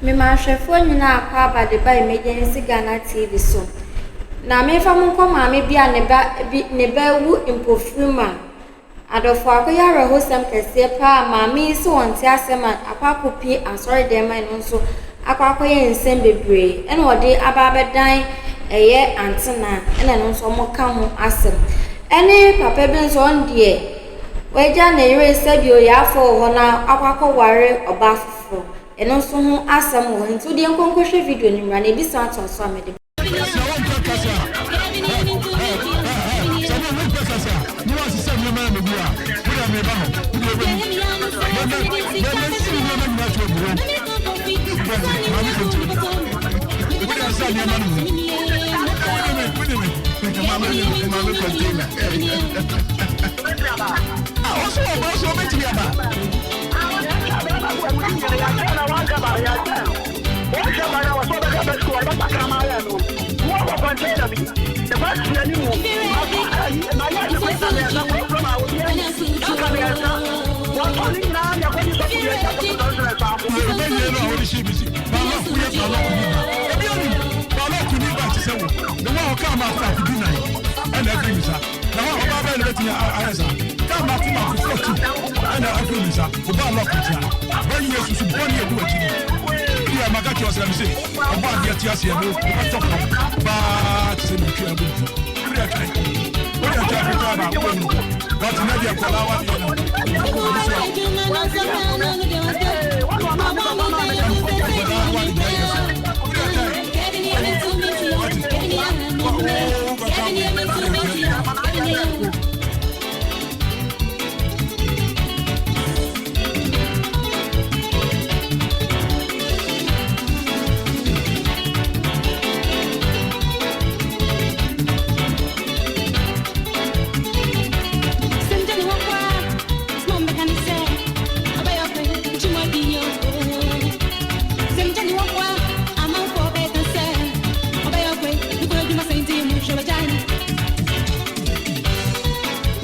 Mema ahwɛfoɔ nyinaa akwaaba de ba Emergency Ghana TV so. Na memfa mo nkɔ maame bi a ne ba bi ne ba awu mpofirim a adɔfo akɔyɛ awerɛhosɛm kɛseɛ paa a maame yi se ɔnte aseɛ ma akɔ akɔpie asɔredan mu a ɛno nso akɔ akɔyɛ nsɛm bebree ɛna ɔde aba abɛdan ɛyɛ antena ɛna ɛno nso wɔka ho asɛm. Ɛne papa bi nso ɔno deɛ wagya ne yere sɛdeɛ ɔyɛ afɔ wɔ hɔ na akɔ akɔware ɔbaa foforɔ. Ɛno nso ho asɛm wɔ hɔ nti wodeɛ nkɔ nkɔhwɛ video no mmra na ebi san atoa so a mede. Sɛ wompɛ kasa a, hɛ, hɛ, hɛ, hɛ, sɛ mo mompɛ kasa a, ne woasesa nneɛma a megu a, wo deɛ meba hɔ, wo deɛ wobɛhu. Mɛ, mɛ, mɛ, mɛyiyi wo nneɛma nyinaa to agu hɔ. Wate, maame Kente, wo deɛ sesa nneɛma no mu. Wode me, wode me, maame, maame container. Ah, ɔso wɔ ba, ɔso ɔbɛtumi aba. Na hɔ ɔbaa bɛyɛ na bɛtumi ayɛ saa kaa mako mako 14 ɛna afiri ne nsa ɔbaa lɔk ntia bɛyi yesu so bɔne adi w'akyi no deɛ maka kyerɛ ɔsɛ me se ɔbɔ adeɛ te aseɛ no wobɛtɔ fam baa te sɛ mentwi abɔ ntu wode atwɛn wode atwɛn ketewa baako bɛhu wate na deɛ kɔlaa wadeɛ no kɔlaa wadeɛ yɛ so wode atwɛn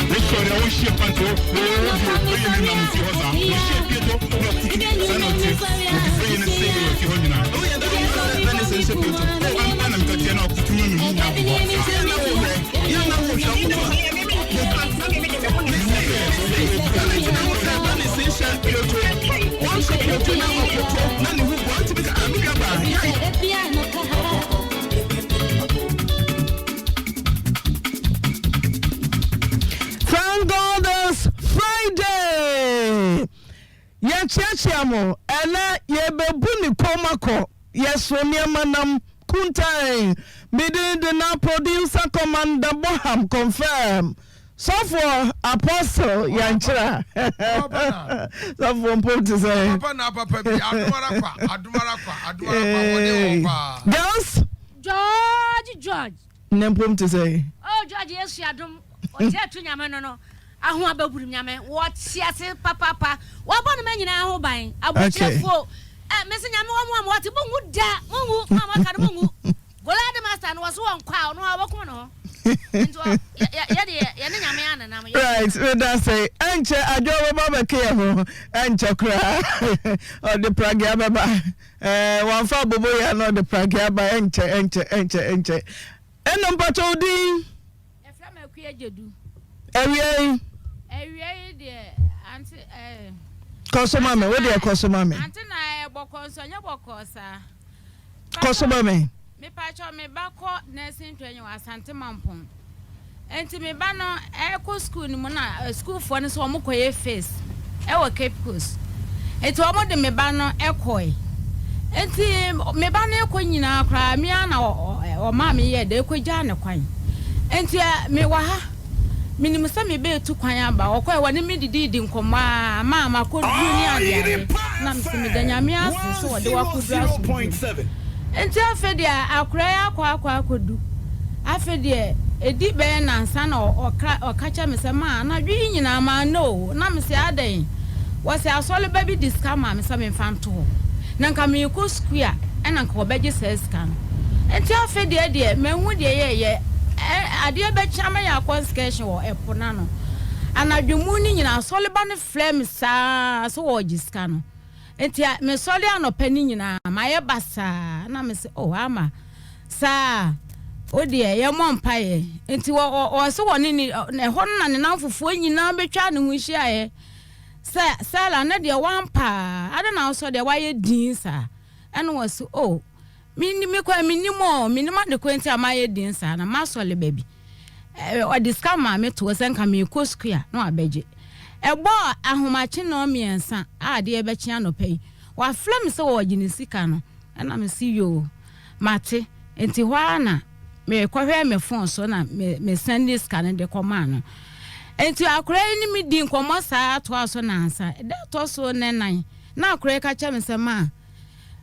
Wosɔre a wohyia pant o obi bɛyɛ ne nam fie hɔ saa wohyia pie to na ɔtutu saa na ɔte obi bɛyɛ ne sɛ wɔ fie hɔ nyinaa na ne sɛ nhyɛ pie to o ampa na mekateɛ na ɔkutu no ne mu nyinaa bobɔ saa yɛ na wohwɛ yɛ na wohwɛ woto Thank God it's Friday. Yɛkyeakyea mo ɛnɛ yɛbɛbu ne kɔn mu akɔ yɛso nneɛma nam kuntan. Me din de na producer commander Boham confirm. Sɔfoɔ apostle yankyerɛ a sɔfoɔ mpo te sɛ. Papa na papa bi adom ara kwa adom ara kwa adom ara kwa wɔde wɔn paa. Girls. George George. Ne mpom te sɛ. Oh George Yesu adom ɔte atu nyame no no aho abɛburu nyame wɔte ase papaapa wɔabɔ no ma nyinaa ho ban abokyerɛfoɔ ɛ mese nyame wɔ mo a wɔte mo nwu da mo nwu mo a moaka no mo nwu Goliath master no wɔso wɔn kɔ a ɔno a wɔbɛkum ne ho nti yɛde yɛne nyame anenam yɛ right meda se ɛnkyɛ adwoa bɛba bɛke yɛ ho ɛnkyɛ koraa ɔde pragea bɛba ɛɛ wamfa abobo yɛ na ɔde pragea ba ɛnkyɛ ɛnkyɛ ɛnkyɛ ɛnkyɛ ɛnna mpakyɛ wo din Yɛfrɛ me Akua Gyedu. Awia yi. Awia yi deɛ ante ɛɛ. Kɔ so ma me wo deɛ kɔ so ma me. Ante na ɛyɛ bɔkɔɔ nso ɛnyɛ bɔkɔɔ saa. Kɔ so ma me. Mepakyɛw me ba kɔ nursing training wɔ Asante Mampong. Nti me ba no ɛkɔ school no mu na sukuufoɔ no sɛ wɔn kɔyɛ face ɛwɔ Cape Coast. Nti wɔn de me ba no ɛkɔe. Nti me ba no ɛkɔ nyinaa koraa me ara na ɔmaa me yɛɛ dɛ ɛkɔgyaa ne kwan. Nti me wɔ ha. Menim sɛ me ba retu kwan aba. Ɔkɔe, wɔne me didiidi nkɔmmɔ ara maa makɔduru ne adeade. Na mese meda Nyame ase sɛ ɔde wo akɔduru asomdwoe mu. Nti afei deɛ akora yi akɔ akɔ akɔdu. Afei deɛ ɛdi bɛyɛ nnansa na ɔka ɔka kyerɛ me sɛ, Ma, anadwo yi nyinaa manna o. Na mese adɛn? Wɔse asɔreba bi de sika maa me sɛ memfa nto hɔ. Na nka merekɔ sukuu a, ɛna nka wɔbɛgye saa sika no. Nti afei deɛ deɛ manhu deɛ yɛyɛ. Ɛ, adeɛ bɛkye ama yɛakɔ excursion wɔ ɛpo no ano. Anadwo mu no nyinaa, asɔreba no frɛɛ me saa ara sɛ wɔregye sika no. Nti mesɔre anɔpa no nyinaa mayɛ basaa na mese oh ama saa wo deɛ yɛmmɔ mpaeɛ. Nti wɔ wɔ wɔ se wɔne ne ɛhɔ no na ne namfofoɔ nyinaa bɛtwaa ne ho hyiaeɛ sɛ Sela ne deɛ wampaa adɛn na wosɔ deɛ wayɛ din saa ɛna wɔse oh Menni me kwan, mennim o, mennim ade ko nti a mayɛ din saa na masɔle baabi. Ɔde sika maa me too sɛ nka merekɔ sukuu a na wabɛgye. Ɛbɔɔ ahomakye nnɔnmiɛnsa a adeɛ rebɛkye anɔpa yi, wafrɛ me sɛ ɔregye ne sika no. Ɛna mese yoo, mate. Nti hɔ ara na mekɔhwɛɛ me fon so na me mesɛnde sika no de kɔmaa no. Nti akwadaa yi ne me dii nkɔmmɔ saa toaa so nnansa. Da a ɛtɔ so nnan na akwadaa yi ka kyerɛɛ me sɛ, Ma,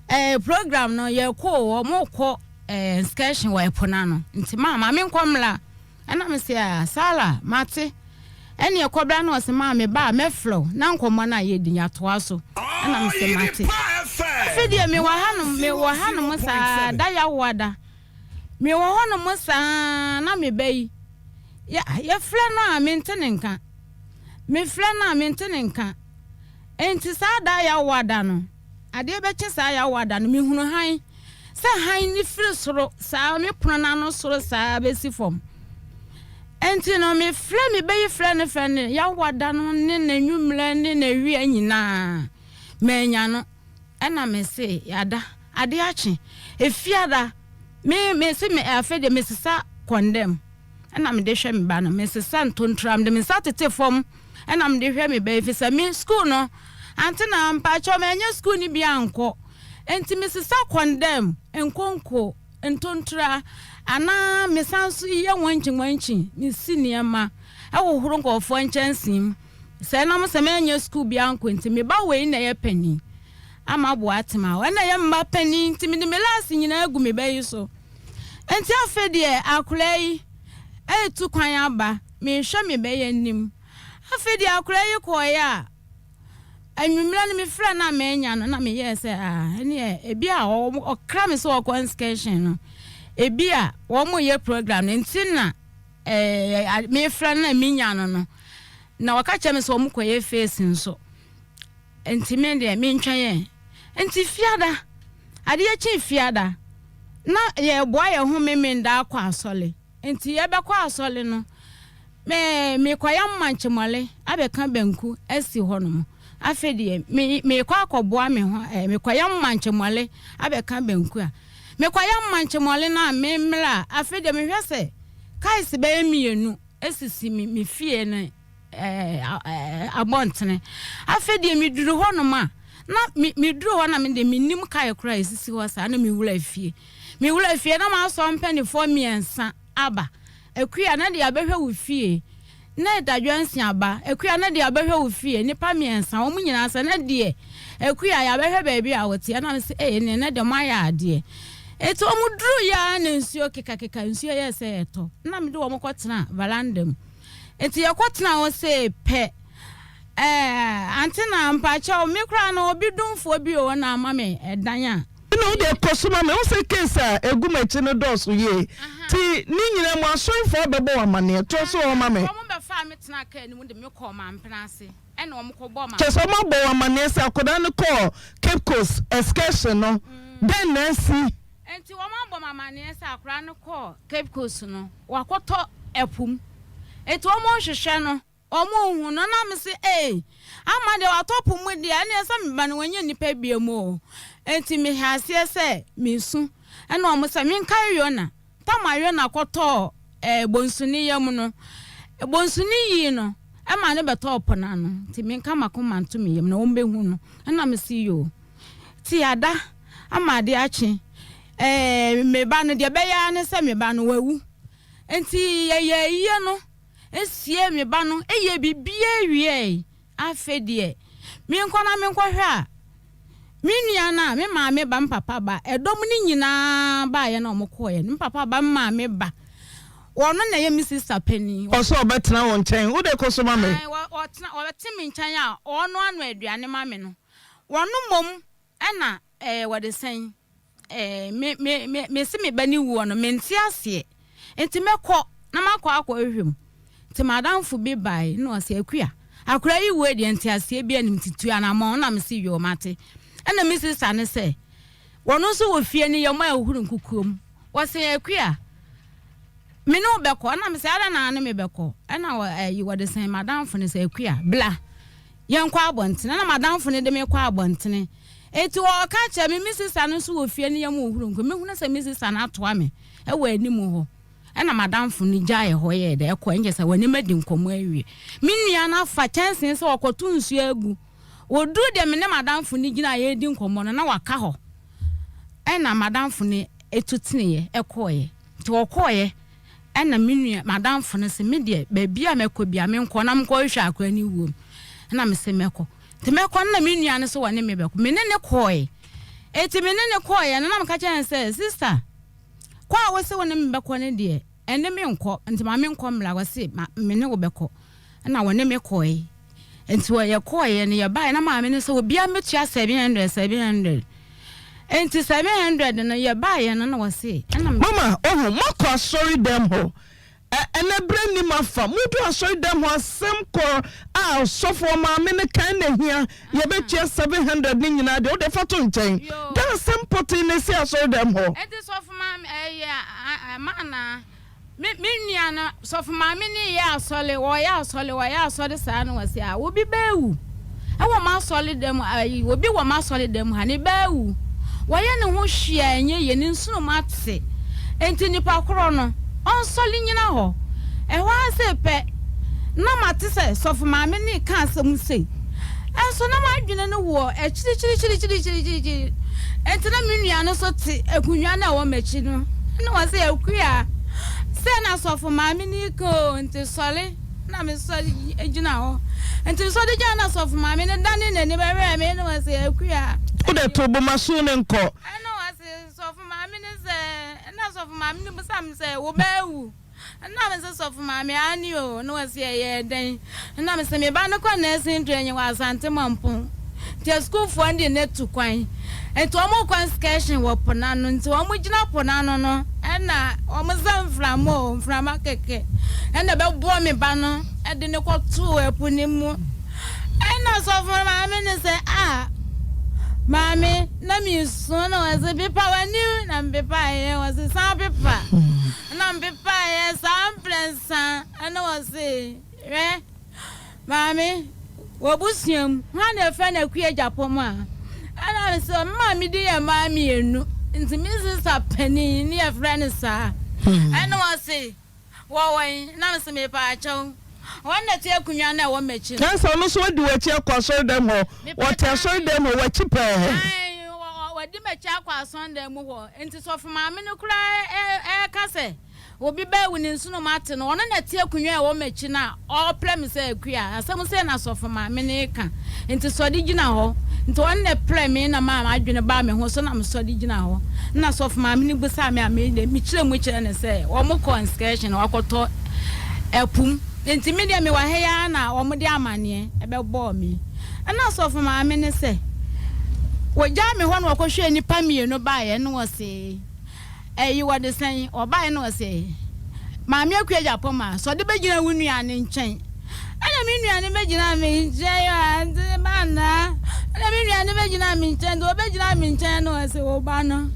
Eh program no yɛ kɔ o ɔmo kɔ eh excursion wɔ ɛpo n'ano nti maa ma me nkɔ mmla ɛna me se ah Sarah mate ɛne ɛkɔ bra na ɔse maa me ba a mɛfrɛ wo na nkɔmmɔ no a yɛdi yɛatoa so ɛna me se mate afe deɛ me wɔ hanom me wɔ hanom saa da yawoada me wɔ hɔnom saa na me ba yi yɛ yɛfrɛ no a mente ne nka mefrɛ no a mente ne nka enti saa da yawoada no Adeɛ bɛkye saa Yawoa da no, mehunu hann, sɛ hann no firi soro saa, me pono no ano soro saa bɛsi fam. Enti no, mefrɛ me bɛyi frɛ no frɛ no Yawoa da no ne n'anwummerɛ ne n'awia nyinaa, mannya no. Ɛna mese, Yada, adeɛ akye. Efiada, me, mese me, afei deɛ mesesa kɔndɛm. Ɛna mede hwɛ me ba no, mesesa ntontura, mede me nsa tete fam. Ɛna mede hwɛ me ba efisɛ me school no ante na mpakyɛw manyɛ school no bi ankɔ nti mesesa kɔndɛm, nkonko, ntontura anaa mesan nso yɛ wankyi wankyi mesi nneɛma ɛhohoro nkurɔfoɔ nkyɛnsee mu sɛ ɛnam sɛ manyɛ school bi ankɔ nti me ba wei na ɛyɛ panin ama aboa atema ɛna ɛyɛ mma panin nti mede me last nyinaa agu me ba yi so nti afei deɛ akwadaa yi ɛretu kwan aba. Merehwɛ me ba yi anim. Afei deɛ akwadaa yi kɔeɛ a, anwummerɛ no mefrɛɛ no a mannya no na meyɛɛ sɛ ah ɛneɛ ebi a ɔkra me sɛ ɔkɔ excursion no ebi a wɔyɛ program no nti na ɛɛ mefrɛ no na menya no no na ɔka kyerɛ me sɛ wɔkɔyɛ face nso nti me deɛ mentwɛn ɛ nti fiada adeɛ kye fiada na yɛboa yɛn ho memenda akɔ asɔle. Enti yɛbɛkɔ asɔre no, me, merekɔyam mankyemɔle abɛka banku asi hɔnom. Afei deɛ, me, merekɔ akɔboa me ho, eh, mekɔyam mankyemɔle abɛka banku a. Mekɔyam mankyemɔle no a, memmrɛ a, afei deɛ mehwɛ sɛ kaes bɛyɛ mmienu sisi me, me fie no eh, eh, abɔntene. Afei deɛ meduru hɔnom a, na me, meduru hɔ na me deɛ mennim kae koraa a ɛsisi hɔ saa, na mewura fie. Me wura fie na m'asɔr mpanyimfoɔ miɛnsa aba. Akua, na deɛ abɛhwɛ wo fie. Na dadwɛnse aba. Akua, na deɛ abɛhwɛ wo fie. Nnipa miɛnsa, wɔn nyinaa sɛ, na deɛ, Akua, yɛabɛhwɛ baabi a wote. Ɛna mese, ee, ɛneɛ nɛ deɛ moayɛ adeɛ. Enti wɔn duruiɛ ara na nsuo kekakeka, nsuo yɛɛ sɛ ɛretɔ. Ɛna mede wɔn kɔtenaa veranda mu. Enti yɛkɔtenaa hɔ sei pɛ, ɛɛ, ante na mpakyɛw, me koraa no, obi domfoɔ bi wɔ hɔ na ama me ɛdan a, Ɛna wo deɛ kɔ so ma me. Wohu sɛ case a ɛgu m'akyi no dɔɔso yie. Nti ne nyinaa mu asɔrefoɔ abɛbɔ wo amaneɛ. Toa so wɔ hɔ ma me. Wɔn bɛfaa me tenaa kaa no mu de me kɔɔ Mampena ase ɛna wɔn kɔ bɔɔ Kyerɛ sɛ wɔabɔ wo amaneɛ sɛ akwadaa no kɔɔ Cape Coast excursion no, dɛn na asi? Nti wɔn abɔ me amaneɛ sɛ akwadaa no kɔɔ Cape Coast no, wakɔtɔ ɛpo mu. Nti wɔn rehwehwɛ no. Wɔnhu no, na mese, Ei, ama deɛ watɔ po mu deɛ, ɛnneɛ sɛ me ba no wanyɛ nnipa biom o. Enti mehyɛɛ aseɛ sɛ meresu. Ɛnna wɔn sɛ menkae Yona. Tam a Yona kɔtɔɔ eh, bonsu no yam no, bonsu no yii no ma no bɛtɔɔ po no ano. Nti menka m'akoma nto me yam na wɔbɛhu no. Ɛnna mese, Yoo, te ada ama adeɛ akye. Eh, me ba no, deɛ ɛbɛyɛ ara ne sɛ me ba no wawu. Enti yɛyɛɛ ayie no. Siee me ba no yɛɛ biribiara wiei. Afei deɛ, menkɔ na menkɔhwɛ a, me nua no a, me maame ba, me papa ba, ɛdɔm no nyinaa baeɛ na wɔkɔeɛ no, me papa ba, me maame ba, ɔno na ɛyɛ me sista panin. Ɔsɛ ɔbɛtena wo nkyɛn. Wo deɛ kɔ so ma me. Ae, ɔtena, ɔte me nkyɛn a, ɔnoa noa aduane ma me no, ɔno mmom na ɛɛ wɔde sɛn. Eh, me, me, me, mese me ba ne wuo no, mente aseɛ. Nti mɛkɔ na makɔ akɔhwehwɛ mu. Nti m'adamfo bi bae na ɔse, Akua, akwadaa yi wuo deɛ nteaseɛ bi anim nti tu anamɔn. Na mese, yoo, mate. Ɛna me sista no sɛ, wɔno nso wɔ fie no yɛn a ɛhuru nkukuo mu. Wɔse Akua, me ne wo bɛkɔ. Ɛna me sɛ, adɛn na ne me bɛkɔ? Ɛna wɔ ɛyi wɔde sɛn madamfo no sɛ, Akua, bla, yɛnkɔ abɔntene. Ɛna madamfo no de me kɔ abɔntene. Eti wɔka kyerɛ me, me sista no nso wɔ fie no yɛn mu ohuru nkukuo. Mehunu sɛ me sista no atoa me ɛwɔ anim hɔ. Ɛna madamfo no gyaee hɔ yɛɛ dɛ ɛkɔɛ, nkyɛ sɛ wɔne madi nkɔmmɔ awie. Me nua no afa kyɛnsee sɛ ɔkɔto nsuo agu. Wɔduru deɛ me ne m'adamfo no gyina a yɛredi nkɔmmɔ no, na waka hɔ. Ɛna m'adamfo no tu teneeɛ kɔeɛ. Nti ɔkɔeɛ, ɛna me nua, m'adamfo no se, me deɛ, baabi a mɛkɔ biara, menkɔ na menkɔhwehwɛ akwadaa no wuo mu. Ɛna me se mɛkɔ. Nti mɛkɔ no na me nua no se wɔne me bɛkɔ. Me ne no kɔeɛ. Enti me ne no kɔeɛ no, na meka kyerɛɛ no sɛ, Sister, kɔ a wose wo ne me bɛkɔ no deɛ, ɛnne menkɔ, nti ma menkɔ mmra. Ɔse, ma me ne wo bɛkɔ. Ɛna wɔne me kɔeɛ. Nti wɔ yɛkɔeɛ no yɛbaeɛ na maame no sɛ obiara mmɛtua 700 700 nti 700 no yɛbaeɛ no na wɔse ɛna me. Mama ohu moakɔ asɔre dɛm hɔ ɛ ɛnɛ berɛ nnim afa modu asɔre dɛm hɔ asɛm kor a ɔsɔfoɔ maame no kan na ɛhia yɛbɛtua 700 no nyinaa deɛ wodeɛ fa to nkyɛn dɛn asɛm pɔtee na ɛsi asɔre dɛm hɔ. Nti sɔfo maame ɛyɛ ɛma anaa. Me me nua no, sɔfo maame no reyɛ asɔre, wɔreyɛ asɔre, wɔreyɛ asɔre saa na wɔse, ah, obi ba awu wɔ m'asɔre dan mu, ayi, obi wɔ m'asɔre dan mu ha, ne ba awu. Wɔyɛ ne ho hwee a ɛnyɛ yie, ne nsono mu ate. Enti nipa korɔ no, ɔnsɔre nnyina hɔ. Ɛhɔ ara sei pɛ, na mate sɛ sɔfo maame no reka asɛm sei. Nso na m'adwene no wɔ akyirikyirikyirikyirikyirikyiri. Enti na me nua no nso te akonnwa no a ɛwɔ m'akyi no. Ɛnna ɔse, Akua, sɛ na sɔfo maame no reka o, nti sɔre. Ɛnna mesɔre gyina hɔ. Nti mesɔre gyina hɔ na sɔfo maame no dane n'ani bɛhwɛɛ me, ɛnna ɔse, Akua. Wo de to bo ma so ne nkɔ. Ɛnna ɔse, sɔfo maame no sɛ, ɛnna sɔfo maame no bisa me sɛ, wo ba awu? Nna mese sɔfo maame aane o, na ɔse ɛyɛɛ dɛn? Nna mese me ba no kɔ nursing training wɔ Asante Mampong, nti asukuufoɔ no de no atu kwan, nti wɔn rekɔ excursion wɔ po no ano, nti wɔn gyina po no ano no ɛna wɔn sɛ mframa o, mframa kɛkɛ ɛna ɛbɛbɔ me ba no de no kɔtoo ɛpo no mu. Ɛna sɔfo maame no sɛ ah maame na mesu na ɔse pepa w'anim na mepepaeɛ, ɔse san pepa. Ɛna mepepaeɛ saa mprɛnsa, ɛna ɔse, Hwɛ, maame, w'abusua mu, hwan na yɛfrɛ no Akua Agyapong a? Ɛna mese, me maame din yɛ mmaa mmienu, nti me sista panin ne yɛfrɛ no saa. Ɛna ɔse, Wɔwɔ he? Ɛna mese, Mepaakyɛw, wɔn na ɛte akonnwa no a ɛwɔ m'akyi no. Na sɛ ɔno nso adi w'akyi akɔ asɔredan mu hɔ, ɔte asɔredan mu hɔ, w'akyi pɛɛ. Ae, wadi m'akyi akɔ asɔredan mu hɔ. Enti sɔfo maame no koraa reka sɛ obi ba awu ne nsono mu ate no, ɔno na ɛte akonnwa a ɛwɔ m'akyi no a ɔreprɛ me sɛ Akua, asɛm sei na sɔfo maame no reka. Enti sɔre gyina hɔ. Nti ɔno na ɛprɛɛ me na maa m'adwene baa me ho so na mesɔre gyina hɔ. Nna sɔfo maame no bisaa me a me de mekyerɛɛ mu kyerɛɛ no sɛ wɔkɔ excursion wɔakɔtɔ ɛpo mu. Nti me deɛ mewɔ ha yi ara na wɔde amaneɛ bɛbɔɔ me. Nna sɔfo maame no sɛ wɔgyaa me hɔ na wɔkɔhwɛɛ nnipa mmienu baeɛ na wɔse Ɛyi wɔde sɛn? Ɔbaeɛ na ɔse, Maame Akua Gyapɔma, sɛ ɔde bɛgyina wo nua no nkyɛn. Ɛna me nua no bɛgyinaa me nkyɛn a, nti ba naa. Ɛna me nua no bɛgyinaa me nkyɛn, nti ɔbɛgyinaa me nkyɛn no ɔse, wo ba no.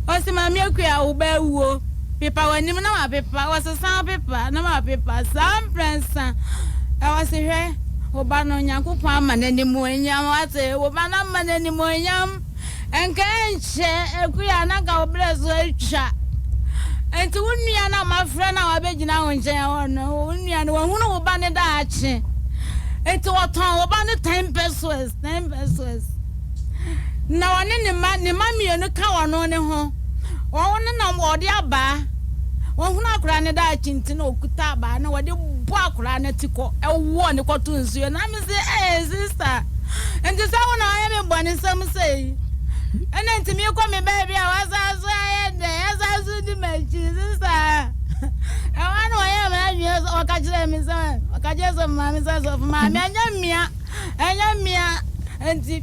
Ɔse, Maame Akua, wo ba awuo. Pepa w'anim na mapepa. Ɔse, san pepa na mapepa. Saa mprɛnsa. Ɔse, hwɛ, wo ba no, Nyankopɔn ama no animuonyam. Wate, wo ba no ama no animuonyam. Nka ɛnkyɛ, Akua, na anka wo berɛ so atwa. Enti wo nua no a mafrɛ no a wabɛgyina wo nkyɛn hɔ no, wo nua no, wahunu wo ba no daakye. Enti wɔtɔn wo ba no ten pesewas, ten pesewas. Na ɔne ne mma, ne mma mmienu ka ɔno ne ho. Wɔn ne na wɔde abaa. Wɔhunu akwadaa no daakye nti na ɔkuta abaa na wɔde bɔ akwadaa no ti kɔ, ɛwɔ ne kɔto nsuo. Na me se, ee, sister. Nti sɛ wo na wayɛ me bɔnesɛm sei, ɛna nti mekɔ me baabi a wasan so ayɛ dɛn, asan so di m'akyi, sista. Ɛhɔ na ɔyɛɛ m'adwene sɛ ɔka kyerɛɛ me sɛ, ɔka kyerɛɛ sɔfo maame sɛ, sɔfo maame, ɛnyɛ mmea, ɛnyɛ mmea. Nti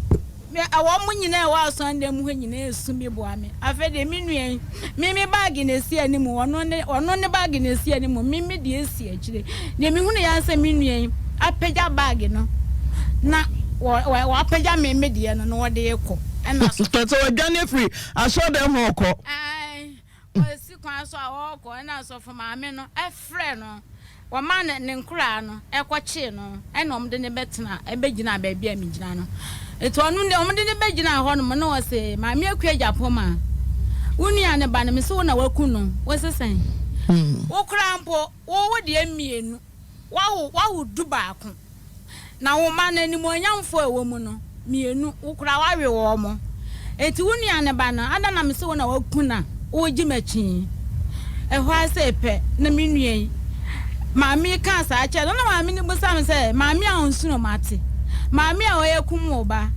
wɔn nyinaa ɛwɔ asɔndan mu hɔ nyinaa esu bi boa me. Afei deɛ me nua yi, me me baage na esi anim, ɔno ne ɔno ne baage na esi anim, me me deɛ esi akyire. Deɛ mehunu yɛ ara sɛ me nua yi apagya baage no na wɔ wɔ wapagya me me deɛ no na ɔde rekɔ. Ɛna so. Kyerɛ sɛ wadwane afiri asɔredan hɔ ɔkɔ. Ae, ɔsi kwan so a ɔrekɔ ɛna asɔfo maame no ɛfrɛ no, wɔma ne ne nkoraa no ɛkɔkyee no ɛna wɔde no bɛtena ɛbɛgyinaa baabi a megyina no. Nti ɔno deɛ wɔde no bɛgyinaa hɔ nom na ɔse maame Akua Agyapong wo nua no ba no mese wo na waku no, wose sɛn? Wo koraa mpo wo wo deɛ mmienu. Woawo woawo dubaako, na wo mma no, animuonyamfoɔ a ɛwɔ mu no, mmienu, wo koraa woawe wɔn. Enti wo nua no ba no, adɛn na mese wo na woaku no a woregye m'akyi yi? Ɛhɔ ara sei pɛ na me nua yi maame yi kaa saa kyerɛɛ no. Na maame no bisa me sɛ, Maame a ɔnsono mate, maame a ɔyɛ kum wo ba,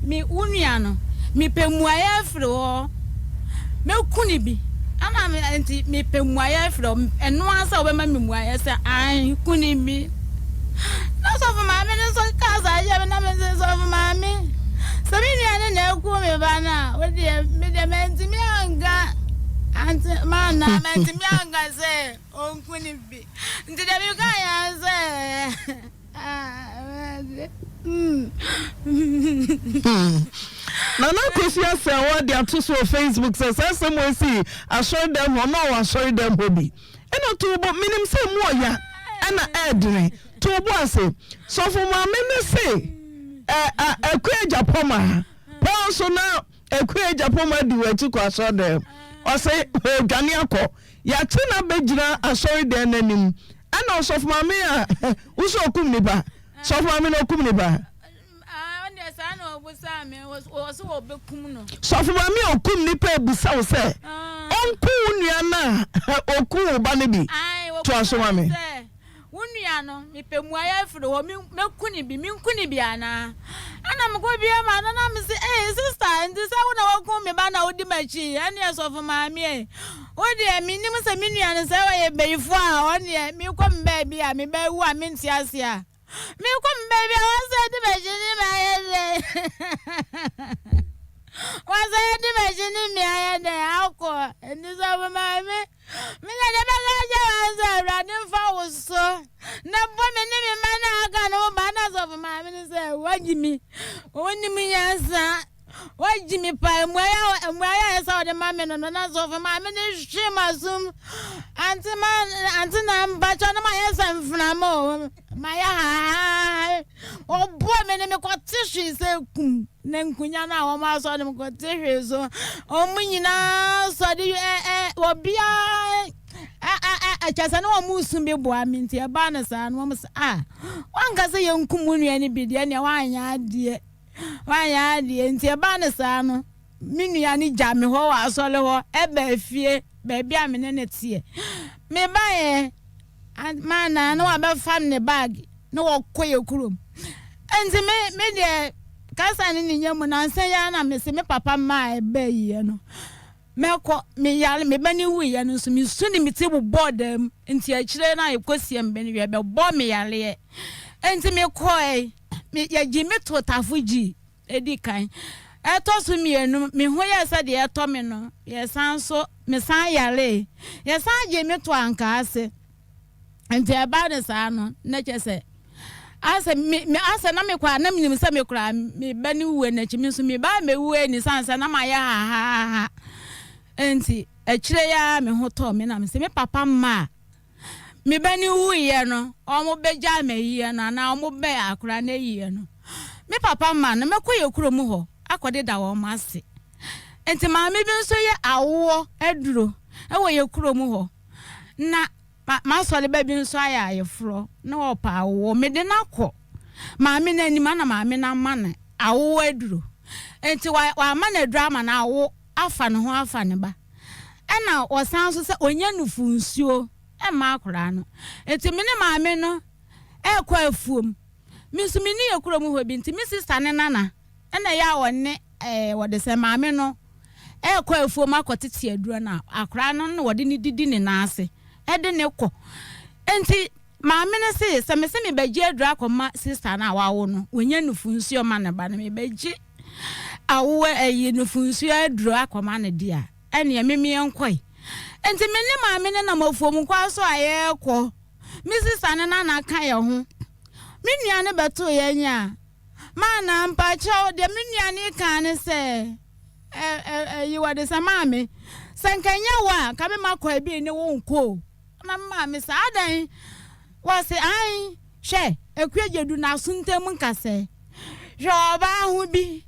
me wo nua no, mepɛ mmuaeɛ afiri wo hɔ. Mɛku no bi. Ɛna me nti mepɛ mmuaeɛ afiri hɔ. Ɛno ara sɛ wobɛma me mmuaeɛ sɛ ae, ku no bi. Na sɔfo maame no nso kaa saa kyerɛ me na me nso sɔfo maame, sɛ me nua no na aku me ba no a, wo deɛ me deɛ mantumi anka ante manna mantumi anka sɛ ɔnku no bi. Nti deɛ mekaeɛ ara sɛ Nana Akosua Serwaa de ato so wɔ Facebook sɛ saa asɛm wei sii asɔredɛm hɔ na ɔwɔ asɔredɛm hɔ bi. Ɛna too bo, menim sɛ emu ɔya ɛna ɛɛdene. Too bo ase. Sɔfo maame no se ɛ a Akua Agyapong paa nso na Akua Agyapong adi w'akyi kɔ asɔredɛm. Ɔse ɔredwane akɔ. Yɛakye no abɛgyina asɔredan no anim. Ɛna ɔsɔfo maame a wo sɛ ɔkum nipa. Sɔfo maame na ɔkum nipa. Sɔfo maame a ɔkum nipa ebisa wo sɛ ɔnku wo nua no a ɔku wo ba no bi. Toa so ma me. Wo nua no, mepɛ mmuaeɛ afiri hɔ, me, mɛku no bi, menku no bi anaa? Ɛna mekɔbue m'ano na mese, Ei, sista, nti sɛ wo na woakum me ba na wodi m'akyi yi, ɛnneɛ sɔfo maame ei, wo deɛ mennim sɛ me nua no sɛ ɔyɛ bayifoɔ a, ɔnneɛ mekɔ me baabi a, me ba awu a mente aseɛ a, mekɔ me baabi a wɔasɛ di m'akyi ne me ayɛ dɛn? Wɔasɛ di m'akyi ne me ayɛ dɛn akɔ? Nti sɔfo maame, Me na deɛ mɛka akyerɛ wo ara sɛ Awurade mfa wo so na bɔ me ne me mma no a aka no ho ban. Na sɔfo maame no sɛ, Woagye me, wonim nyansa, woagye me paa, mmuaeɛ a mmuaeɛ a ɛsɛ sɛ wode ma me no no. Na sɔfo maame no hwe m'asom, ante ma ante na mpakyɛ no mayɛ sɛ mframa o, mayɛ hahaha. Ɔbɔɔ me no mekɔte hwee sɛ kum. Na nkonya no a wɔasɔ no mekɔte hwee so. Wɔn nyinaa sɔ de ɛ ɛ obiara ɛ ɛ ɛ kyɛ sɛ na wɔn resu bi boa me nti ɛbaa no saa no wɔn sɛ ah wanka sɛ yɛnkum wo nua no bi deɛ nea wanyɛ adeɛ wanyɛ adeɛ nti ɛbaa no saa no me nua no gya me hɔ wɔ asɔre hɔ ɛbaa fie baabi a me ne no teɛ mebaeɛ Mana na wabɛfa ne bag na wɔkɔ yɛ kurom. Nti me me deɛ kasa ne ne nya mu nansa yi ara na mese me papa mma a ɛbaa yie no mɛkɔ me yare me ba ne wuiɛ no nso mesu ne me ti bobɔɔ dam nti akyire no a yɛkɔsie me ba no wieɛ bɛbɔɔ me yareɛ nti mekɔe me yɛgye me too tafo gyi Edi kan. Ɛtɔ so mmienu, me ho yɛɛ sɛ deɛ ɛtɔ me no, yɛsan nso, mesan yaree. Yɛsan gyee me too ankaa ase. Nti ɛbaa no saa no, na kyerɛ sɛ, asɛ me, me, asɛ na me koraa, na menim sɛ me koraa, me ba no wuo no akyi, me nso me ba mɛwu ani sane sɛ na mayɛ hahaha. Nti, akyire yi ara me ho tɔɔ me na mese me papa mma a, Me ba no wuiɛ no, wɔbɛgyaa me ayie no anaa wɔbɛɛ akwadaa no ayie no, me papa mma no, mɛkɔ yɛn kurom hɔ akɔdeda wɔn ase. Nti maame bi nso yɛ awoɔ aduro wɔ yɛn kurom hɔ, na m'asɔre ba bi nso ayɛ ayeforɔ na ɔpɛ awoɔ. Mede no akɔ maame no anim ana maame no ama no awoɔ aduro. Nti wama no aduro ama no awo afa ne ho afa ne ba. Ɛna ɔsan nso sɛ ɔnya nufu nsuo mma akwadaa no. Nti me ne maame no ɛrekɔ afuom. Me nso menni yɛ kurom hɔ bi nti me sista ne nana ɛna ɛyɛ a ɔne ɛɛ wɔde sɛ maame no ɛrekɔ afuom akɔtete aduro no a akwadaa no na wɔde ne didi ne nan ase ɛde ne kɔ. Nti maame no se sɛ me se mebɛgye aduro akɔma sista no a wawo no wɔnya nufu nsuo ma ne ba no mebɛgye awoɔ ayi nufunsuo aduro akɔma no deɛ a, ɛnneɛ me meɛnkɔe. Enti me ne maame no nam afuom kwan so a yɛrekɔ. Me sista no nana ka yɛn ho. Me nua no bɛtoo yɛn a, Maana, mpakyɛw, deɛ me nua no reka ne sɛ, ɛ, ɛ, ɛyi wɔde sɛ maame, sɛ nka ɛnyɛ wo a, nka me ma kɔ ebi ne wo nkɔ o. Na me maame sɛ, adɛn? Wɔse, ae, hwɛ, Akua Gyedu n'aso ntam nkasɛɛ. Hwɛ ɔbaa ho bi,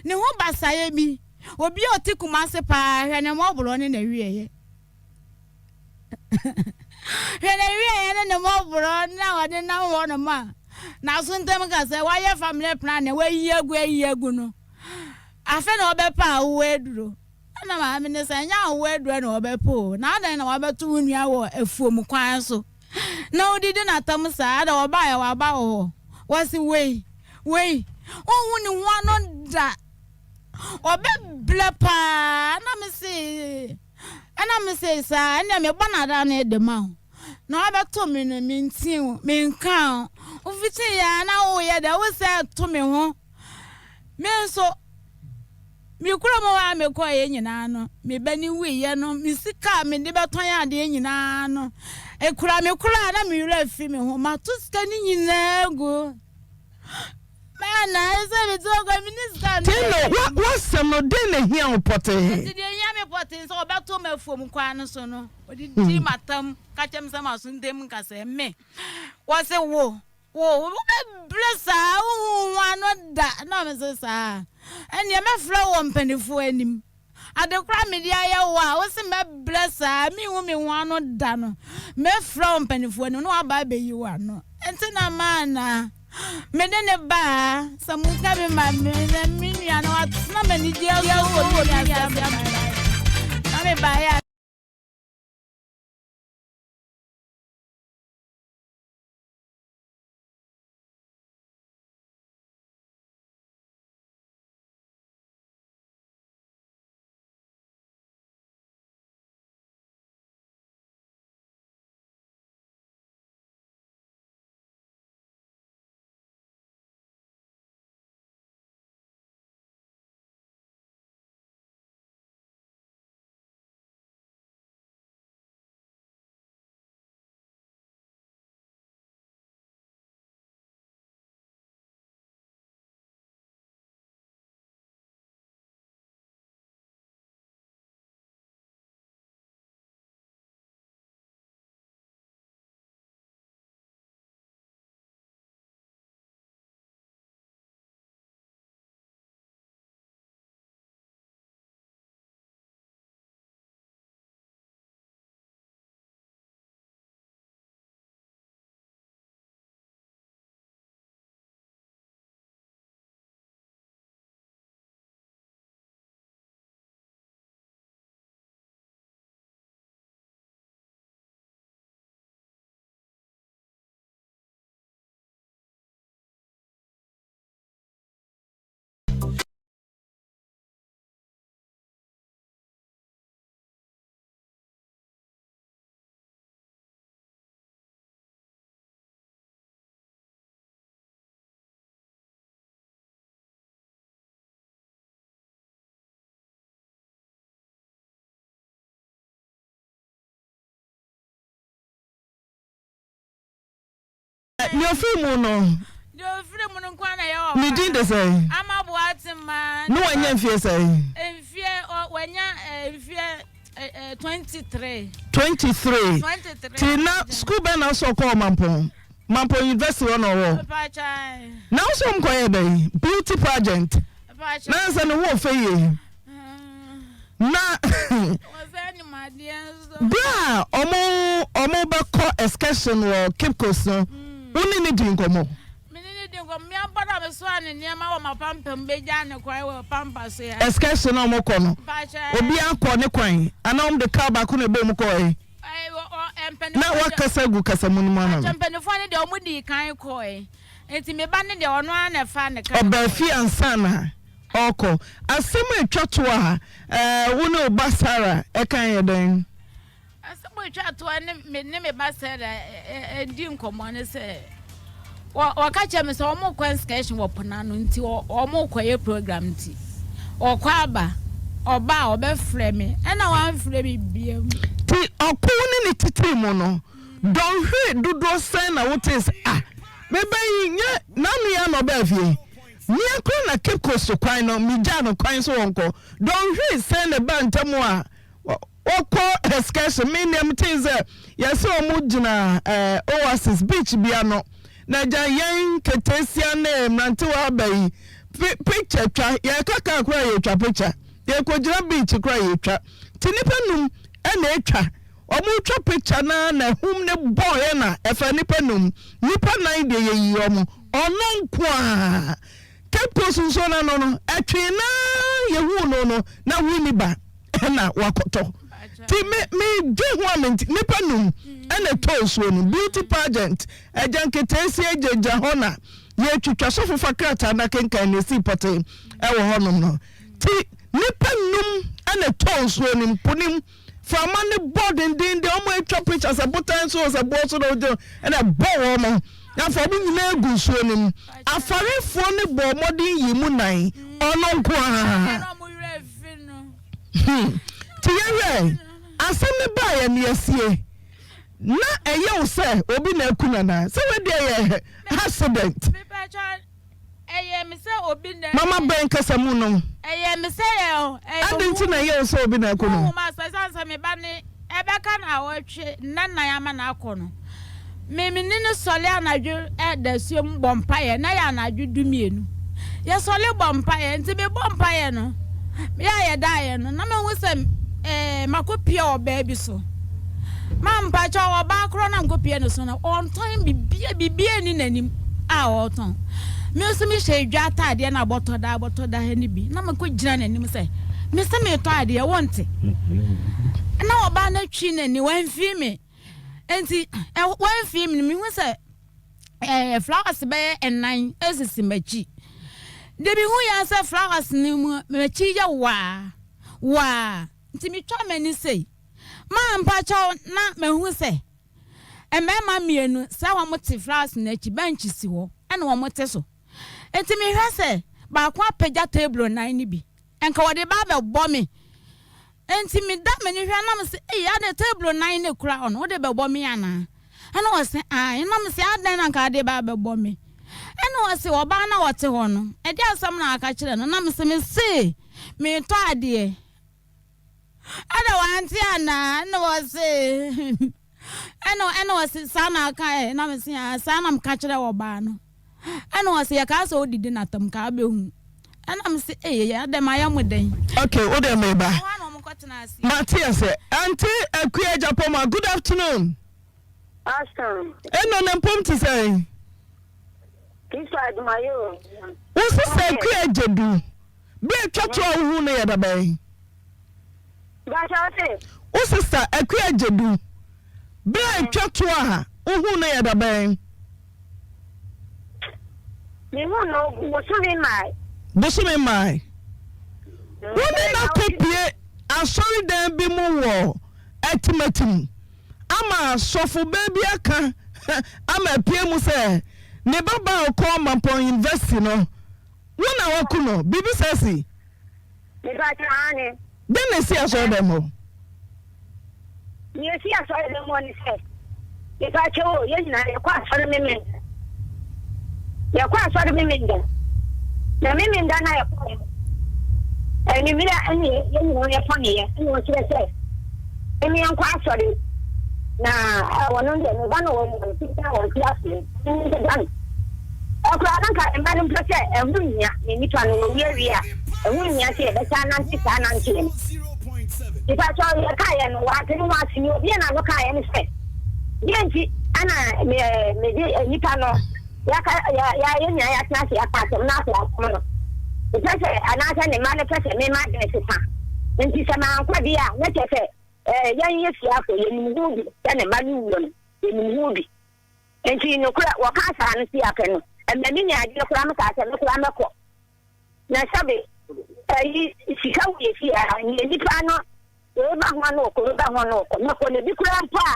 ne ho basaeɛ bi, obi a ɔte Kumase paa, hwɛ ne mmɔborɔ ne n'awieɛ. Hwɛ n'awieɛ ne ne mmɔborɔ na ɔde nam hɔnom a n'aso ntam ka sɛ wayɛ family plan na wayi agu ayi agu no. Afei na ɔbɛpɛ awoɔ aduro. Ɛna maame no sɛ ɛnyɛ awoɔ aduro na ɔbɛpɛ o. Na adɛn na wabɛto wo nua wɔ afuom kwan so na wodidi n'atam saa? Adɛn ɔbaeɛ waba wo hɔ? Wɔse wei wei wonhu ne ho ano da. Ɔbɛbrɛ paa na mese Ɛna me se, Saa, ɛnneɛ mebɔ no adane de ma wo. Na wabɛto me no, mentii wo, menkaa wo. Wofitiiɛ ara na woreyɛ dɛ, wo sɛ to me ho. Me nso, me kurom hɔ a mekɔeɛ nyinaa no, me ba no wuiɛ no, me sika a mede bɛtɔn adeɛ nyinaa no, ɛkura me koraa na me werɛ afi me ho. Mato sika no nyinaa agu. Tino, w'asɛm no, dɛn na ehia wo pɔtee? Enti deɛ ehia me pɔtee sɛ wɔbɛto m'afuom kwan no so no, wɔdidi m'atam, ka kyerɛ me sɛ m'aso ntam nka sɛ me. Wɔse wo, wo, wobɛbrɛ saa, wonhu wo ho ano da. Na mese saa, ɛnneɛ mɛfrɛ wɔ mpanimfoɔ anim. Ade koro a mede ayɛ wo a wose mɛbrɛ saa menhu me ho ano da no, mɛfrɛ wo mpanimfoɔ anim na wɔaba abɛyi wo ano. Enti na maana mede ne baa sɛ monka bi ma me na me nua no atena m'anigyeɛ so wɔ me wiase aman. Na mebaeɛ a. Nea ofiri mu no. Deɛ ofiri mu no nko ara na ɛyɛ ɔba. Ne din de sɛn? Ama Boatema. Ne wanya mfie sɛn? Mfie wanya mfie 23. 23. Ti na sukuu bɛn na ɔsɔ kɔɔ Mampɔn? Mampɔn University hɔ na ɔwɔ. Na wo sɛ ɔmkɔyɛ dɛn? Beauty pageant. Na sɛ ne ho ɔfɛ yie. Na berɛ a ɔmo ɔmo bɛkɔ excursion wɔ Cape Coast no, wo ne ne di nkɔmmɔ? Excursion a ɔmo kɔ no, obiara kɔ ne kwan anaa ɔmo de car baako na ɛbɔ ɔmo kɔɛ? Na wakasa gu kasamu no mu ama me. Mpanimfoɔ no deɛ ɔmo dii kan kɔɛ, nti me ba no deɛ ɔno ara na ɛfa ne car. Ɔbaa fie ansa na ɔrekɔ. Asɛm a etwa to a wo ne wo ba Sarah kae yɛ dɛn? Asɛm a etwa to a ne me ne me ba Sarah di nkɔmmɔ ne sɛ, wɔka kyerɛ me sɛ wɔrekɔ excursion wɔ po no ano nti wɔrekɔyɛ program nti ɔkɔ aba, ɔba a ɔbɛfrɛ me, ɛna wamfrɛ me biam. Nti ɔko ne ne titiri mu no, dɔnhwere dodoɔ sɛn na wotee sɛ, ah, me ba yi nyɛ n'ano yi ara na ɔbaa fie? Mea koraa na Cape Coast kwan no megyaa no kwan sɛ ɔnkɔ. Dɔnhwere sɛn na ɛbaa ntam a wɔkɔ excursion. Me nea metee sɛ yɛsɛ wɔn gyina eh, Oasis beach bi ano. Na agya yɛn nketeesia ne mmerantewa aba yi picture twa, yɛka kaa koraa yɛtwa picture, yɛkɔgyina beach koraa yɛtwa. Nti nnipa num ɛna atwa. Wɔretwa picture no ara na ahum no bɔeɛ na ɛfaa nnipa num. Nnipa nan deɛ yɛyii wɔn, ɔno nko ara. Cape Coast nsuo no ano no, ɛtwee no ara yɛhuu no no na Winneba na wakɔtɔ. Nti me medwe ho a mente, nnipa num ɛna ɛtɔɔ nsuo no. Beauty pageant, agya nketeesia gyinagyina hɔ na yɛretwitwa. Sɔfo fa krataa no akenkan nea ɛsii pɔtee ɛwɔ hɔnom no. Nti nnipa num ɛna ɛtɔɔ nsuo no mu, po no mu. Mframa no bɔ dendenden, wɔn atwa picture sɛ botan so sɛ boɔ so na wɔgyina ɛna ɛbɔ wɔn. Na afei wɔn nyinaa gu nsuo no mu. Afarefoɔ no bɔɔ mmɔden yii mu nan, ɔno nko ara. Hmm. Nti yɛhwɛ asɛm no baeɛ no yɛsie. Na ɛyɛ wo sɛ obi na aku no anaa? Sɛ wei deɛ yɛ accident. Ɛyɛ me sɛ obi na. Mama bɛn kasa mu no. Ɛyɛ me sɛ yɛ o. Ɛyɛ Adɛn nti na ɛyɛ wo sɛ obi na aku no? Honhom asɔ ɛsiane sɛ me ba ne ɛbɛka naawɔtwe nna nnan ama no akɔ no. Me me ne no sɔle anadwo dasuo mu bɔ mpaeɛ na yɛ anadwo dumienu. Yɛsɔle bɔ mpaeɛ nti me bɔ mpaeɛ no yɛ a yɛdaeɛ no na mehu sɛ ɛɛ makɔ pie ɔbaa bi so. Ma mpakyɛw ɔbaa korɔ na mekɔ pie no so no ɔntɔn bibia bibia ni n'anim a ɔretɔn. Me nso mehyɛ dwa ataadeɛ na abɔtɔ da abɔtɔ da ha no bi na mekɔ gyina n'anim sɛ me sɛ metɔ adeɛ wonte. Na ɔbaa no atwi n'ani wamfii me. Nti wamfii me no mehu sɛ ɛɛ flowers bɛyɛ nnan esisi m'akyi. De mehu yɛn sɛ flowers no mu m'akyi yɛ waa waa nti metwa m'ani sei. Maa mpakyɛw na mahu sɛ mmarima mmienu sɛ wɔte flowers no akyi, bench si hɔ ɛna wɔte so. Nti mehwɛ sɛ baako apagya table nan no bi, nka wɔde ba abɛbɔ me. Nti meda m'ani hwɛ na mese, ei adɛn table nan no kura hɔ no, wode bɛbɔ me anaa? Ɛna ɔse ae, na mese adɛn na nka wode ba abɛbɔ me? Ɛna ɔse ɔbaa no a ɔte hɔ no, ɛde asɛm na aka kyerɛ no, na mese mese metɔ adeɛ. Ɛna wante anaa? Ɛna ɔse ɛna ɛna ɔse saa na aka ɛ na mese ah saa na meka kyerɛ ɔbaa no. Ɛna ɔse yɛkaa sɛ wodidi n'atam kaa bɛhu. Ɛna mese ee adɛn mayɛ mo dɛn? Okay, wo deɛ meba. Ɛhɔ a na wɔn kɔtena ase. Mate ase. Auntie Akua Agyapong, good afternoon. Afternoon. Ɛna ne mpom te sɛn? Kristo adwumayɛ o. Wo sista Akua Agyedu. Bere a etwa to a wohuu no yɛ da bɛn? Mpakyɛ wo se? Wo sista Akua Agyedu, bere a etwa to a wohuu no yɛ da bɛn? Mehuu no bosome mmae. Bosome mmae. Wo ne no akɔpue asɔredan bi mu wɔ Atimatim ama sɔfobaa bi aka ama apue mu sɛ ne babaa a ɔkɔ Mampɔn University no Wo na waku no? Biribi saa si? Mepakyɛ, aane. Dɛn na esi asɔredɛm hɔ? Nea esi asɔredɛm hɔ ne sɛ, mepakyɛ o, yɛn nyinaa yɛkɔ asɔre Memenda. Yɛkɔ asɔre Memenda. Na Memenda no a yɛkɔɛ no, anwummerɛ a ɛne yɛn nyinaa yɛpɔneeɛ, ɛna ɔkyerɛ sɛ ɛne yɛnkɔ asɔre. Na ɔno deɛ ne ba no wɔ mu no, fitaa wɔnte aseɛ. Ɛkoraa na nka mma no mpo sɛ ɛho nhia na nnipa no wɔwu awie a, ɛho nhia sɛ yɛbɛsan anante saa nanteɛ no. Mpakyɛw yɛkaeɛ no wante ne ho ase nea obie n'ano kaeɛ ne sɛ deɛ nti ana mede nnipa no yɛaka yɛ yɛn nyinaa yɛatena ase yɛaka asɛm na afei asɛm no mepɛ sɛ anaasɛ ne mma no pɛ sɛ mema adwene sesa nti sɛ mankɔ deɛ a na kyerɛ sɛ yɛn yɛ fiafo yɛnim ho bi sɛ ne mma no wuo no yɛnim ho bi. Enti nokorɛ, wɔkaa saa no sia pɛ no, ɛma me nyaa adwene koraa, mekaa sɛ, Me koraa mɛkɔ. Na sɛbe, ayi, sika wɔ yɛ fie ha, nea nnipa no, wei ba ho a na ɔkɔ, wei ba ho a na ɔkɔ, mɛkɔ, na ebi koraa mpo a,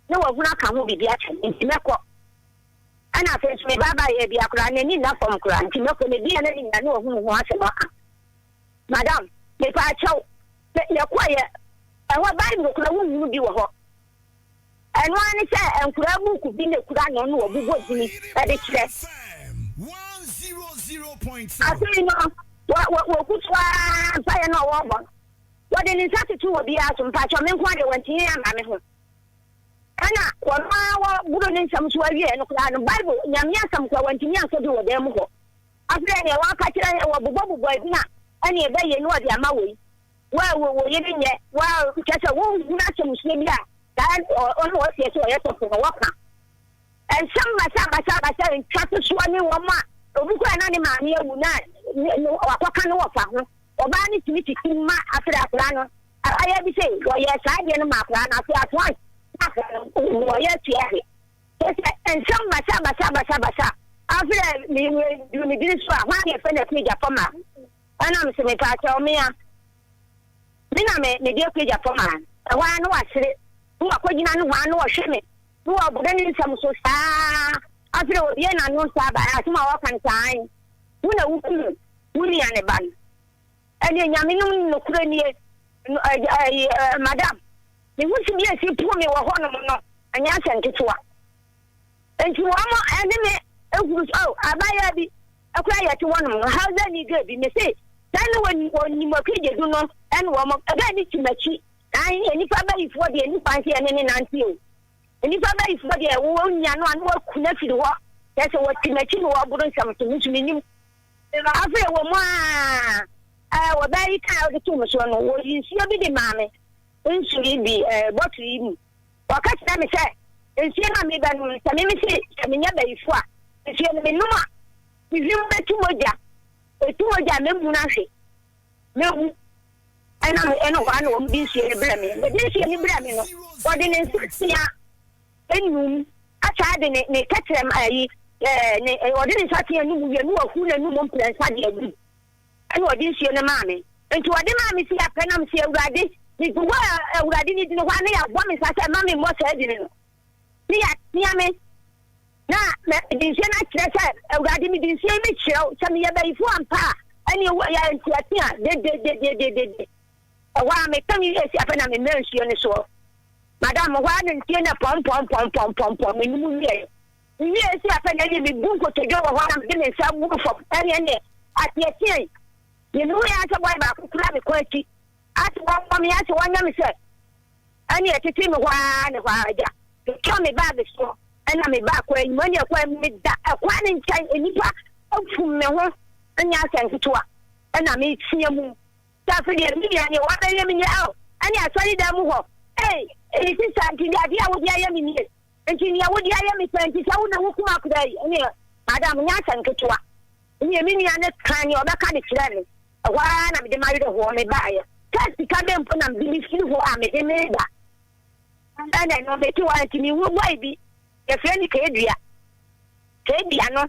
na wahunu aka ho biribi akyɛ me, enti mɛkɔ. Ɛna afei nso me ba baeɛ bia koraa, n'ani nna fam koraa, enti mɛkɔ, na ebia na ne nyinaa na wahunu ho asɛm aka. Madam, mepaakyɛw, yɛkɔeɛ, ɛhɔ Bible koraa wonhunu bi wɔ hɔ. Ɛno ara ne sɛ nkoraa buuku bi na ekura no na wɔbobɔ dini de kyerɛ. Afei no, wɔ, wɔ, wɔgu so ara mpaeɛ no a wɔrebɔ no, wɔde ne nsa toto obiara so, mpakyɛw, me nko ara deɛ wɔantumi amma me ho. Ɛna wɔn ara wɔboro ne nsɛm so awieɛ no koraa no, Bible, Nyame asɛm koraa wɔantumi ankɔ bi wɔ dan mu hɔ. Afei deɛ wɔaka kyerɛ yɛn, wɔbobɔbobɔ adwuma a ɛne ɛbɛyɛ na wɔde ama wei. Wo a wo wo yere nyɛ, wo a kyerɛ sɛ wonhunu asɛmsua bi a saa ɔno ɔseɛ sɛ ɔyɛ sɔfo no wɔka. Nsɛm basabasabasa ntwa to soɔ ne wɔn a obi koraa na ne maame awu na wakɔka ne wɔfa ho. Ɔbaa no tumi titi ma afei akwadaa no abayɛ bi sɛ wɔyɛ saa adeɛ no ma akwadaa no afei atoa na akwadaa no wɔyɛ atua he. Kyerɛ sɛ nsɛm basabasabasabasa afei me duru me diri so a hwan na yɛfrɛ no akua fam a ɛna me sɛ mepaakyɛw me a me na me mede akua fam a ɛhɔ ara na wasere na wakɔgyina no hɔ ara na ɔhwɛ me na wɔboro ne nsɛm so saa afei obie n'ano saa ba asɛm a wɔka no saa wo na wokum wo nua ne ba no ɛne nyame nom nokorɛ nie madam mehu si bi esi po me wɔ hɔnom no ɛnyɛ asɛm ketewa nti wɔn ɛne me ehuru so oh abaayewa bi ɛkora yɛte hɔnom no hausa ni girl bi me se sɛ ne wɔn wɔnim akigye du no ɛne wɔn ɛbɛn ne ti m'akyi ayi nnipa bayifoɔ deɛ nnipa nse ɛne ne nante o nnipa bayifoɔ deɛ wɔn nya no a na wɔaku no afiri hɔ kyɛ sɛ wɔte m'akyi na wɔaboro nsɛm so me nso menim afei wɔ mu a ɛɛ wɔbɛyi yi kaa wɔde to me soɔ no wɔyi nsuo bi de maa me nsu yi bi ɛɛ bɔtol yi mu wɔka kyerɛ me sɛ nsuo no a mebɛnom no sɛ meme se sɛ menyɛ bayifo a nsuo no menom a mehwim bɛtu mogya ɛtu mogya a mɛmu no ahwe mɛwu ɛna me ɛna hɔ a na wɔn de nsuo no brɛ me wɔde nsuo no brɛ me no wɔde ne nsa tea enum ataa de ne ne kɛtrɛm ayi ɛɛ ne wɔde ne nsa tea enum wie no wahu n'anum mprɛnsa de agu ɛna wɔde nsuo no maa me nti wɔde maa me si apɛ nam si awurade ne gu hɔ a awurade ne dini hɔ a ne yɛabɔ me nsa sɛ ma me mmɔ saa dini no ne yɛatea me na mede nsuo no akyerɛ sɛ awurade mede nsuo yi mekyerɛ wo sɛ meyɛ bayifo ampa a ɛne ɛwɔ yɛ nteatea dededededede ɛhɔ a meka me esi afɛ na memmɛ nsuo no soɔ madam hɔ a na nsuo no pɔmpɔmpɔmpɔmpɔmpɔm menom wie wie esi afɛ na ɛne mebu nkotodwe wɔ hɔ na mede me nsa buru fam ɛne ɛne ateatea yi mehu yɛ asɛ bɔyɛ baako kura me kɔn akyi ase wɔmmɔ me ase wɔnyɛ me sɛ ɛne ɛtete me hɔ ara ne hɔ ara agya metɔ me baage soɔ ɛna me ba kwan mu ɛne ɛkwan mu meda ɛkwan ne nkyɛn nnipa afum me ho ɛnyɛ asɛm ketewa ɛna metia mu sɛ afei deɛ me nua neɛ wabɛyɛ me nie ao ɛne asɔredan mu hɔ ei ɛyi sista nti deɛ adeɛ a wode ayɛ me nie nti nea wode ayɛ me sɛ nti sɛ wo na wokum akora yi ɛne madam nyɛ asɛm ketewa ɛne me nua no ka neɛ ɔbɛka de kyerɛ me ɛhɔ ara na mede m'awerɛhoɔ mebaeɛ sɛ sika bɛ mpo na mede mefiri hɔ a mede meba ɛna ɛno mete hɔ nti mehu boy bi yɛfrɛ no Kedua Kedua no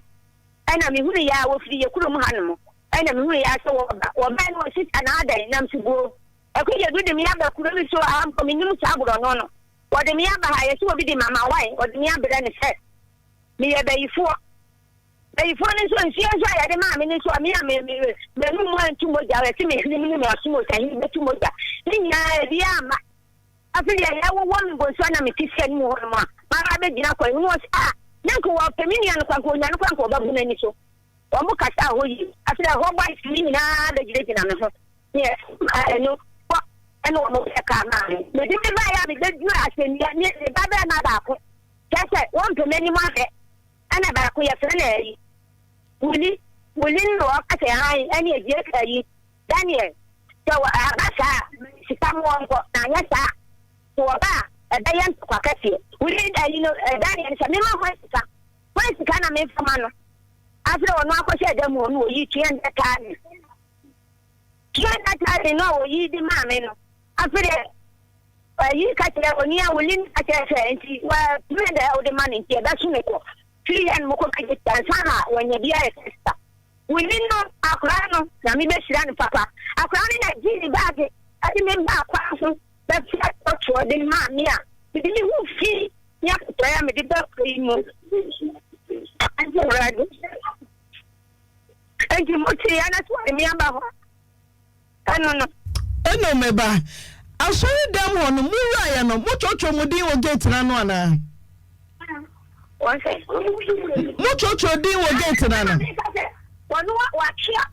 ɛna mehunu yɛ a wɔfiri yɛ kurom ha nom ɛna mehunu yɛ a sɛ wɔba wɔba no wɔsita na adan nam so buo ɛkɔ yɛ du de me aba kuro bi so a mpo menim saa borɔno no wɔde me aba ha yɛsɛ obi de mama wae wɔde me abrɛ no sɛ meyɛ bayifoɔ bayifoɔ no nso nsuo nso a yɛde maa me no nso a me a me me m'anum mu antu mogya yɛse me hwene mu ne me asom osahene bɛtu mogya ne nyinaa ebi amma Afei deɛ yɛwowɔ me bonsu a na mete fie no mu hɔ nom a, maba abɛgyina kwan mu na wɔse, Ah, na nka wɔpɛ me nua no koraa, nka ɔnya no koraa nka ɔbɛbu n'ani so. Wɔn kasaa hɔ yie. Afei deɛ ɛhɔ boys no nyinaa bɛgyinagyina me ho. Ne ɛno kɔ ɛna wɔn bɛɛ kaa maa me. Mede me baeɛ a mebɛduru asɛnnua ne me ba bɛrima baako. Kyerɛ sɛ wɔmpɛ m'anim ahwɛ. Ɛna baako yɛfrɛ no ayi. Wuli, Wuli no na ɔka sɛ han ɛne agyie ayi. Daniel, sɛ aba saa a, sika ma wɔnkɔ, na anyɛ saa a, sɛ wɔba a, ɛbɛyɛ ntɔkwa kɛseɛ. Wuli, ayi no, Daniel no sɛ, Memma hwan sika? Hwan sika na memfa ma no? Afei ɔno akɔhyɛ ɛda mu hɔ no, ɔyii 200,000. 200,000 no a ɔyii de maa me no, afei deɛ, ayi ka kyerɛ, onua Wuli no ka kyerɛ sɛ, nti, wɔ 300 a wode ma no nti, ɛbɛso me kɔ. Firi yɛn mo kɔ kagye sika ansa na wɔanya bi ayɛ sɛ sika. Wonni no akwadaa no Nyame bɛhyira no papa. Akwadaa no na gyee ne baage de me baa kwan ho bɛfrɛ trɔtrɔ de maa me a mede me ho fi ne akɔtɔeɛ a mede ba kuro yi mu. Awurade. Enti moteeɛ na sɛ wɔde me aba hɔ ɛno no. Eno me ba, asɔredɛm hɔ no, mo wuraeɛ no, motwerɛtwerɛ mo din wɔ gate no ano anaa? Motwerɛtwerɛ din wɔ gate no ano? Wɔno watwerɛ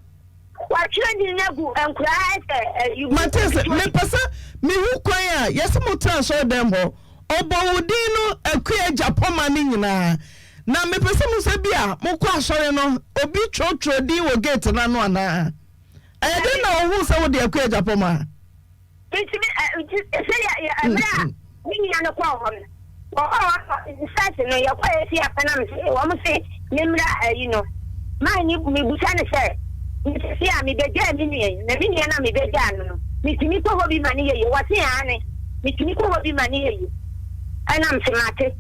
watwerɛ din no agu nkoraa sɛ ayi Mate ase, mepɛ sɛ mehu kwan a yɛse motena asɔredan mu hɔ, ɔbɔ wo din no Akua Agyapɔma no nyinaa, na mepɛ sɛ mehu sɛ bi a mokɔ asɔre no obi twerɛtwerɛ din wɔ gate no ano anaa? Ɛyɛ dɛn na ɔhuu sɛ wode Akua Agyapɔma? Nti me ɛ nti sɛ yɛ yɛ mmerɛ a me nua no kɔɔ hɔ no wɔkɔɔ hɔ no first no yɛkɔ yɛ si apɛ na me se wɔn se me mmra ayi no maa ni me busa no sɛ me sisi a me bɛgyaa me nua yi na me nua na me bɛgyaa no no me tumi kɔ hɔ bi ma ne yɛ yie wɔse aane me tumi kɔ hɔ bi ma ne yɛ yie ɛna me se mate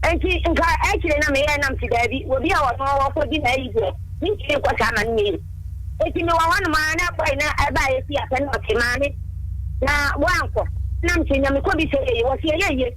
nti nka akyire na meyɛ na me se daabi obi a wɔn wɔkɔ di na ayi deɛ me ntumi nkɔ saa ma ne yɛ yie. Enti mewɔ hɔnom ara na boy no baeɛ fie asɛ na ɔse maame na woankɔ na mese nya mekɔ bi sɛ yɛye wɔse ɛyɛ ye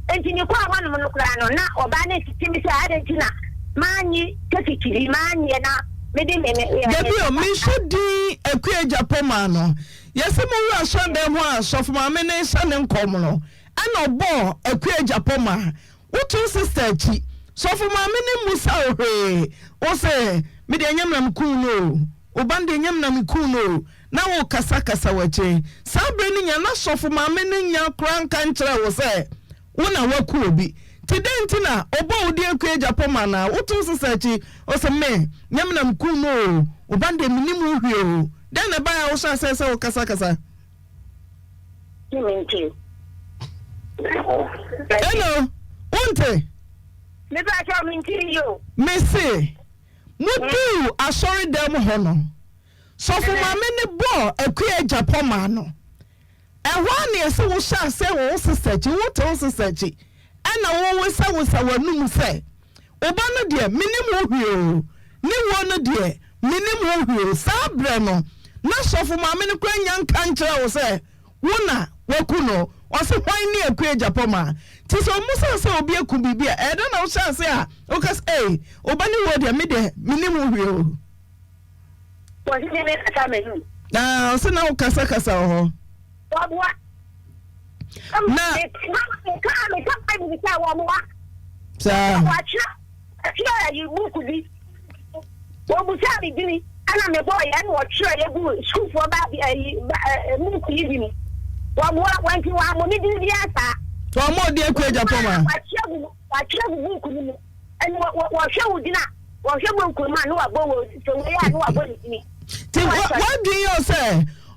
enti mekɔɔ hɔnom no koraa no na ɔbaa no tete me sɛ adɛn nti na mannye tekiti bi mannyeɛ na mede me me Dabi o, menhyɛ din Akua Agyapong no. Yɛse mo wura asɔredan hɔ a sɔfo maame no rehyɛ ne nkɔm no ɛna ɔbɔɔ Akua Agyapong. Woto sister akyi. Sɔfo maame no mmusa wo hwee. Wo se, me deɛ ɛnyɛ me na me kuu no o. Wo ba no deɛ ɛnyɛ me na me kuu no o. Na wo kasa kasa wɔ akyire. Saa berɛ no nya na sɔfo maame no nnya koraa nka nkyerɛɛ wo sɛ wo na woaku obi. Nti dɛn nti na ɔbɔɔ wo din Akua Agyapong anaa? Woto sister akyi. Wo se, me, nyɛ me na me kuu no o. Wo ba no deɛ mennim wo hwee o. Dɛn na ɛbaeɛ a wohyɛɛ aseɛ sɛ wokasa kasa? Hello, wonte? Mese, moduu asɔredan mu hɔ no, sɔfo maame no bɔɔ Akua agya pɔ maa no. Ɛhɔ a na yɛse wohyɛ aseɛ wɔ wo sista akyi, wote wo sista akyi, ɛna wowesawesa w'anum sɛ, Wo ba no deɛ, mennim ho hwee o, ne wuo no deɛ, mennim ho hwee o. Saa berɛ no, na sɔfo maame no koraa nnya nka nkyerɛɛ wo sɛ wo na woaku no. Ɔse, Hwan ne Akua Agyapong? Nti sɛ ɔmmisa wo sɛ obi aku biribi a, ɛyɛ dɛn na wohyɛ ase a woka sɛ, Ei, wo ba no wuo deɛ, me deɛ, mennim ho hwee o. Ɔse me mekasa m'anum. Ah, ɔse na wokasakasa wɔ hɔ. Wɔboa. Na. Meka meka Bible sɛ wɔboa. Saa. Wɔatwerɛ wɔatwerɛ ayi buku bi. Wɔbusaa me dini ɛna mebɔɔ yɛ ɛna wɔtwerɛ yɛ gu sukuufoɔ ba ayi ba ɛɛ buku yi bi mu. Wɔboa wɔnti wɔammɔ me din biara saa. Wɔammɔ odi akua Agyapong a. Wɔatwerɛ gu wɔatwerɛ gu buku no mu. Ɛna wɔhwɛ wo din a wɔhwɛ buku no mu a na wɔabɔ wɔ sɛ wei a na wɔabɔ ne dini. Nti w'adwene yɛ wo sɛ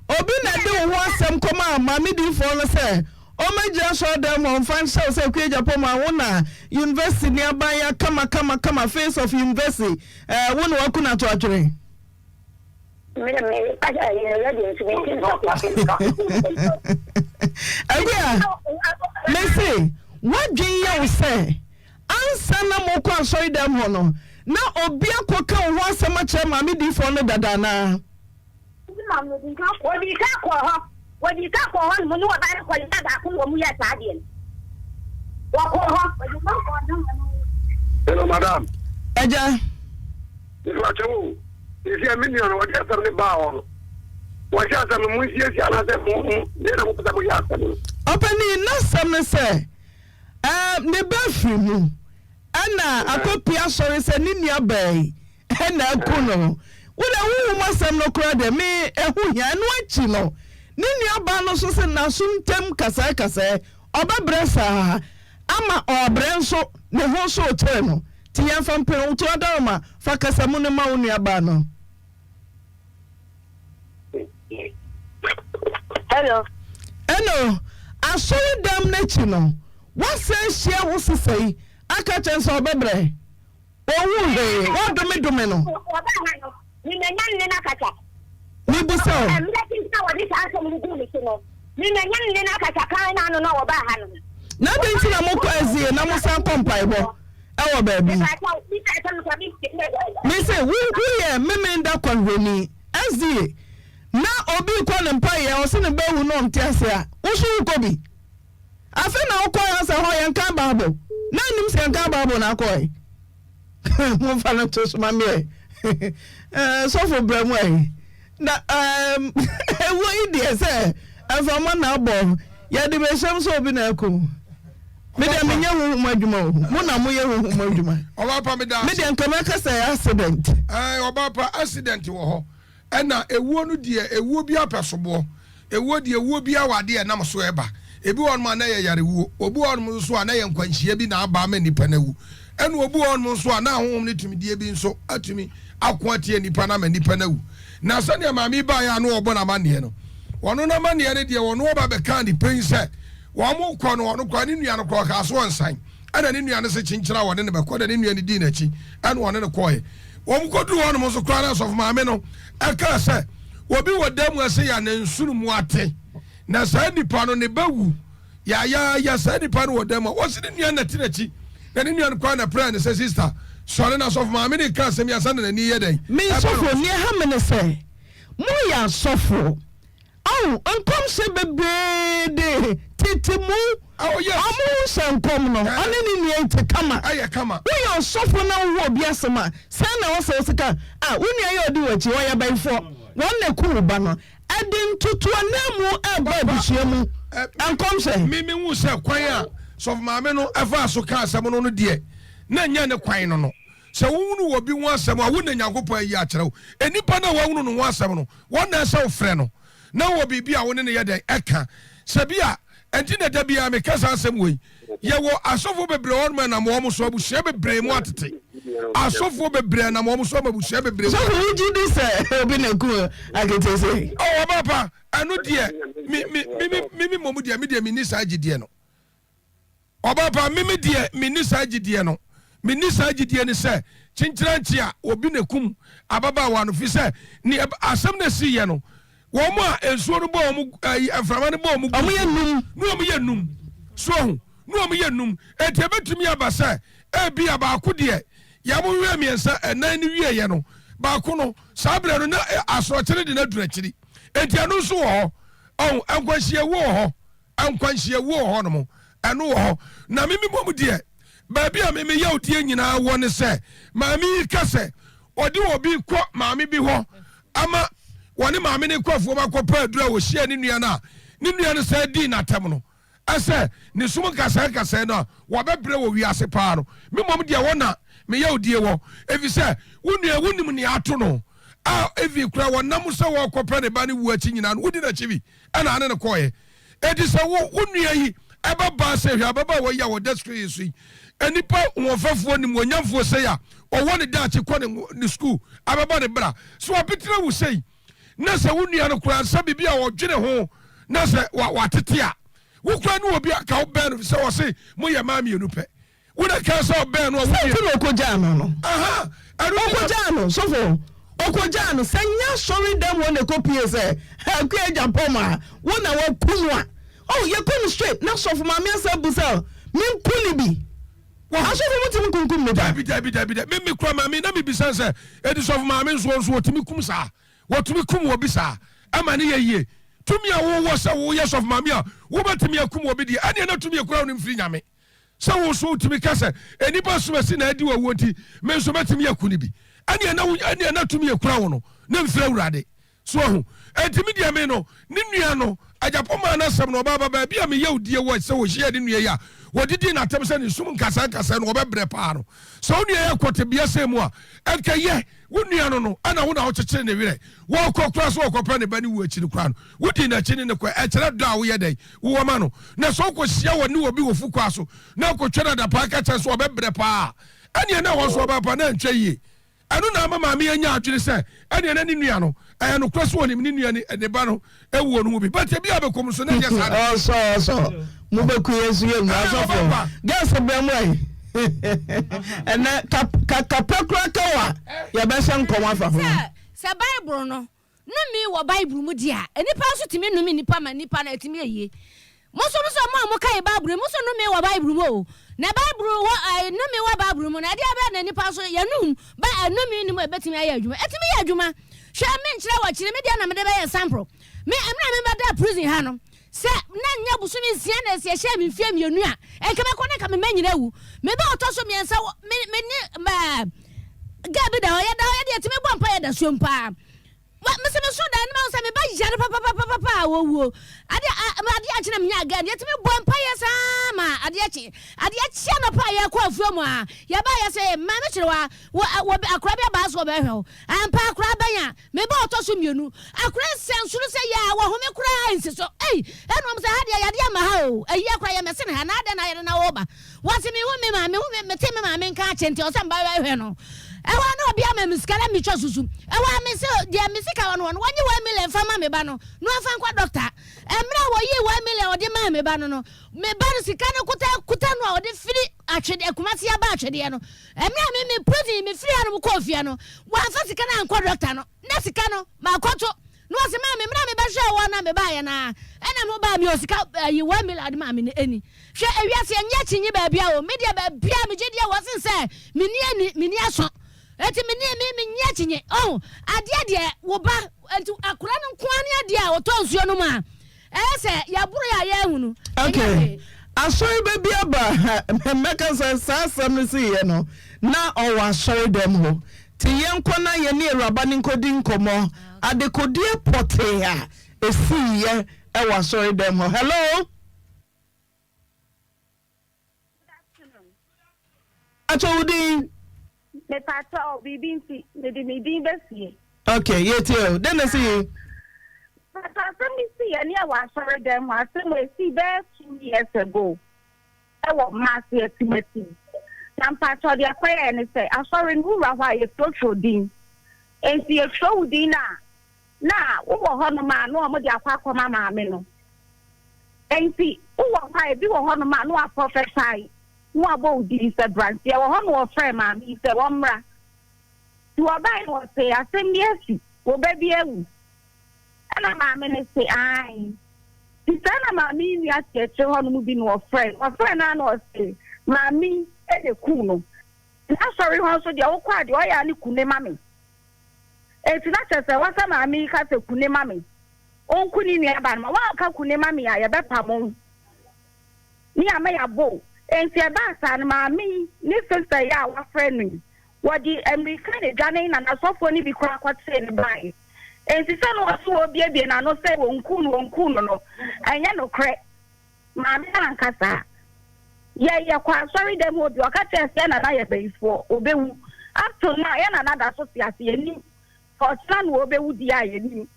obi na ɛde wo ho asɛm kɔmaa maame diifoɔ no sɛ ɔmmɛgyina asɔredan mu ɔmfa nhyɛ wo sɛ Akua Agyapong ma wo na university ni aban ya kama kama kama face of university eh, wo na waku no ato atwene. Akua, mese w'adwene yɛ wo sɛ Ansa na morekɔ asɔredan mu hɔ no, na obi akɔka wo ho asɛm akyerɛ maame diyifoɔ no dada anaa? Wɔdii kan kɔɔ hɔ. Wɔdii kan kɔɔ hɔ nom ne ɔbaa no kɔe da baako na wɔyɛɛ saa adeɛ no. Wɔkɔɔ hɔ. Hello, madam. Agya. Mepakyɛ wo, sisi a me nua no wɔde asɛm no baa hɔ no, wɔhyɛ asɛm no mo nsiesie anaasɛ mo mo deɛ na mopɛ sɛ moyɛ asɛm no. Ɔpanin, n'asɛm ne sɛ Ɛɛ, ne ba afiri mu ɛna akɔpie asɔre sɛ ne nua baa yi ɛna aku no. Wo deɛ honhom asɛm no koraa deɛ me ɛho hia. Ɛno akyi no, ne nua baa no nso se n'aso ntam kasɛɛ kasɛɛ, ɔbɛbrɛ saa ama ɔɔbrɛ nso ne ho nso rekyere no. Nti yɛmfa mpene wo to adaworoma fa kasamu no ma wo nua baa no. Hello. Hello. Asɔre dɛm n'akyi no, wasan ahyia wo sesa yi aka kyerɛ sɛ ɔbɛbrɛ. Ohu hwee, wadomedome no. Ɔbaa ha no, memanya ne no akasa. Mebusa o. Mmerɛ tenten a wɔde saa asɛm no guu me so no, memanya ne no akasa kan na ano na wɔbaa ha no. Na adɛn nti na mokɔ asie na mosan kɔ mpaebɔ ɛwɔ baabi? Mese wo woyɛ Memenda kwanhwɛni, SDA, na obi rekɔ ne mpaeɛ ɔse ne ba awu na ɔnte ase a, wo nso wokɔ bi? Afei na wokɔe asɛ hɔ yɛnkan Bible na nnim sɛ yɛnkan Bible na akɔe. Momfa no to so ma meɛ. Sɔfo brɛ mu ɛ. Na ɛwɔ yi deɛ sɛ mframa na abɔ yɛde bɛhyɛm sɛ obi na aku. Me deɛ menyɛ honhom adwuma o, mo na moyɛ honhom adwuma. Ɔbaa pa meda ase. Me deɛ nka mɛka sɛ ɛyɛ accident. Ɛɛ ɔbaa pa accident wɔ hɔ. Ɛna ewuo no deɛ ewuo biara pɛ soboɔ. Ewuo deɛ ewuo biara wɔ adeɛ a ɛnam so ɛba. Ebi wɔ hɔnom a na ɛyɛ yarewuo. Obi wɔ hɔnom nso a na ɛyɛ nkwanhyia bi na aba ama nipa no awu. Ɛna obi wɔ hɔnom nso a na ahonhom ne tumidie bi nso atumi ako atia nipa no ama nipa no awu. Na sɛdeɛ maame yi baeɛ a na ɔrebɔ no amanneɛ no, ɔno n'amanneɛ no deɛ ɔno ɔba bɛkaa ne pɛn sɛ wɔrekɔ no ɔno koraa ne nua no koraa ɔkaa so ɔnsan. Ɛna ne nua no se kyenkyere a ɔne no bɛkɔ na ne nua no dii n'akyi ɛna ɔne no kɔeɛ. Wɔn kɔduru hɔnom nso koraa na asɔfo maame no ɛkaa sɛ obi wɔ dan mu ase yɛ ne nsono mu ate na saa nipa no ne ba wu yaayaaya saa nipa no wɔ dan mu a wɔsi ne nua na te n'akyi na ne nua no koraa na prɛ ne sɛ sista sɔre na asɔfo maame no ka asɛm yi ansa na n'ani yɛ dɛn. Me sɔfo nea ɛha me ne sɛ moyɛ asɔfoɔ Ao, nkɔmhyɛ bebree de tete mu. Oh, yes. Ɔmo hyɛ nkɔm no, ɔne ne nua yi te kama. Ɛyɛ kama. Woyɛ ɔsɔfo na wowɔ obi asɛm a, sɛn na ɛwɔ sɛ wosi ka, Ah, wo nua yi a odi w'akyi, ɔyɛ bɛyifoɔ, wɔn na eku wo ba no. Ɛde ntotoananmu ɛba abusua mu. Nkɔmhyɛ. Me me hu sɛ kwan a sɔfo maame no ɛfaa so kaa asɛm no no deɛ, na nyɛ ne kwan no no. Sɛ wohunu obi ho asɛm a, wo na Nyankopɔn ayi akyerɛ wo. Nnipa no a woahunu no ho asɛm no, wɔn na ɛsɛ wofrɛ no, na wɔ biribi a wo ne no yɛ dɛn? Ɛka. Sɛ bi a, ɛnti na da biara meka saa asɛm wei. Yɛwɔ asɔfoɔ bebree wɔ hɔnom a ɛnam wɔn so abusua bebree mu atete. Asɔfoɔ bebree ɛnam wɔn so ama abusua bebree mu Sɔfo, wogye di sɛ obi na eku aketesia yi? Oh, ɔbaa pa, ɛno deɛ, me, me, me, me, me mmom deɛ, me deɛ menni saa gyidie no. Ɔbaa pa, me me deɛ menni saa gyidie no. Menni saa gyidie no sɛ kyenkyerenkye a obi na kum ababaawa no, firi sɛ ne asɛm no ɛsiiɛ no, wɔn a nsuo no bɔɔ wɔn, ɛyi, mframa no bɔɔ wɔn gu Wɔn yɛ num. Ne wɔn yɛ num. So ahu? Ne wɔn yɛ num. Enti ɛbɛtumi aba sɛ ebia baako deɛ, yɛn mo hwehwɛ mmiɛnsa, ɛnan no wieɛ no, baako no, saa berɛ no na asorɔkye no de no aduru akyiri. Enti ɛno nso wɔ hɔ. Ɔho, nkwanhyiawuo wɔ hɔ. Nkwanhyiawuo wɔ hɔnom, ɛno wɔ hɔ. Na me mmom deɛ, baabi a me me yawdie nyinaa wɔ ne sɛ, maame yi ka sɛ ɔde obi kɔ maame bi hɔ ama wɔne maame no kɔ afuom akɔpɛ aduro a wɔhyia ne nua no a ne nua no sɛ dii n'atɛm no ɛsɛ ne sum nkasɛɛ nkasɛɛ no a wɔbɛbrɛ wɔ wiase paa no. Me mmom deɛ wɔ na me yawdie wɔ, ɛfiri sɛ wo nua wonim nea ato no a evi koraa wɔnam sɛ wɔrekɔpɛ ne ba no wuo akyi nyinaa no wodi n'akyi bi ɛna ane no kɔɔeɛ. Enti sɛ wo wo nua yi ɛba baa sɛ hwɛ ababaawa yi a ɔda screen yi so yi, nnipa hoɔfɛfoɔ nimuonyamfoɔ sei a ɔwɔ ne daakye kɔ ne ne sukuu abɛbɔ ne bra, sɛ wabɛtena wo sei na sɛ wo nua no koraa sɛ biribi a ɔdwene ho na sɛ wa watete a, wo koraa ne obi a ka wobɛn no sɛ ɔse moyɛ mmaa mmienu pɛ. Wo na kaa sɛ ɔbɛn no a wo Sɛ nti na ɔkɔgyaa no no. Aha, ɛno nti na. Ɔkɔgyaa no, sɔfo, ɔkɔgyaa no. Sɛ nyɛ asɔre dɛm hɔ na ɛkɔpie sɛ Akua Agyapong a, wo na waku no a. Oh, yɛkɔ no straight na sɔfo maame asa abu sɛ menku no bi. Asɔfo motumi nkunkum nnipa? Dabi, dabi, dabi, dabi. Me, me kura maame na mebisa no sɛ, enti sɔfo maame nso, ɔnso ɔtumi kum saa? Wɔtumi kum obi saa ma no yɛ yie? Tumi a wowɔ sɛ woyɛ sɔfo maame a wobɛtumi akum obi deɛ, ɛnneɛ na tumi a ɛkura wo no mfiri Nyame. Sɛ wo nso wotumi ka sɛ, Nnipa asumasi na adi w'awuo nti, me nso mɛtumi aku no bi. Ɛnneɛ na wo, ɛnneɛ na tumi ekura wo no, na mfiri Awurade. So wahu? Enti me deɛ me no, ne nua no, agyapong maa n'asɛm no, ɔbaa ba baabi a me yawdie wɔ sɛ ɔhyiaa ne nua yi a wɔdidii n'atɛm sɛ ne sum nkasɛɛ nkasɛɛ no ɔbɛbrɛ paa no. Sɛ wo nua yi akɔ tebea sei mu a, ɛnka yɛ wo nua no no, ɛna wo na wokyekyere ne werɛ. Wɔkɔ koraa sɛ wɔkɔpɛ ne ba no wuo akyi no koraa no, wodii n'akyi ne no kɔɛ. Ɛkyerɛ dɔ a woyɛ dɛn? Wowɔ ma no. Na sɛ wokɔhyia wɔ ne obi wɔ fukua so na wokɔtwa no adapaa ka kyerɛ no sɛ ɔbɛbrɛ paa a, ɛnneɛ na ɛhɔ nso ɔbaa paa na antwa yie. Ɛno na ama maame anya adwene sɛ ɛnneɛ na ne nua no, ɛyɛ nokorɛ sɛ ɔnim ne nua ne ba no wuo no ho bi. But ebi a bɛkɔ mu nso na ɛnyɛ saa de. Ɔsɔ ɔsɔ mo bɛ ku yɛn so yɛ ngu asɔfo girls brɛ mo ayi ɛnɛ kakapɛ kura ka wa yɛbɛhyɛ nkɔm afa ho. Sɛ Bible no Nnome wɔ Bible mu deɛ a, nnipa nso tumi nnome nnipa ma nnipa no atumi ayie. Mo nso mo sɛ mo a mokae Bible yi, mo nso nnome wɔ Bible mu o. Na Bible wɔ ɛɛ nnome wɔ Bible mu no, ɛdeɛ bɛyɛ na nnipa nso yɛnum ba nnome no mu a ɛbɛtumi ayɛ adwuma. Ɛtumi yɛ adwuma. Hwɛ me nkyerɛ wɔ kyerɛ me deɛ na mede bɛyɛ sample. Me mmerɛ a mebɛda prison ha no, sɛ na nyɛ bosome nsia na ɛsɛ ɛhyɛ me mfeɛ mmienu a, nka mɛkɔ na nka me mma nyina awu. Me ba ɔtɔ so mmiɛnsa wɔ me me ne ɛɛ girl bi da hɔ, yɛda hɔ yɛde yɛtumi bɔ mpa yɛda suom paa. Wa mese me so dan no mahu sɛ me ba yare papapapapa a wɔwuo. Ade a ade akye na menya girl no yɛtumi bɔ mpa yɛ saa ma Adeɛ kye adeɛ kye anɔpa a yɛkɔ afuo mu a yɛbaa yɛ sɛ maame kyerewa wɔ wɔ akora bi abaa so wɔbɛhwɛ wo. Ampa akora bɛn a me ba ɔtɔ so mmienu. Akora nsɛnsono sɛ yɛ a wɔhome koraa nsi so. Ei ɛna wɔn sɛ ha deɛ yadeɛ mma ha o. Ayie koraa yɛmmɛsene ha na adɛn na ayɛ no na woba. Wɔse mehu me maame mehu me mete me maame nka akyɛ nti ɔsɛ mba bɛhwɛ no. Ɛhɔ a na obi ama me sika na metwa susu. Ɛhɔ a mese deɛ me sika wɔ no hɔ no wɔnye 1 million mfa ma me ba no na ɔmfa nkɔ dɔkta. Mmerɛ a wɔyii 1 million a wɔde maa me ba no no, me ba no sika no kuta kuta no a ɔde firi atwedeɛ Kumasi aba atwedeɛ no. Mmerɛ a me me prison me firi hanom kɔɔ fie no, wɔamfa sika no ankɔ dɔkta no. Na sika no makɔto. Na ɔse maame mmerɛ a mebɛhwɛɛ wɔn na mebaeɛ no ara ɛna mo baa me o sika ayi 1 million ade maa me no ɛni. Hwɛ ewiase ɛnyɛ akyinnye baabia o, me deɛ baabia megye deɛ wɔ sen sɛ menni ani menni aso. Enti me ne me menyɛ akyinnye. Ɔho adeɛ deɛ wo ba enti akora no nko ara ne adeɛ a ɔtɔ nsuo no mu a ɛyɛ sɛ yɛaboro yɛ a yɛahunu. Ɛnyɛ Okay. hwee. Asɔre ba bi aba ha, mɛka sɛ saa asɛm no siiɛ no, na ɔwɔ asɔredɛm hɔ. Nti yɛnkɔ na yɛne awuraba no nkɔdi nkɔmmɔ. Adekodeɛ pɔtee a ɛsiiɛ wɔ asɔredɛm hɔ. Hello? Good afternoon. Pakyɛ wo din? Mepakyɛ o, biribi nti, mede me din bɛsie. Ok, yɛtie o. Dɛn na ɛsi yi? Pakyɛ asɛm bi si yɛne ɛwɔ asɔre dɛm hɔ, asɛm ɛsi bɛyɛ 2 years ago ɛwɔ Maase Atimatim. Na mpakyɛ deɛ ɛkɔyɛɛ ne sɛ, asɔre no wowura hɔ a yɛtwerɛtwerɛ din. Enti yɛtwerɛ wo din no a, na wowɔ hɔnom a na wɔde akɔ akɔma maame no. Enti wowɔ hɔ a ebi wɔ hɔnom a na wɔaprophesy na wɔabɔ wo din sɛ bra. Nti ɛwɔ hɔ na wɔfrɛɛ maame yi sɛ wɔmmra. Nti wɔbae no wɔse asɛm bi asi, wo ba bi awu. Ɛna maame no se ae. Nti saa na maame yi nua te akyire hɔnom bi na wɔfrɛɛ no. Wɔfrɛɛ no a na ɔse maame yi na ekum no. N'asɔre hɔ nso deɛ wokɔ a deɛ ɔyɛ a ne ku ne ma me. Enti na kyerɛ sɛ wɔsɛ maame yi ka sɛ ku ne ma me. Ɔnku ne nua ba no ma. Woanka ku ne ma me a yɛbɛpamo wo. Ne ama yɛabɔ wo. Enti ɛbaa saa no maame yi ne sister yi a wafrɛ no yi, wɔde mmirika na edwanee na n'asɔfoɔ no bi koraa kɔtee no baeɛ. Enti sɛ na ɔse wɔrebuebue n'ano sɛ wɔnkuu no wɔnkuu no no, ɛnyɛ nokorɛ. Maame no anka saa. Yɛ yɛkɔ asɔre dɛm hɔ bi, ɔka kyerɛɛ sɛ yɛn nana yɛ bayifoɔ, ɔbɛwu. Up to now yɛn nana da so te ase, yɛnnim sɛ ɔkyena na ɔbɛwu deɛ a yɛnnim.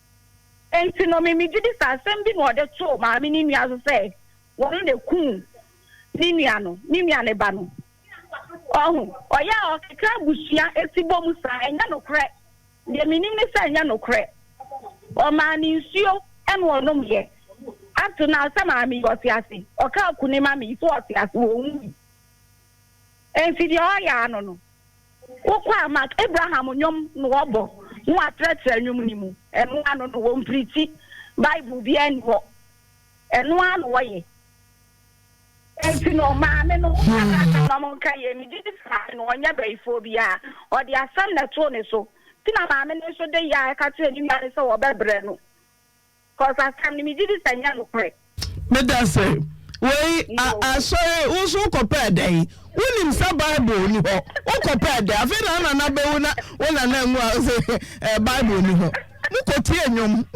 Enti no me megye di sɛ asɛm bi na ɔde too maame no nua so sɛ wɔn na ɛkuu ne nua no, ne nua ne ba no. Ɔho, ɔyɛ a ɔkeka abusua si bɔ mu saa, ɛnyɛ nokorɛ. Deɛ menim ne sɛ ɛnyɛ nokorɛ. Ɔmaa no nsuo ɛna ɔnomyɛ. Up to now sɛ maame yi ɔte ase, ɔkaa kune ma me yi sɛ ɔte ase, ɔnwui. Enti deɛ ɔyɛ ano no, wokɔ a Mark Abraham nnwom na ɔbɔ na watrɛtrɛ nnwom no mu. Ɛno ano no, wɔmprikyi. Bible biara nni hɔ. Ɛno ara na wɔyɛ. Enti no, maame no, woka no asɛm na ɔmo nka yie. Megye di sɛ maame no, ɔnyɛ bayifoɔ biara. Ɔde asɛm na ɛtoo ne so. Nti na maame no nso de yea ɛka kyerɛɛ ne nua no sɛ wɔbɛbrɛ no. Cause asɛm no, megye di sɛ ɛnyɛ nokorɛ. Medase. Wei asɔre wo nso wokɔpɛɛ dɛn? Wonim sɛ Bible ni hɔ. Wokɔpɛɛ dɛn? Afei na wo nana bɛwu na wo nana anwu a wose eh, Bible ni hɔ. Mokɔtie nnwom.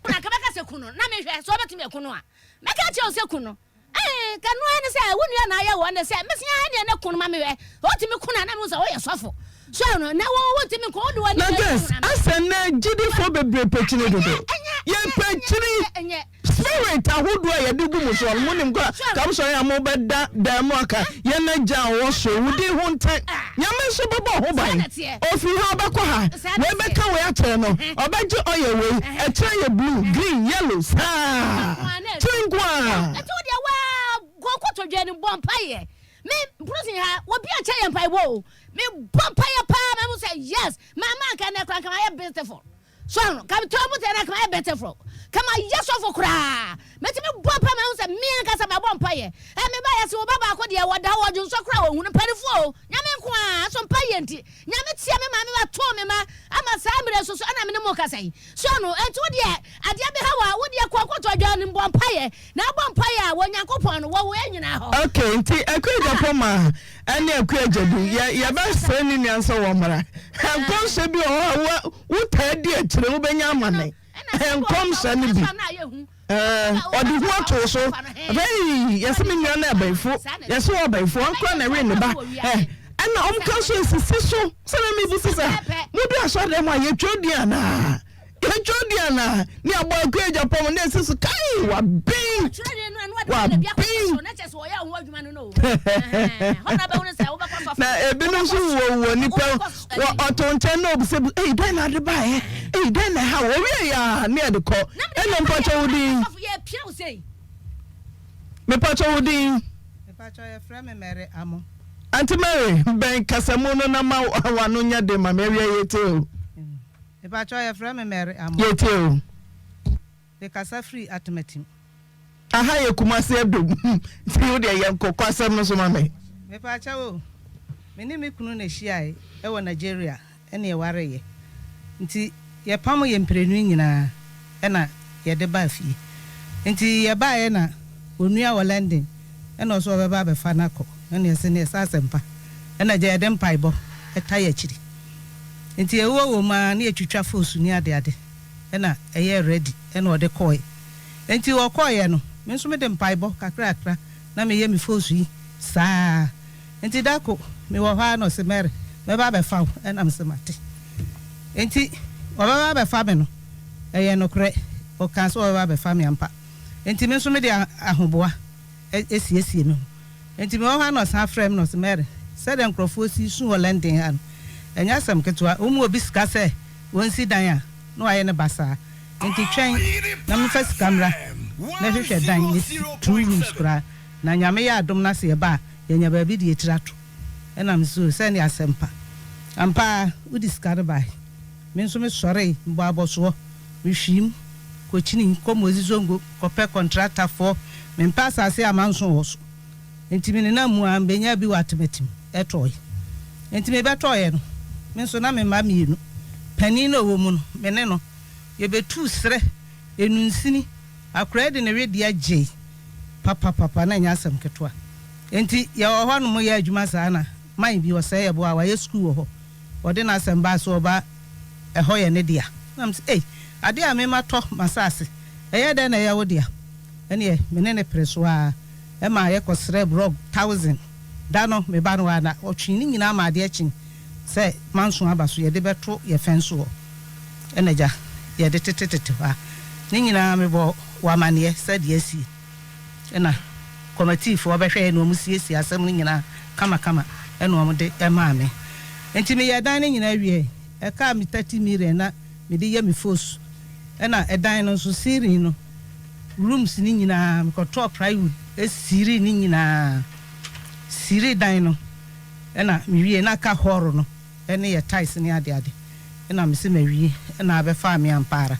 Na nka bɛka sɛ ku no na mehwɛ sɛ ɔbɛtumi aku no a mɛka kyerɛ wo sɛ ku no ɛɛ ka no ara ne sɛ wo nua na ayɛ wɔ ne sɛ mesia ɛneɛ ne ku no ma mehwɛ ɔtumi ku no a na mehu sɛ woyɛ sɔfo so no na wo wontumi nko wode w'ani Na bɛhu guess na me asɛ nnɛ gyidifoɔ bebree pɛkyini dodo. Yɛpɛkyini spirit ahodoɔ a yɛde gu mo soɔ no monim kɔ a ka mosɔre a mobɛda dan mu aka yɛn agya a ɔwɔ soro wo din ho nte. Nyame nso bɛbɔ ho ban. Ɔfiri ha ɔbɛkɔ ha wei bɛka wei akyerɛ no ɔbɛgye ɔyɛ wei ɛkyerɛ yɛ blue green yellow saa kyere nko a. Ɛti wo deɛ waa kɔ kotodwe no bɔ mpaeɛ me prison ha obi ankyɛ yɛ mpaebɔ o me bɔ mpaeɛ paa ma mu sɛ yes mama anka nɛ kora nka mayɛ beautiful so ano ka metɔ mu tɛ na nka mayɛ beautiful ka mayɛ sɔfo koraa mɛtumi bɔ mpaeɛ ma mu sɛ me ankasa mabɔ mpaeɛ ɛ me ba yɛ sɛ wo ba baako deɛ wɔda hɔ wɔdwo nsɔ koraa wɔhunu mpanimfoɔ o Nyame nko a so mpaeɛ nti Nyame tia me maame ba too me ma ama saa mmerɛ so so ɛna me ne mo kasa yi so ano ɛnti wo deɛ adeɛ bi ha wa wo deɛ kɔ kɔtɔ dwa no bɔ mpaeɛ na abɔ mpaeɛ a wɔ Nyankopɔn no wɔ wo yɛ nyinaa hɔ. Ok nti Akua Agyapong ɛne Akua Agyadu yɛ yɛbɛsrɛ ne nua sɛ wɔmmra. Nkɔmhyɛ bi wɔ hɔ a wo wotaa di akyire wobɛnya amane. Nkɔmhyɛ no bi. Ɛɛ, ɔde hu ato wo so. Afei, yɛse me nua no ɛbɛnfo, yɛse ɔbɛnfo, ɔnkora na ɛwe ne ba. Ɛ, ɛna ɔmo ka nso esisi so. Sɛ na mi bu sisa, mo du asɔre dɛm a yɛtwerɛ din anaa? Yɛtwerɛ din anaa? Ne abɔ akua agya pɔm ne esi so kai waben, waben. Na ebinom nso wɔ wɔ nipa wɔ ɔto nkyɛn na obisa bi eyi dɛn na ade baeɛ eyi dɛn na ɛha wɔ owie yɛ a ne yɛde kɔ ɛna mpakyɛ wo din mepakyɛ wo din. Mepakyɛ yɛfrɛ me Mary Amo. Auntie Mary bɛn kasamu no na ma wano nyɛ den ma me awia yɛtie o. Mepakyɛ yɛfrɛ me Mary Amo. Yɛtie o. Mekasa firi Atematim. Aha yɛ Kumasi Adom nti wo deɛ yɛnkɔ kɔ asɛm no so ma me. Mepaakyɛw o, me ne me kunu na ehyiae wɔ Nigeria ɛna yɛwareeɛ. Nti yɛpam yɛn mprenu nyinaa ɛna yɛde baa fie. Nti yɛbaeɛ na onua wɔ London ɛna ɔse ɔbɛba abɛfa no akɔ ɛna yɛse neɛ saa asɛmpa ɛna gya yɛde mpaebɔ ɛta yɛ akyiri. Nti yɛwɔ wɔ mu ara na yɛtwitwa foosu ne adeade ɛna ɛyɛɛ ready ɛna ɔde kɔɔe. Enti ɔkɔeɛ no, me nso mede mpaebɔ kakrakra na meyɛ me foosu yi saa ara. Enti da ko, mewɔ hɔ ara na ɔse, Mary, mɛba abɛfa wo. Ɛna mese, Mate. Enti ɔbɛba abɛfa me no, ɛyɛ nokorɛ, ɔkaa sɛ ɔbɛba abɛfa me ampa. Enti me nso mede ahoboa siesie me ho. Enti mewɔ hɔ ara na ɔsan frɛɛ me na ɔse, Mary, sɛdeɛ nkorɔfoɔ si su wɔ London ha no, ɛnyɛ asɛm ketewa. Wɔma obi sika sɛ wɔnsi dan a, na wayɛ no basaa. Enti twɛn na memfa sika mmra na hwehwɛ dan ne si two rooms koraa na Nyame yɛ adom na sɛ yɛba a yɛanya baabi de yɛtiri ato. Ɛna mese o sɛ ɛne asɛmpa. Ampa ara wode sika no bae. Me nso me sɔree, mebɔɔ abɔsoɔ, me hwiim, kɔkyini, kɔ Mozi Zongo kɔpɛ kɔntratafoɔ, mempɛ asase a manso wɔ so. Enti me nenam mu ara mebenyaa bi wɔ Atematim tɔɔe. Enti mebɛtɔeɛ no, me nso na me mma mmienu, panin no a ɔwɔ mu no, me ne no, yɛbɛtuu serɛ, enunsini, akoraa de ne wedeɛ gyei papapapa, na ɛnyɛ asɛm ketewa. Enti yɛwɔ hɔnom yɛ adwuma saa na man bi, ɔsɛe yɛn bo a, wayɛ sukuu wɔ hɔ, ɔde n'asɛm baa sɛ ɔba ɛhɔ yɛ ne dea. Na mese, Ei, adeɛ a me matɔ m'asase, ɛyɛ dɛn na ɛyɛ wo dea? Ɛnneɛ me ne no pere so ara maa yɛkɔsrɛɛ brɔg thousand. Da no, me ba no ara na ɔtwee ne nyinaa ma adeɛ kyee sɛ manso aba so, yɛde bɛto yɛn fɛn soɔ. Ɛna agya, yɛde tetetete hɔ ara. Ne nyinaa mebɔɔ wɔ amaneɛ sɛ deɛ asie. Ɛna kɔmatiifoɔ bɛhwɛeɛ na wɔsiesiee asɛm no nyinaa kamakama ɛna wɔde maa me. Enti meyɛɛ dan no nyinaa wieeɛ. Ɛkaa me 30 million na mede yɛ me fos. Ɛna ɛdan no nso ceiling no, rooms no nyinaa mekɔtɔɔ plywood sirii ne nyinaa. Sirii dan no ɛna mewie na aka hall no ɛne yɛ tiles ne ade ade ɛna mese mawie ɛna abɛfaa me ampa ara.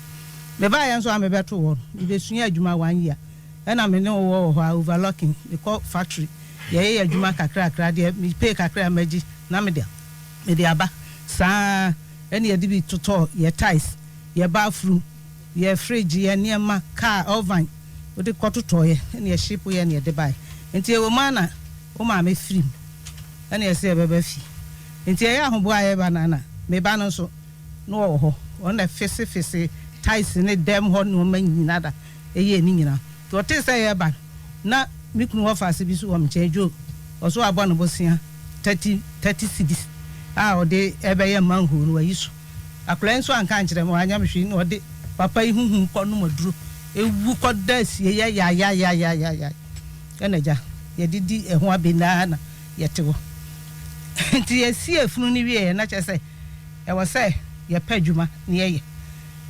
Mebaeɛ nso a mebɛtoo hɔ no mebɛsuaa adwuma one year ɛna me ne wo wɔ hɔ a overlocking mekɔ factory yɛyɛ yɛ adwuma kakrakra deɛ me pay kakra a magye na mede mede aba saa ɛna yɛde bi totɔɔ yɛ tiles, yɛ bathroom, yɛ fridge, yɛ nneɛma, car, oven, wode kɔtotɔeɛ ɛna yɛ ship yɛ na yɛde baeɛ. Nti ɛwɔ mu ara na wo maame firi mu ɛna yɛsɛ yɛbɛba fie. Nti ɛyɛ ahoboa a yɛba no ara na me ba no nso na ɔwɔ hɔ, ɔno na ɛfesefese tiles ne dɛm hɔ nneɛma nyinaa da ɛyɛɛ ne nyinaa. Nti ɔtee sɛ yɛreba no na me kunu wɔ faase bi so wɔ me nkyɛn, Joe, ɔso wabɔ ne bosea. 30 30 cedis a ɔde rebɛyɛ manhole no wayi so. Akwadaa yi nso anka ankyerɛ me, wanyɛ me hwee na ɔde papa yi ho hu kɔnom aduro, ewu kɔda asieeɛ yayayayayayay. Ɛna agya, yɛde di ɛho abɛn ara na yɛte hɔ. Nti yɛsie efunu no wieeɛ na kyerɛ sɛ ɛwɔ sɛ yɛpɛ adwuma na yɛyɛ.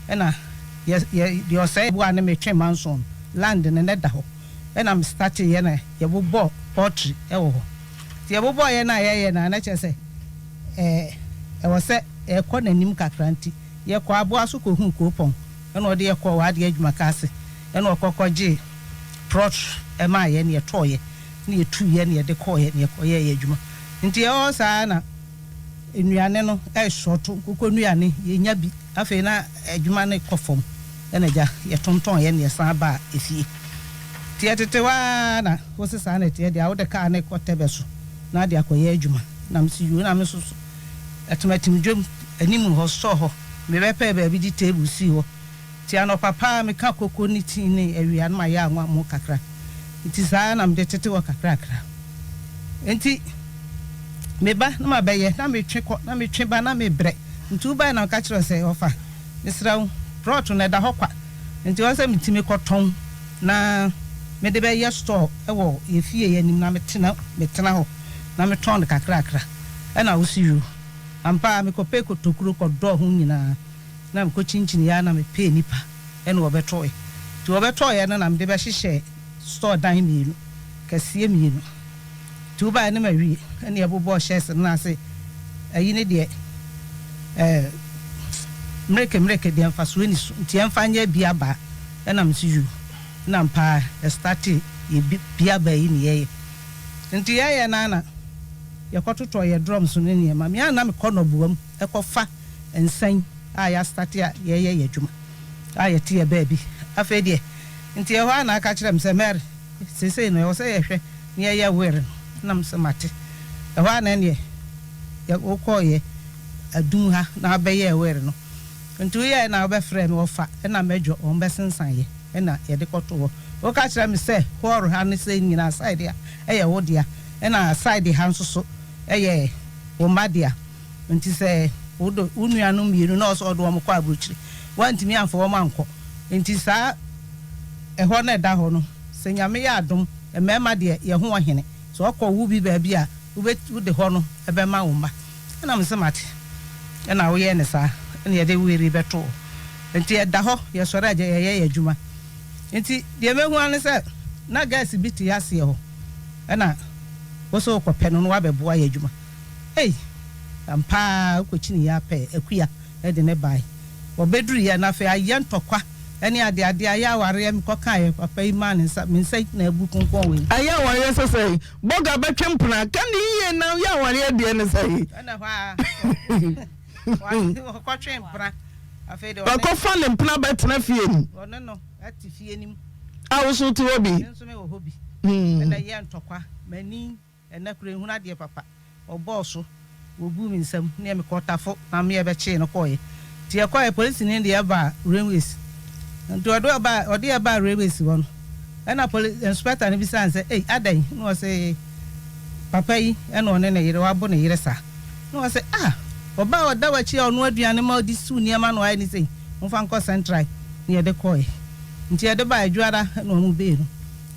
Ɛna yɛ yɛ deɛ ɔsɛe boa ne metwe manson no, land no na ɛda hɔ. Ɛna me starteeɛ na yɛbobɔɔ poultry wɔ hɔ. Nti yɛbobɔeɛ no a yɛyɛ no a na kyerɛ sɛ ɛwɔ sɛ ɛkɔ n'anim kakra nti yɛkɔɔ aboa so kɔhuu Koopɔn ɛna ɔde yɛ kɔɔ w'adeɛ adwuma ka ase ɛna ɔkɔ kɔgyee prɔt maa yɛn na yɛtɔeɛ na yɛtuiɛ na yɛde kɔeɛ na yɛkɔyɛɛ yɛn adwuma. Nti yɛwɔ hɔ saa na nnuane no ɛresɔɔto, nkokɔ nnuane yɛnya bi. Afei na adwuma no rekɔ fam na agya yɛtontɔn yɛn na yɛsan baa efie. Nti yɛtete hɔ ara na wose saa na ɛteɛ deɛ a wode kaa no rekɔ Tɛbɛ so na ade akɔyɛ adwuma. Na mese yoo na me nso so Atimatim dwam anim hɔ store hɔ mebɛpɛɛ baabi de table sii hɔ. Nti anɔpa paa meka koko ne tii ne awia na mayɛ anwa mo kakra. Nti saa ara na mede tete hɔ kakrakra. Nti meba na mabɛyɛ na metwe kɔ na metwe ba na mebrɛ. Nti wobae na meka kyerɛɛ wo sɛ ɔfa mesrɛ wo prɔto no ɛda hɔ kwa nti ɛwɔ sɛ metumi kɔtɔn na mede bɛyɛ store wɔ yɛn fie anim na metena metena hɔ na metɔn no kakrakra. Ɛna wo se yoo. Ampa ara mekɔpɛɛ kotokuro kɔdɔɔ ho nyinaa na mekɔkyinkyiniiɛ ara na mepɛɛ nnipa ɛna wɔbɛtɔeɛ. Nti wɔbɛtɔeɛ no na mede bɛhyehyɛɛ store dan mmienu, kɛseɛ mmienu. Nti wobaeɛ no mawie ɛna yɛbobɔɔ shirts no ase ayi no deɛ ɛɛ mmereke mmereke deɛ mfasoɔ nni so nti yɛmfa nyɛ bia baa ɛna mese yoo ɛna ampa ara yɛstartee yɛ bia baa yi ne yɛyɛ. Nti yɛyɛ no ara na yɛkɔtotɔɔ yɛ drums ne nneɛma. Me ara na mekɔ nɔboa mu kɔfa nsa yi a yɛastate a yɛreyɛ yɛn adwuma a yɛte yɛn baabi. Afei deɛ, nti ɛhɔ ara na aka kyerɛɛ me sɛ, Mary, seesei no ɛwɔ sɛ yɛhwɛ na yɛyɛ will no. Ɛna me sɛ, Mate. Ɛhɔ ara na ɛnneɛ yɛ wokɔeɛ adum ha na wobɛyɛɛ will no. Nti woyɛeɛ na wobɛfrɛɛ me, wɔfa na mɛdwo wɔn bɛsensaneeɛ na yɛde kɔtoo hɔ. Woka kyerɛɛ me sɛ hall ha ne sei nyinaa side ha yɛ wo dea ɛna side ha nso so yɛ wo mma dea. Nti sɛ wode wo nuanom mmienu na ɔsɛ ɔde wɔn kɔ aburokyire, woantumi amfa wɔn ankɔ. Nti saa ɛhɔ no a ɛda hɔ no, sɛ Nyame yɛ adom, mmarima deɛ yɛ ho ɔhene, sɛ ɔkɔ wo bi baabi a, wobɛ wode hɔ no bɛma wo mma. Ɛna mese mate. Ɛna woyɛɛ no saa, ɛna yɛde were bɛtoo hɔ. Nti ɛda hɔ, yɛsɔre a yɛyɛ yɛn adwuma. Nti deɛ mɛhu ara ne sɛ, na girls bi te aseɛ hɔ, ɛna wo sɛ wokɔpɛ no na wabɛboa yɛn adwuma. Ei! Ampa ara wokɔkyiniiɛ ara pɛɛ Akua de no baeɛ. Wɔbɛduruiɛ no afei ayɛ ntɔkwa ne adeade, ayɛ awareɛ, mekɔkaeɛ, papa yi maa ne nsa, me nsa yi na abu konkɔn wei. Ayɛ awareɛ sɛ sɛn? Bɔga bɛtwe mpena, ka no yie na yɛ awareɛ deɛ ne sɛn? Ɛna hɔ ara wɔkɔtwe mpena, afei deɛ ɔne. Wakɔfa ne mpena bɛtena fie mu. Ɔne no te fie no mu. A wo nso wote hɔ bi? Me nso mewɔ hɔ bi. Ɛna ɛyɛɛ ntɔkwa, m'ani. Ɛnnɛ koraa ehunu adeɛ papa. Ɔbɔɔ so, wɔguu me nsam ne mekɔɔ Tafo na me yɛbɛkyee no kɔeɛ. Nti yɛkɔeɛ, polisini de yɛ baa Railways. Nti ɔde ɔbaa, ɔde yɛ baa Railways hɔ no, ɛna poli, inspector no bisaa no sɛ, Ei, adɛn? Na ɔse, Papa yi ɛna ɔne ne yere, wabo ne yere saa. Na ɔse, Ah, ɔbaa a ɔda w'akyi a ɔnoa aduane ma ɔde siw nneɛma na wayɛ ne sei, momfa nkɔ Central. Na yɛde kɔeɛ. Nti yɛde baeɛ, Dwoada na wɔn bee no.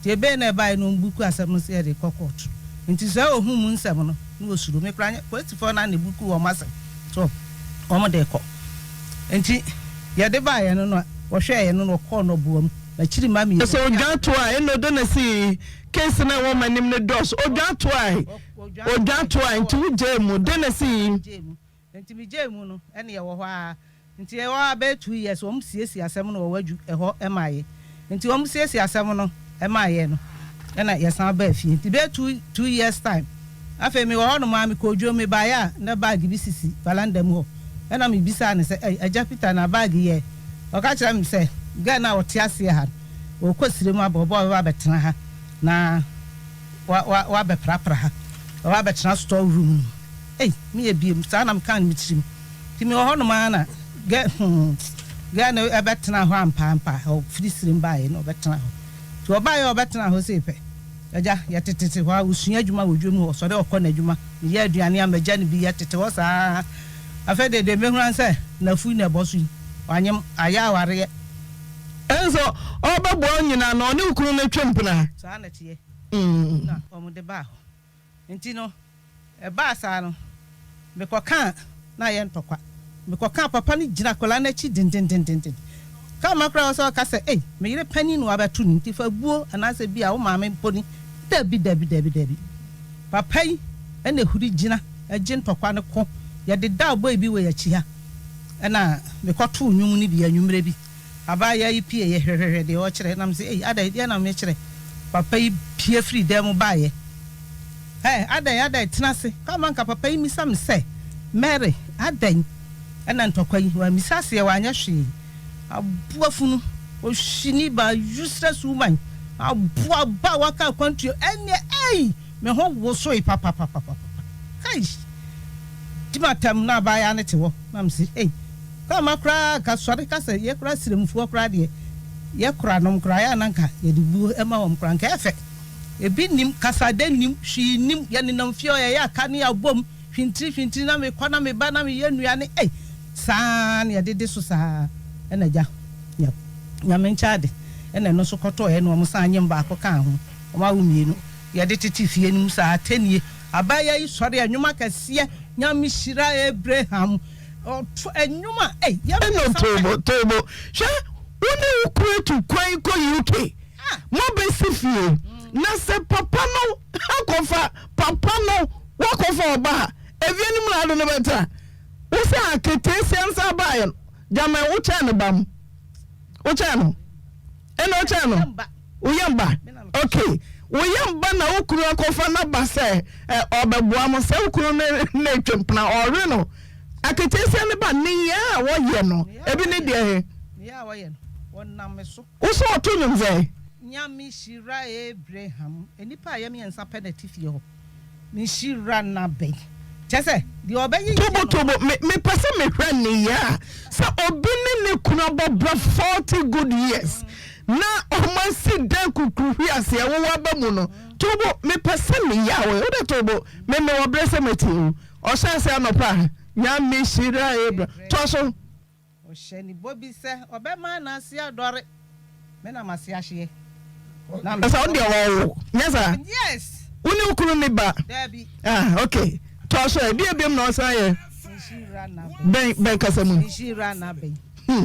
Nti ebɛn na ɛbae na wɔbuku asɛm no sɛ yɛde rekɔ kɔɔto? Nti sɛ ohun mu nsɛm no na osuro. Me koraa nyɛ polisifoɔ no ara na ebuku wɔn asɛm sɛ wɔde rekɔ. Nti yɛde baeɛ no na wɔhwɛeɛ no na wɔkɔɔ nɔboa mu. M'akyiri mma mmienu. Sɛ odwan toae ɛna ɔde no sii case no a ɛwɔ m'anim no dɔɔso. Odwan toae, odwan toae nti wogyaa mu de no sii. Wogyaa mu. Nti megyaa mu no ɛna yɛwɔ hɔ ara. Nti ɛwɔ hɔ ara bɛyɛ 2 years wɔn siesie asɛm no wɔ wadwu ɛhɔ maa yɛ. Nti wɔn siesie asɛm no maa yɛ no ɛna yɛsan baa fie. Nti bɛyɛ 2 years time afei me wɔ hɔ nom ara me kɔɔ dwom me baeɛ a na bag bi sisi valanda mu hɔ ɛna me bisaa no sɛ ɛy agya Peter na bag yi ɛ? Ɔka kyerɛ me sɛ girl no a ɔte aseɛ ha no ɔrekɔ sire mu aba ɔba ɔbɛba abɛtena ha na wa wa wabɛprapra ha ɔba abɛtena store room no mu. Ei me yɛ biem saa na me kaa no me tirim. Nti mewɔ hɔ nom ara na gɛ hmm gɛl no bɛtenaa hɔ ampaampa, ɔfiri serem baeɛ na ɔbɛtenaa hɔ. Nti ɔbaeɛ a ɔbɛtenaa hɔ sei pɛ, agya, yɛtetete hɔ ara, ɔsua adwuma wɔ dwam hɔ, ɔsɔre ɔkɔ n'adwuma, meyɛ aduane a magya no bi, yɛtete hɔ saa ara. Afei deɛ, deɛ mɛhunu ara ne sɛ n'afu yi na ɛbɔ so yi, wanyem, ayɛ awareɛ. Nso ɔrebɛboa wo nyinaa no, ɔne wo kunu no twe mpena. Saa na ɛteɛ, na wɔde baa hɔ. Nti no, Ɛbaa saa no, mekɔkaa a, na ayɛ ntɔkwa. Mekɔkaa a, papa no gyina akwadaa no akyi dendendenden. Kama koraa wɔ sɛ ɔka sɛ, Ei, me yere panin na wabɛto no nti fa buo anaasɛ bi a wo maame mpo ni. Dabi, dabi, dabi, dabi. Papa yi na ɛhuri gyina gye ntɔkwa no ko. Yɛdedaa boy bi wɔ yɛn akyi ha, ɛna mekɔtoo nnwom no bi anwummerɛ bi. Abaayewa yi pieeɛ hwɛhwɛhwɛ deɛ ɔrekyerɛ na mese ei adɛn deɛn na mekyerɛ? Papa yi pue firii dan mu baeɛ Hey adɛn adɛn tena ase kama nka papa yi mmisa me sɛ Mary adɛn ɛna ntɔkwa yi wammisa aseɛ wanyɛ hwee aboa funu ohyini ba useless woman aboa ba a waka akwantuo ɛneɛ ei me ho wosoe papapapapapa kai di matam na abaayewa no te hɔ na mese ei. Kama koraa ka sɔre ka sɛ yɛ koraa sremfoɔ koraa deɛ yɛ kora nom koraa yɛ a na nka yɛde buo ma wɔn koraa nka ɛfɛ. Ebi nnim, kasada nnim, hwee nnim, yɛnenam fie hɔ yɛyɛ aka ne yɛabom hwintiri hwintiri na mekɔ na meba na meyɛ nnuane ei saa ara na yɛdede so saa ara ɛna agya Nyame nkyɛ ade ɛna ɛno nso kɔtɔeɛ na wɔn san nyem baako kaa ho wɔn awo mmienu yɛde tete fie no mu saa atɛnie abaayewa yi sɔre nnwom akɛseɛ Nyame hyira Abraham ɔto nnwom a ei yɛn Ɛna tobo tobo hwɛ wo ne wo kunu atu kwan kɔ UK mobɛsi fie na sɛ papa no akɔfa papa no wakɔfa ɔba a efie no mu na ade no bɛtra wo sɛ aketeesia nsa baeɛ no gyama wo kyɛn no bam wo kyɛn no ɛna wo kyɛn no wo yam ba ok wo yam ba na wo kunu akɔfa n'aba sɛ ɔbɛboa mo sɛ wo kunu ne ne twempena ɔwe no aketeesia ne ba ne yɛ a wɔyɛ no ebi ne deɛ he. Ne yɛ a wɔyɛ no wɔnam me so. Wo so ɔto nnwom sɛn? Nyame hyira Abraham. Nnipa a yɛ miensa pɛ na ɛte fie hɔ. Me hyira no abɛn. Kyerɛ sɛ, deɛ ɔbɛyɛ Tobo tobo, me mepɛ sɛ mehwɛ nneyɛɛ a sɛ obi ne ne kunu abɔ bra 40 good years na ɔmo asi dan kukuruhwi ase ɛwowɔ aba mu no. Tobo, mepɛ sɛ meyɛ a wɔyɛ. Wode tobo, me mewɔ berɛ sɛ mɛtie wo. Ɔhyɛ ase anɔpa a, Nyame hyira Abraham. Toa so. Ɔhyɛ ne bɔ bi sɛ ɔbɛma n'ase adɔre. Me na m'ase ahyeɛ. Na me. Sɛ wo deɛ wɔwo, nyɛ saa? Yes. Wo ne wo kunu nni ba? Daabi. Ah, ok. Toa so ɛ, deɛ biom na ɔsan yɛ? Nhyira n'abɛn. Bɛn, bɛn kasa mu. Nhyira n'abɛn.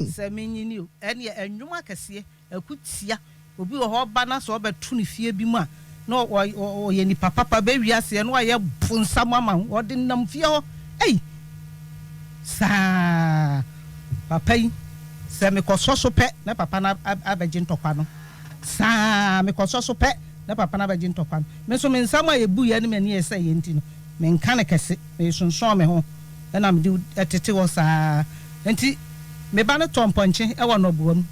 Sɛ menyini o, ɛneɛ ɛnwom akɛseɛ. Ɛko tia. Obi wɔ hɔ ɔba na sɛ ɔbɛto ne fie bi mu a, na ɔyɛ nipa papa, bɛwie aseɛ na wayɛ bonsam ama wo. Ɔde nam fie hɔ. Ei! Saa! Papa yi, sɛ mekɔsɔ so pɛ na papa no abɛgye ntɔkwa no. Saa! Mekɔsɔ so pɛ na papa no abɛgye ntɔkwa no. Me nso me nsɛm a ɛbuiɛ ne m'ani a ɛsɛeɛ nti no, menka no kɛse. Mesonsɔn me ho na mede tete hɔ saa. Enti me ba no tɔɔ mpɔnkye wɔ nnɔboa mu.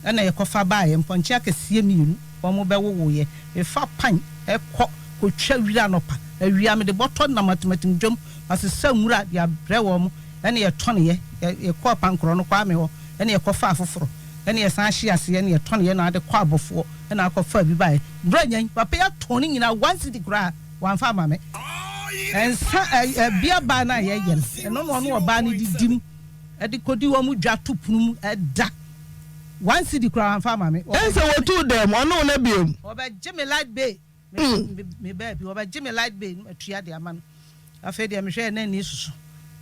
Ɛna yɛkɔfa baeɛ, mpɔnkye akɛseɛ mienu, wɔn bɛwowoeɛ. Mefa pan kɔ kɔtwa wira anɔpa, awia mede bɔtɔ nam atimatim dwam, masesa nwura de abrɛ wɔn, ɛna yɛtɔneɛ. Yɛkɔɔ Pankorɔ no, Kwame hɔ, ɛna yɛkɔfaa foforɔ, ɛna yɛsan hyee aseɛ ɛna yɛtɔneɛ na ade kɔ abɔfoɔ, ɛna akɔfaa bi baeɛ. Berɛ nya yi, papa yi atɔn ne nyinaa, one cedi koraa wamfa amma me. Nsa ɛ, ɛ, bia baa no a yɛyɛ no, ɛno na ɔne ɔbaa no didi mu. de kɔdi wɔn dwa to pono mu da. One cedi koraa wamfa ama me. Ɛnsɛ wɔtuu dɛm, ɔne wo na biom. Ɔbɛgye me light bill, me me baabi, ɔbɛgye me light bill na matua de ama no. Afei deɛ mehwɛɛ na ani soso.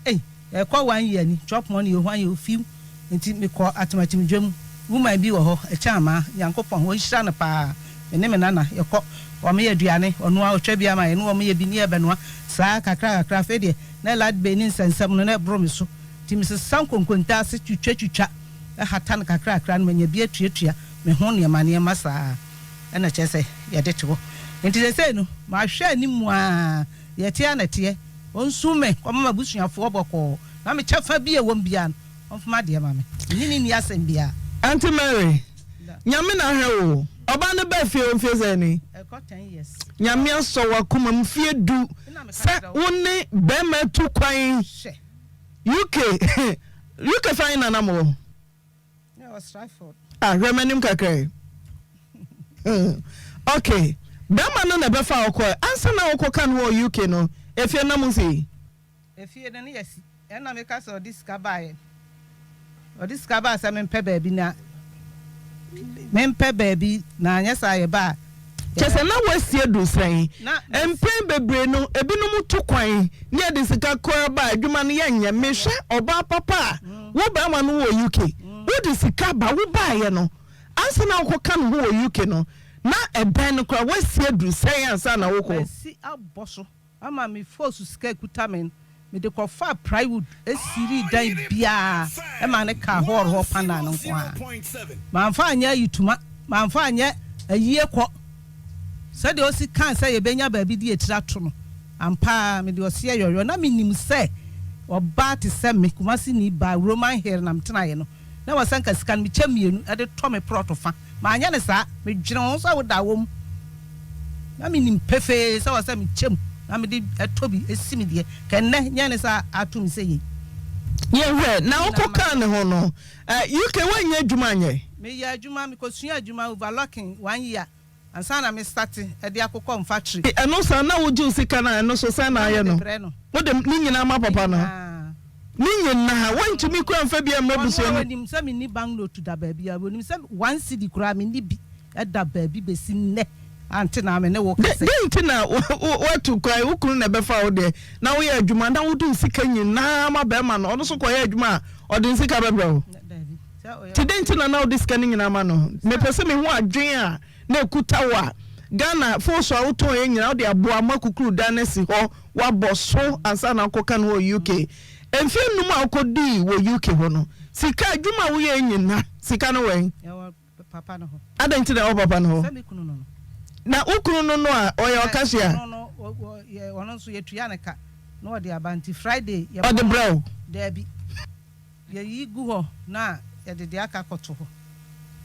Ei, ɛkɔ one year ni, chop money o, hwan yɛ o, fiw. Nti mekɔ Atematim dwam, woman bi wɔ hɔ, ɛkyɛn amaa, Nyankopɔn, ɔnhyira no paa. Me ne me nana, yɛkɔ, wɔyɛ aduane, ɔnoa, ɔtwa bi ama yɛn, ne wɔyɛ bi ne yɛbɛnoa. Saa kakra kakra, afei deɛ na light bill ne nsɛnsɛm no, na ɛboro me so. Nti mesesa nkonkonta ase twitwatwitwa hata no kakrakra na manya bi atuatua me ho nneɛma nneɛma saa na kyerɛ sɛ yɛde te hɔ. Nti seesei no mahwɛ anim ara, deɛ ɛteɛ ara na ɛteɛ. Ɔnsu me nkɔma m'abusuafoɔ bɔkɔɔ na me kyɛfa bi a ɛwɔ mu biara no ɔmfa m'adeɛ ma me. Me ne no nni asɛm biara. Aunty Mary, Nyame na ahwɛ wo o. Ɔbaa no baa fie hɔ mfie sɛn ni? Ɛkɔ ten years. Nyame asɔ w'akoma mu mfie du sɛ wo ne bɛɛma atu kwan. Hwɛ. UK UK fa he na na mowɔ? Na ɛwɔ Stratford. Ah, hwɛ m'anim kakra yi. Ok, bɛrima no na ɛbɛfa wo kɔɛ. Ansa na wokɔka no wɔ UK no, efie na mo si? Efie no ne yɛsi. Ɛna meka sɛ ɔde sika baeɛ. Ɔde sika baa sɛ mempɛ baabi na mempɛ baabi na anyɛ saa yɛba a. Kyerɛ sɛ na woasi adu sɛn? Mpɛn bebree no, ebinom tu kwan na yɛde sika koraa ba a, adwuma no yɛnyɛ. Mehwɛ ɔbaa papa a wo barima no wɔ UK, wode sika ba, wobaeɛ no, ansa na wokɔka ne ho wɔ UK no, na ɛdan no koraa woasi adu sɛn ansa na wokɔ? Masi abɔ so. Ama me foosu sika a ekuta me no, mede kɔfaa plywood sirii dan biara maa no kaa hɔɔl hɔ panaa no nko ara. Mamfa anyɛ ayitoma, mamfa anyɛ ayie kɔ. Sɛdeɛ ɔsi kaa sɛ yɛbɛnya baabi de yɛn tiri ato no, ampa ara mede ɔseɛ yɔyɔ. Na menim sɛ ɔbaa te sɛ me, Kumasini baa, Roman Hill na metenaeɛ no, na ɛwɔ sɛ anka sika no mekyɛ mmienu de tɔ me prɔto fa. Manyɛ no saa. Medwene ho sɛ woda hɔ mu. Na menim pefee sɛ ɛwɔ sɛ mekyɛ mu na mede tɔ bi si me deɛ. Kɛ nnɛ nyɛ ne saa ato me sɛ yei. Yɛnhwɛ, na wokɔ kaa ne ho no, UK woannya adwuma anyɛ? Meyɛ adwuma, mekɔsua adwuma overlocking one year ansa na me starte de akokɔ mfactory. Ɛno saa na wogye wo sika no a ɛno so sɛn na Na ayɛ mede no? brɛ no. Wode ne nyinaa ma Ne papa no? nyinaa. Ne nyinaa? Woantumi koraa amfa bi amma Ɔno abusua a no? ɔnim sɛ menni bank note da baabiara, ɔnim sɛ one cedi koraa menni bi da baabi bɛsi nnɛ ante na me ne wo Dɛn kasa yi. dɛn nti na woatu kwan, wo kunu na ɛbɛfa wo deɛ, na woyɛ adwuma na wode wo sika nyinaa ma barima no, ɔno nso kɔyɛ adwuma a ɔde ne sika bɛbrɛ wo? Daabi, sɛ ɔyɛ. Nti dɛn nti na na wode sika no nyinaa ma no? Mepɛ sɛ mehu adwene a na ɛkuta wo a Ghana fooso a wotɔn yɛ nyinaa wode aboa ma kukuru dan no asi hɔ, woabɔ so ansa na wokɔka no wɔ UK. Mfeɛ nnum a wokɔdii wɔ UK hɔ no, sika adwuma a woyɛɛ nyina, sika no wɛn? Ɛwɔ papa no hɔ. Adɛn nti na ɛwɔ papa no hɔ? Sɛ me kunu no no. Na wo kunu no no a, ɔyɛ ɔkahyia? Ɔno no, ɔno nso yɛtua ne ka na ɔde aba nti Friday yɛbɔ. Ɔde brɛ wo? Daabi. Yɛyi gu hɔ na yɛde deɛ aka akɔto hɔ,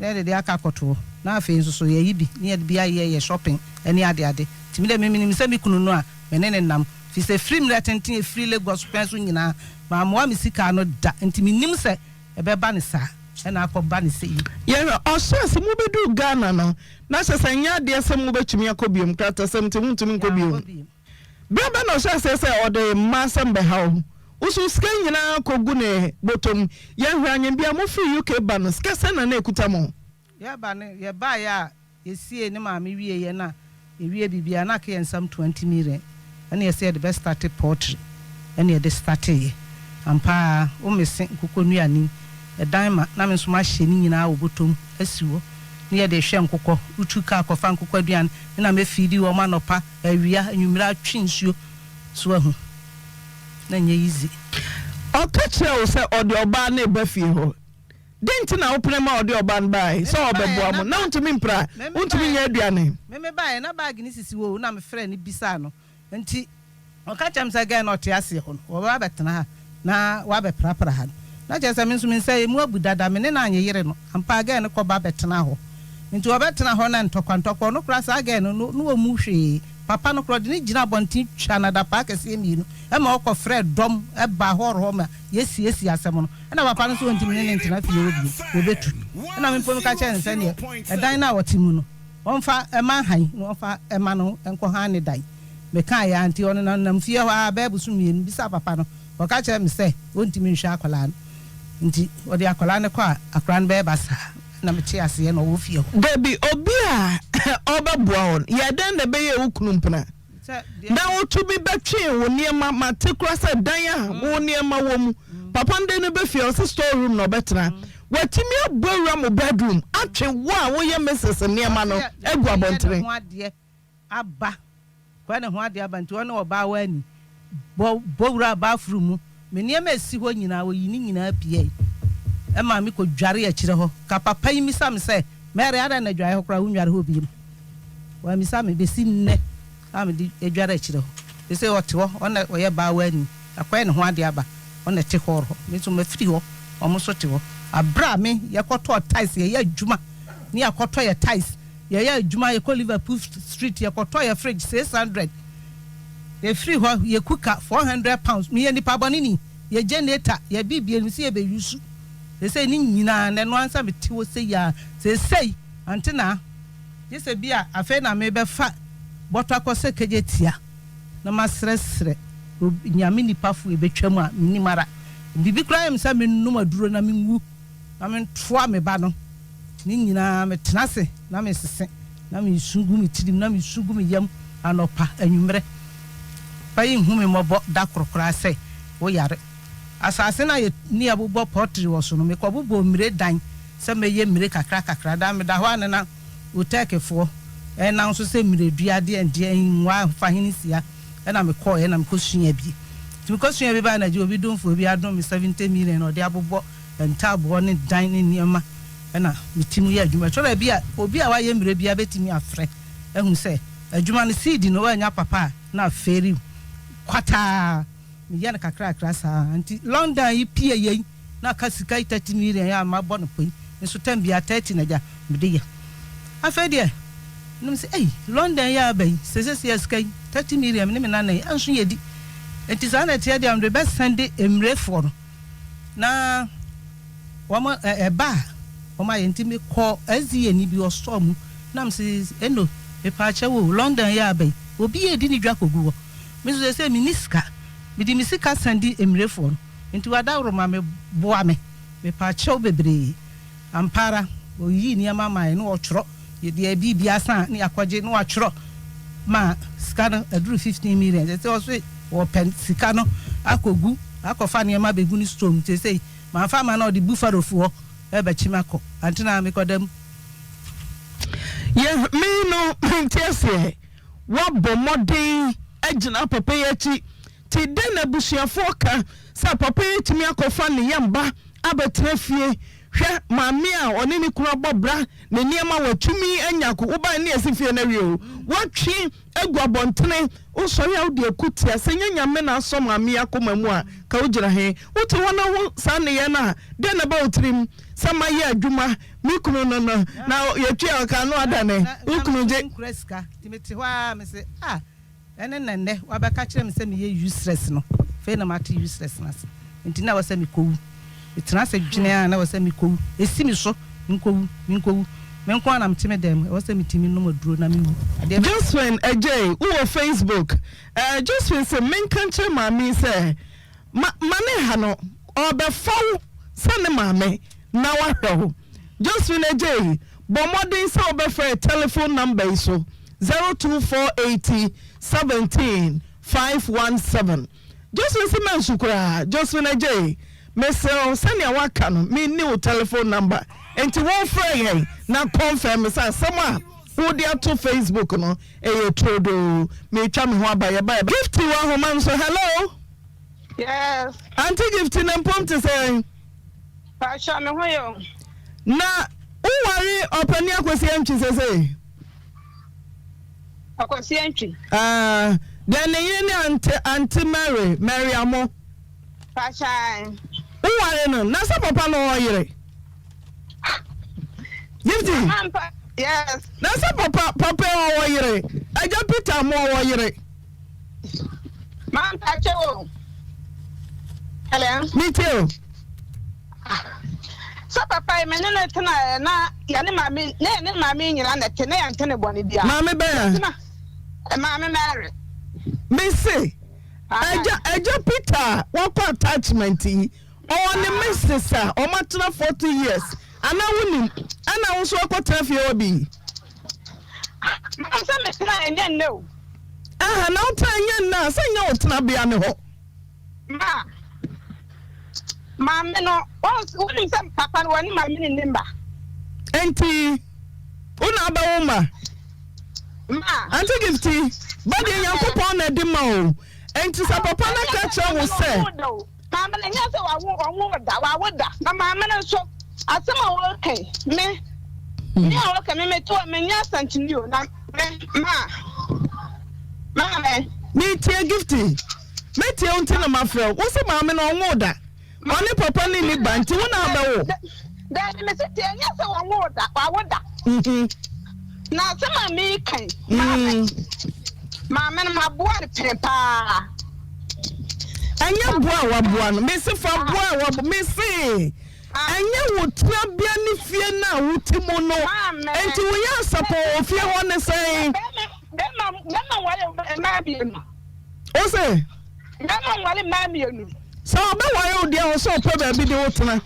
na yɛde deɛ aka akɔto hɔ, na afei nso so yɛyi bi na yɛde bi ayɛ yɛ shopping ne ade ade. Nti me deɛ me menim sɛ me kunu no a me ne no nam, firi sɛ firi mmerɛ tenten ɛfiri Lagos kwan so nyinaa mammoa me sika ano da, nti menim sɛ ɛbɛba no saa ɛna akɔ ba no sei. Yɛhwɛ, ɔhyɛɛ sɛ mobɛduru Ghana no, na kyerɛ sɛ ɛnyɛ adeɛ sɛ mobɛtumi akɔ biom, kratasɛm nti montumi nkɔ biom. Yɛankɔ biom. Berɛ bɛn na ɔhyɛɛ aseɛ sɛ ɔde mma asɛm bɛha wo? Wo so sika nyinaa kɔgu ne bɔtɔ mu. Yɛhwɛ anwembea mofiri UK ba no, sika sɛn na na ɛkuta mo? Yɛba no, yɛbaeɛ a yɛsiee ne maame wieeɛ na yɛwiee biribiara na aka yɛn nsam 20 million ɛna yɛsɛ yɛde bɛ starte poultry ɛna yɛde starteeɛ. Ampa ara wo mese nkokɔ nnuane yi ɛdan ma na me nso mahyɛ ne nyinaa wɔ bɔtɔ mu asi hɔ ne yɛde rehwɛ nkokɔ, wotu kaa kɔfa nkokɔ aduane me na mɛfiidi wɔn anɔpa, Awia, anwummere atwe nsuo so ahu na ɛnyɛ easy. Ɔka kyerɛɛ wo sɛ ɔde ɔbaa no reba fie hɔ. Dɛn nti na wopene ma ɔde ɔbaa no bae sɛ ɔrebɛboa mo? Na wontumi mpira, wontumi nyɛ aduane. Me mebaeɛ na bag no sisi hɔ o, na mefrɛɛ no bisaa no. Nti ɔka kyerɛɛ me sɛ girl no a ɔte aseɛ hɔ no, ɔbɛba abɛtena ha na wabɛprapra ha no. Na kyerɛ sɛ me nso me nsa emu abu dada, me ne no anyeyere no. Ampa ara girl no kɔba bɛtenaa hɔ. Nti ɔbɛtena hɔ na ntɔkwa ntɔkwa, ɔno koraa saa girl no, no na ɔmmu hwee. Papa no koraa ɔde no gyina abɔnten twaa no adapaa akɛseɛ mmienu ma ɔkɔfrɛɛ dɔm baa hall hɔ ma yɛsiesiee asɛm no. Ɛna papa no nso ɔntumi ne no ntena fie hɔ bio, wɔbɛtu. Ɛna me mpo meka kyerɛɛ no sɛ neɛ ɛdan no a ɔte mu no, Ɔmfa mma hann na ɔmfa mma no nkɔhan ne dan. Mekaeɛ ara nti ɔnenam fie hɔ ara bɛyɛ bosom mmienu. Mebisaa papa no, ɔka kyerɛɛ me sɛ ɔntumi nhwɛ akwadaa no nti ɔde akwadaa no kɔ a akwadaa no bɛyɛ basaa. Ɛnna metee aseɛ na ɔwɔ fie hɔ. Dabi, obi a ɔrebɛboa wo no, yɛ dɛn na ɛbɛyɛɛ wo kunu mpena na wotumi bɛtwee wo nneɛma? Mate koraa sɛ dan a wo nneɛma wɔ mu, papa no de no ba fie a, ɔse store room na ɔbɛtena. Watumi abɔ awura mo bedroom atwe wo a woyɛ Mrs. Nneɛma no agu abɔntene. Ɔse yɛ ne ho adeɛ aba, kɔyɛ ne ho adeɛ aba nti ɔne ɔbaa hɔ ani bɔ bɔ wuraa bathroom mu, me nneɛma a ɛsi hɔ nyinaa ɔyi ne nyinaa piae ɛma me kɔ dware akyire hɔ, ka papa yi mmisa me sɛ Mary adɛn na adwaeɛ hɔ koraa wonnware hɔ biom? Wammisa me bɛsi nnɛ. A mede adware akyire hɔ. Seesei ɔte hɔ, ɔno na ɔyɛ baawaani, akɔyɛ ne ho adeɛ aba, ɔno na ɛte hall hɔ. Me nso mafiri hɔ, wɔn nso te hɔ. Aberɛ a me, yɛkɔtɔɔ tiles, yɛyɛ adwuma ne yɛakɔtɔ yɛ tiles, yɛyɛ adwuma, yɛkɔ Liverpool street, yɛkɔtɔ yɛ fridge 600, yɛfiri hɔ, yɛ cooker 400 pounds, meyɛ nipa bɔne ni, yɛ generator, yɛ biribiara, mese yɛbɛ use. Seesei ne nyinaa, na ɛno ara nsa mete hɔ sei ara, seesei, ante naa. Gye sɛ bi a afei na merebɛfa bɔtɔ akɔ sɛ kegyetia na masrɛsrɛ obi, Nyame nipa fo ebetwam a mennim ara. Biribi koraa yɛ me sɛ mennom aduro na menwu na mentoa me ba no. Ne nyinaa metena ase na mesese na mesu gu me tirim na mesu gu me yam anɔpa, anwummerɛ. Papa yi nhu me mmɔbɔ da koro koraa sɛ woyare. Asase no a yɛne yɛbobɔ pɔltri wɔ so no, mekɔbobɔɔ mmire dan sɛ mɛyɛ mmire kakra kakra. Daa meda hɔ a na na Otɛɛkefoɔ nan so sɛ mmiredua deɛ deɛ nwa fa hene sia ɛna mekɔɔɛ na mekɔsua bi. Nti mekɔsua bi baeɛ na gye obi domfoɔ bi adom me 70 million na ɔde abobɔ ntaaboɔ ne dan ne nneɛma ɛna meti mu yɛ adwuma. Ɛtɔ da bi a obi a wayɛ mmire biara bɛtumi afrɛ ahu sɛ adwuma no seed no woannya papa a na afeeri kwataa. Meyɛ no kakrakra saa nti London yi pie yei na aka sika yi 30 million yi a mabɔ no pɔ yi nso tɛm biara 30 na gya mede yɛ. Afei deɛ na mese ei London yi a aba yi sesei a sika yi 30 million me ne me nana yi ɛnso yɛdi nti saa na ɛteɛ deɛ a mede bɛsɛnde mmirefoɔ no. Na wɔn ɛ ɛba a wɔn ayɛ nti me kɔ SDA ni bi ɔsɔɔ mu na me se Eno mepaakyɛw o London yɛ aba yi obi edi ne dwa kɔgu hɔ me nso seesei me ni sika me de me sika san di emirefoɔ no nti wadaworo ma me boa me mepaakyɛw bebree ampa ara ɔyii nneɛma mae na ɔtwerɛ Yɛde biribi asa a na yɛakɔgye na watwerɛ ma sika no aduru 15 million. Seesei ɔse ɔpɛ sika no akɔgu akɔfa nneɛma abɛgu ne store mu. Seesei mamfa amma no a ɔde Buffalo foɔ rebɛkye me akɔ. Ante na mekɔda mu. Yɛ me no mente aseɛ. Woabɔ mmɔden agyina papa yi akyi nti dɛn na abusuafoɔ ka sɛ papa yi atumi akɔfa ne yam ba abɛtena fie Hwɛ maame a ɔne ne kunu abɔ bra ne nneɛma watumi anya ko wobae ne yɛsi fie no awie o watwe agu abɔntene wosɔre a wode aku tia sɛ nyɛ Nyame na asɔ maame yi akoma mu a ka wogyina he wote hɔ na ho saa nneyɛɛ no a dɛn na ɛba wo tirim sɛ mayɛ adwuma me kunu no no na yɛtua ɔka no adane wo kunu gye. Na menkura sika nti mete hɔ ara mese ah Ɛne na nnɛ wabɛka kyerɛ me sɛ meyɛ useless no, afei na mate useless no ase. Nti na ɛwɔ sɛ mekɔwu. Metena ase dwene a na ɛwɔ sɛ mekɔwu. Ɛsi me so, menkɔwu, menkɔwu. Me nko ara na mete me dan mu, ɛwɔ sɛ metumi nom aduro na mewu. Adeɛ bɛkye. Josephine Adjei wo wɔ Facebook eh Josephine se menka nkyerɛ maame yi sɛ ma ma ne ha no ɔrebɛfa wo sɛ ne maame na wahwɛ wo Josephine Adjei bɔ mmɔden sɛ wobɛfrɛ telephone number yi so 0248 17 517 Josephine se mansu koraa Josephine Adjei mesrɛ wo sɛnea woaka no menni wo telephone number nti wofrɛ yɛn na confirm sɛ asɛm a wode ato Facebook no ɛyɛ turodoo meretwa me ho aba yɛba yɛba Gifty wɔ ahoma no so hello. Yes. Auntie Gifty ne mpom te sɛn? Pakyɛ me ho yɛ o. Na wo ware ɔpani Akwasi Antwi sesei? Akwasi Antwi. Ah, deɛ ne yere ne Auntie Auntie Mary Mary Amo. Pakyɛ. Wo ware no na sɛ papa no wɔ yere? Gifty. Ampa yes. Na sɛ papa papa ɔwɔ yere? Agya Peter Amo ɔwɔ yere? Mampa kyɛ o. Hello. Me tie o. Sɛ papa yi me ne no tena ɛ na yɛne maame na yɛne maame nyina na ɛte na yɛnte ne bɔne biara. Maame bɛn a? Maame Mary. Me se agya agya Peter wakɔ attachment yi ɔwɔ ne missus a wɔn atena 40 years anaa wonim ɛna wo nso akɔtena fie hɔ bi. Maame sɛ metena ɛnyɛ nnɛ o. Aha na wotena ɛnyɛ nnɛ a sɛ nyɛ wo tenabea ne hɔ. Ma maame no wonim sɛ papa no wɔne maame no nni mma. Enti wo na abɛwo mma. Ma. Auntie Gifty, ba deɛ Nyankopɔn na ɛde ma o. Enti sɛ papa no ka kyerɛ wo sɛ. Maame no, ɛnyɛ sɛ wawo, ɔnwoo da, wawo da. Na maame no nso, asɛm a ɔreka yi, me, me a ɔreka me, mete hɔ, menyɛ Asanteni o, na me, ma, maame. Metie Gifty, mɛtie wo nti na mafrɛ wo. Wo se maame no ɔnwoo da, ɔne papa no nni ba nti wo na abɛwo. Dabi, mese tie, ɛnyɛ sɛ ɔnwoo da, wawo da. Na asɛm a mereka yi, maame, maame no maboa no pɛn paa. Ɛnyɛ boa a waboa no, mese fa boa a waboa, mese ɛnyɛ wo tenabea ne fie no a wote mu no, enti woyɛ asapɔn wɔ fie hɔ ne sɛn? Bɛma bɛma nware mmaa mmienu. O se. Bɛma nware mmaa mmienu. Sɛ ɔbɛware wo deɛ ɔsɛ ɔpɛ baabi de wo tena.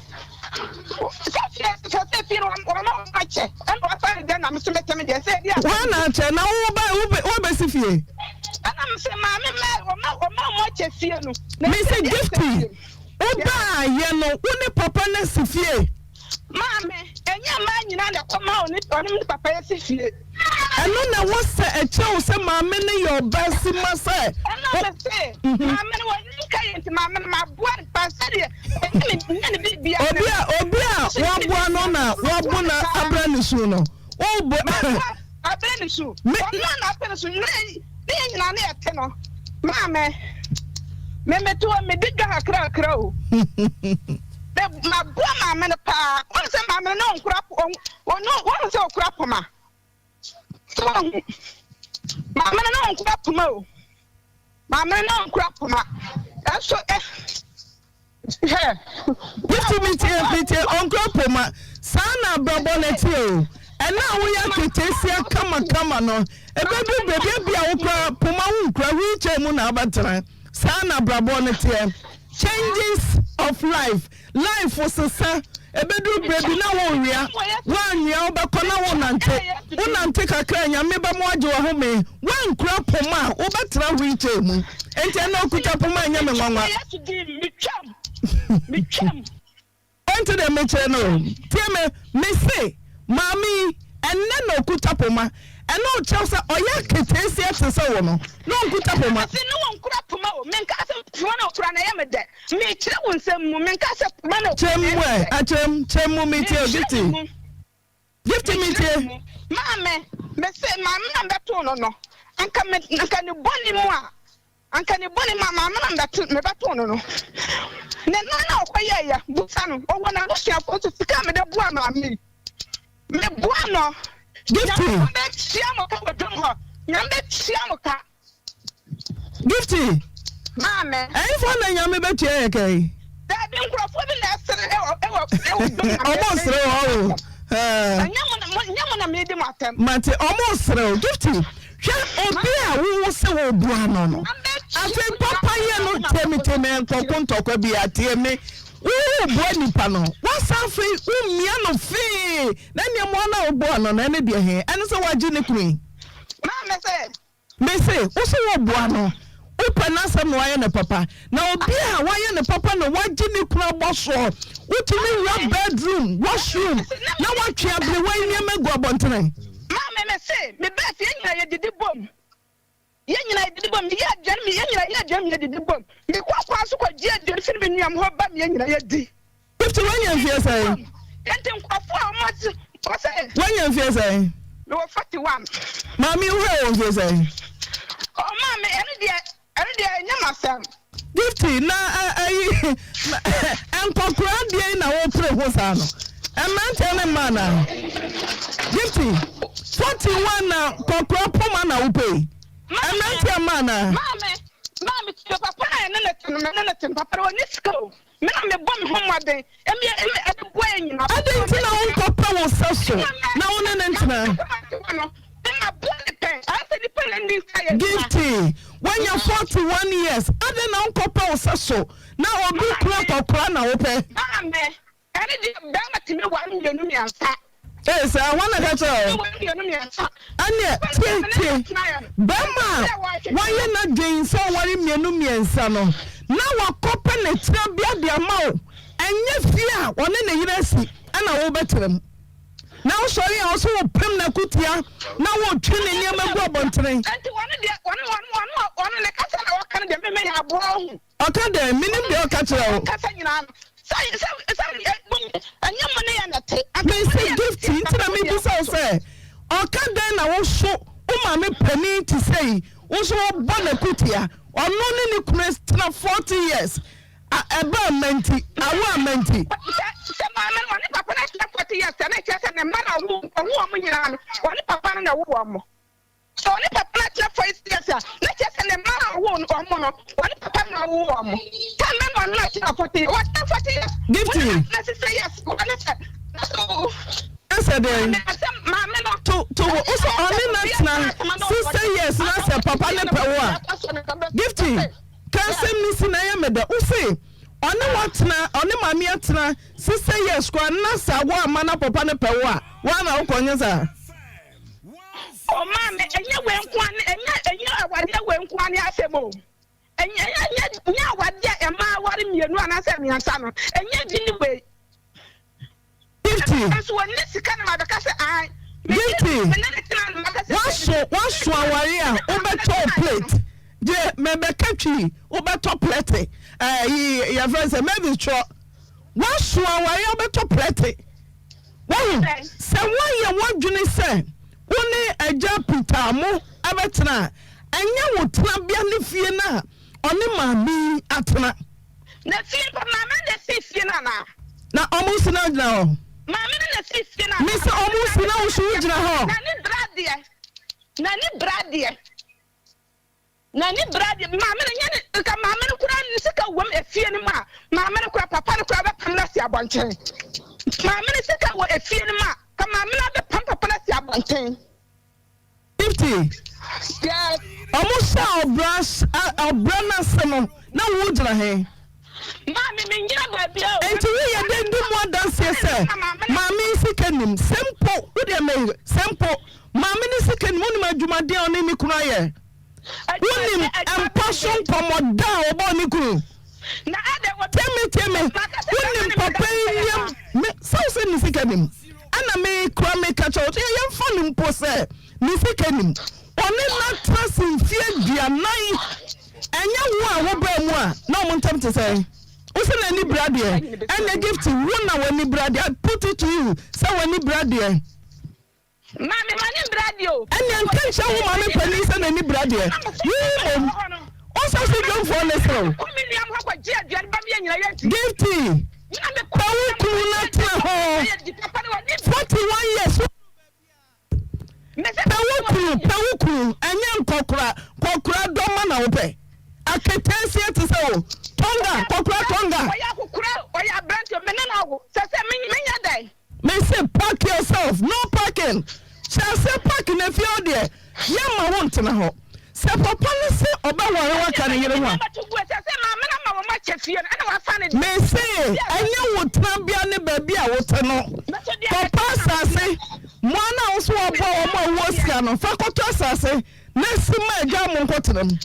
Sɛ fie sɛ sɛ fie no wɔn wɔn akyɛ ɛna wɔfa ne deɛ na me so mɛtɛ me deɛ sɛ ebi a. Wɔn na akyɛ na wo ba wo bɛsi fie. Ɛna me sɛ maame mɛ wɔn wɔn wɔn akyɛ fie no. Me sɛ Gifty wo baa yɛ no wo ne papa no si fie. Maame, ɛnyɛ mmaa nyinaa na ɛkɔma ɔne ɔne ne papa yɛ si fie. Ɛno na ɛwɔ sɛ ɛkyerɛ wo sɛ maame no yɛ ɔbaasima sɛ. Ɛna me se, maame no wɔnyɛ nka yɛ nti maame no maboa no paa sɛdeɛ ɛnyɛ ne nyɛ ne biribiara. Obi a obi a waboa no na wabo no abra ne su no, wobɔ. Maboa abrɛ ne su. Ɔno a na apɛ ne su. Ne ne yɛn nyinaa ne yɛte no. Maame, me mete hɔ medi dwa kakrakra o. Me maboa maame no paa. Wɔn sɛ maame no na ɔnkura ɔno wɔn sɛ ɔkura poma. So wɔn maame no na ɔnkura poma o. Maame no na ɔnkura poma. Ɛnso ɛ. Hwɛ. Gifty metie metie ɔnkura poma saa na abrabɔ no teɛ o ɛna a woyɛ aketeesia kama kama no ɛbɛduru baabi ebia wo koraa poma wo nkura wheelchair mu na wobɛtena saa na abrabɔ no teɛ changes of life Life sesa, ɛbɛduru berɛ bi na worewea, woanwea wobɛkɔ na wonante, wonante kakra a Nyame bɛma woagye w'ahome, woankura poma a wobɛtena wheelchair mu, enti ɛnɛ okuta poma a ɛnyɛ me nwanwa. Wonte deɛ mekyerɛ no o, tie me, mese maame yi ɛnnɛ na okuta poma, ɛno kyerɛ sɛ ɔyɛ aketeesia te sɛ wo no, na ɔnkuta poma. Mese ne wɔnkura poma o, menkaa sɛ poma na ɔkura na ɛyɛ me dɛ. Mekyerɛ wo nsɛm mu, menka sɛ poma na Kyerɛ mu ɛ, akyerɛ mu, kyerɛ mu metie o, Gifty. Gifty metie. Maame, mese maame na mbɛtoo no no, anka me, anka ne bɔne mu a, anka ne bɔne mu a maame na mbɛto, mebɛtoo no no. Ne nan a ɔkɔyɛeɛ, busa no, ɔwɔ n'abusuafoɔ nso sika a mede boa maame yi, meboa no. Gifty. Nyankopɔn bɛtua mo ka wɔ dwom hɔ, Nyame bɛtua mo ka. Gifty. Maame. Ɛnfa na nyame bɛtua yɛ ka yi. Dabi nkurɔfoɔ bi na ɛsere ɛwɔ ɛwɔ ɛwɔ dom na Ɔmo sere wɔ o. Ɛnyɛ mo na mo nyɛ mo na mi di mo atɛm. Mate ɔmo sere o Gifty hwɛ obi a wowo sɛ wɔ bua no no afei papa yɛ no tie me tie me nkɔko ntɔkwa bi a tie me wowo bua nipa no wasa afei wo mia no fee na nneɛma na wo bua no na ɛne deɛ he ɛne sɛ wagye ne kunu yi. Maame sɛ. Mese, wo se woboa no, wopɛ n'asɛm na woayɛ no papa. Na obi a woayɛ no papa na wagye ne kunu abɔ soɔ, wotumi wura bedroom, washroom, na woatwe aberewa yi nneɛma agu abɔntene. Maame, mese, mebaa fie, yɛn nyinaa yɛdidi bom. Yɛn nyinaa yɛdidi bom. Meyɛ aduane, yɛn nyinaa yɛyɛ aduane, yɛdidi bom. Mekɔ kwan so kɔgye aduane firi me nuam hɔ ba, yɛn nyinaa yɛdi. Gifty wanya mfeɛ sɛn? Enti nkurɔfoɔ a wɔn ase wɔsɛ. Wanya mfeɛ sɛn? Mewɔ 41. Maame wo hɛ wɔ mfeɛ sɛn? Oh maame ɛno deɛ ɛno deɛ ɛnyɛ m'asɛm. Gifty na ɛyi nkɔkora deɛ na wopere ho saa no mmeranteɛ ne mmaa na Gifty 41 na kɔkora poma na wopɛ yi mmeranteɛ mmaa na. Maame maame tie papa na ɛne ne te no mene ne te no papa no ɔni sika o. Me na mebɔ me ho mmɔden de boa yɛn nyinaa. Adɛn nti na wonkɔpɛ wo sɛso na wo ne no ntena? Gifty, woanya 41 years, adɛn na wonkɔpɛ wo sɛso na obi kunu akɔkora na wopɛ? Maame, ɛne deɛ bɛrima tumi ware mmienu mmiɛnsa. Ee saa, hwan na ɛka kyerɛɛ wo? Ɛnneɛ tie tie, barima a wayɛ n'adwene sɛ ɔware mmienu mmiɛnsa no, na wakɔpɛ ne tenabea de ama wo, ɛnyɛ fie a ɔne ne yere asi na wobɛtena mu. Na wosɔre a, wo so wopem n'akotia na wotwe ne nneɛma gu abɔntene. Ɔka dɛn? Menim deɛ ɔka kyerɛ wo. Mese Gifty nti na mebisa wo sɛ ɔka dɛn na wo so wo maame panin te sei wo nso wobɔ n'akutia ɔno ne ne kunu tena 40 years ɛba amma nti awo amma nti. Sɛ maame no ɔne papa no atena 40 years a na ɛkyerɛ sɛ ne mma no a ɔwo wɔn nyinaa no ɔne papa no na ɛwo wɔn. Sɛ ɔne papa no atena 40 years a, na kyerɛ sɛ ne mma a ɔwoo no wɔn no, ɔne papa no na ɔwoo wɔn. Time bɛn na ɔne no atena 40 years? Wɔatena 40 years. Gifty. Wɔne no atena 60 years. Wɔne sɛ, na sɛ o. Ɛsɛ dɛn? Maame sɛ maame no. To to wo sɛ ɔne no atena 60 years na sɛ papa no pɛ wo a. Gifty, ka asɛm no si na ɛyɛ me dɛ. Wo se ɔne wo atena, ɔne maame atena 60 years koraa na sɛ awo amma na papa no pɛ wo a, woa na wokɔ nyɛ saa? Ɔmaa me, ɛnyɛ wei nko ara ne, ɛnyɛ, ɛnyɛ awadeɛ wei nko ara ne asɛm o. Ɛnyɛ, ɛnyɛ, ɛnyɛ awadeɛ a mmaa aware mmienu anaasɛ mmiɛnsa no, ɛnyɛ bi ne wei. Gifty. Nso wɔnni sika na mabɛka sɛ ae. Gifty, Me ne ne tena na maka sɛ. Waso, waso aware a wobɛtɔ plate. Gye, mebɛka twi, wobɛtɔ plɛte. Ɛyi, yɛfrɛ sɛ Mavis twerɛ. Waso aware a wobɛtɔ plɛte. Wahu? Sɛ woayɛ w'adwene sɛ wo ne Agya Peter mo bɛtena a, ɛnyɛ wo tenabea ne fie no a ɔne maame yi atena. Na fie mpo, maame no na esii fie no anaa? Na ɔmo si na wogyina hɔ? Maame no na esii fie no anaa? Mese ɔmo si na wo so wogyina hɔ? N'ani bere adeɛ. N'ani bere adeɛ. N'ani bere adeɛ. Maame no nyɛ ne, nka maame no koraa. ne sika wom efie no mu a, maame no koraa, papa no koraa bɛpam no asi abɔnten. Maame no sika wɔ efie no mu a, ka maame no abɛpam papa no asi abɔnten. 50. Yes. Ɔmo hyɛ ɔbra ɔbra no ase no na wo gyina he? Maame me ngyina baabiara o. Enti wo yɛ dɛn di mu adanseɛ sɛ maame yi sika nim? Sɛ mpo wo deɛ me sɛ mpo maame no sika nim wonim adwumaden a ɔne ne kunu ayɛ? Wonim mpa so nkɔmmɔ da a ɔbɔɔ ne kunu? Tie me tie me wonim papa yi nneɛm me sɛ wo sɛ ne sika nim ɛna me kura me ka kyerɛ wo sɛ yɛmfa no mpo sɛ ne sika nim ɔne no atra se mfie 40 ɛnyɛ wo a wo baa mu a na ɔmo ntam te sɛn wo sɛ n'ani bra deɛ ɛnɛ Gift wo na w'ani bra deɛ I put it to you sɛ w'ani bra deɛ. Maame m'ani mbra deɛ o. Ɛnneɛ nka nkyerɛ wo maame panin sɛ n'ani bra deɛ. Wo mmom, ɔsɛ so dwomfoɔ ne serew. Gifty, kɔ wo kunu na tena hɔ. 41 years wonnuru baabiara. Pɛ wo kunu, pɛ wo kunu, ɛnyɛ nkɔkora, nkɔkora dɔ ma na wopɛ. Aketeesia te sɛ wo, Tonga, kɔkora Tonga. Ɔyɛ akokora, ɔyɛ aberanteɛ, me ne no awo, sɛ sɛ menyɛ dɛn? Me se park yourself no parking hyɛ aseɛ park na fie hɔ deɛ yɛ mma wo ntena hɔ sɛ papa no se ɔbɛ ware wo aka ne yere ho a. Me se ɛnyɛ wo tenabea ne baabi a wote no kɔpɛ asase mmoa no a wo so wɔboa wɔn a wowɔ sika no fa kɔtɔ asase na si ma agya mo nkɔtena mu.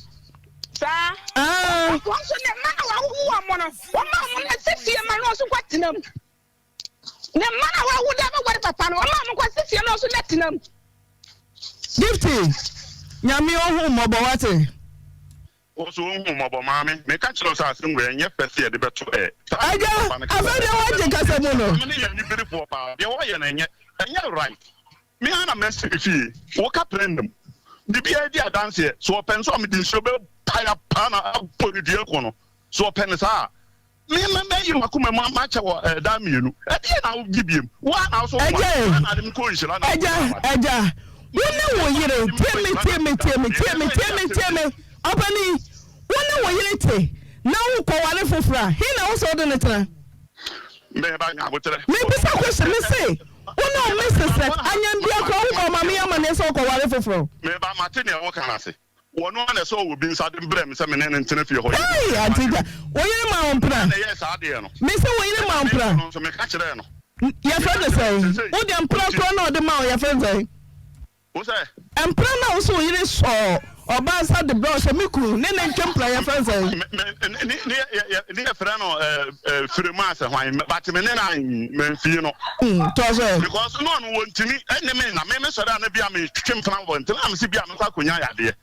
Saa. Ah. Wɔn nso ne mma na wɔawowo wɔn no wɔma wɔn nsi fie ma no wɔn nso nkɔtena mu. Ne mma no a wɔawo de abɛware papa no, ɔma wɔn kɔsi fie na ɔso na tena mu. Gifty, Nyame ɔhu mmɔbɔ wate. Wo nso wo hu mmɔbɔ maame. Meka kyerɛ wo sɛ asɛm wei ɛnyɛ fɛ sɛ yɛde bɛto ɛ. Saa Agya, papa no kasa afei deɛ woagye kasa mu no. Maame no yɛ aniberefoɔ paa. Deɛ ɔyɛ no ɛnyɛ ɛnyɛ right. Me ara na masi me fie. Wo Kapernaum. Biribiara di adanseɛ. So ɔpɛ nso a mede nsuo bɛpae apaa no abɔ no dua aku no. So ɔpɛ no saa a. Me me mɛyi m'akoma mu makyɛ wɔ ɛda mmienu. Ɛdeɛn na wogye biem? Wo ara na wo so wo Agya wo e, ara na ade me kɔ nhyira na agya, agya, wo ne wo yere, tie me, tie me, tie me, tie me, tie me, tie me, ɔpanin, wo ne wo yere te na wokɔware foforɔ a, he na wo sɛ wode no tena? Meba nya aboterɛ. Mebisa question, me se, wo ne wo Mrs. Anyambia koraa wobɔ ɔmaame yi amaneɛ sɛ wokɔware foforɔ? Meba mate nea woka no ase. Wɔno ara na ɛsɛ ɔwɔ bi nsa de brɛ me sɛ me ne no ntena fie hɔ. Hey, Auntie Gya, wo yere ma wo mpena? Na ɛyɛɛ saa adeɛ no. Me se wo yere ma wo mpena? Ɛna me nso meka kyerɛɛ no. Yɛfrɛ no sɛn? Wo deɛ mpena korɔ na ɔde ma wo, yɛfrɛ no sɛn? Wo sɛ? Mpena no a wo se wo yere sɔɔ ɔbaa nsa de brɛ wo sɛ me kunu ne ne ntwe mpena, yɛfrɛ no sɛn? Me, me, ne, ne, ne yɛfrɛ no ɛɛ, Firemu asɛ hwan, but me ne no mamfii no. Toa so ɛ. Because na ɔno wɔntumi ne me nna, me mesɔre a na bi a metwetwe mpena wɔ nti na mese bi a mekɔ akɔnya yadeɛ.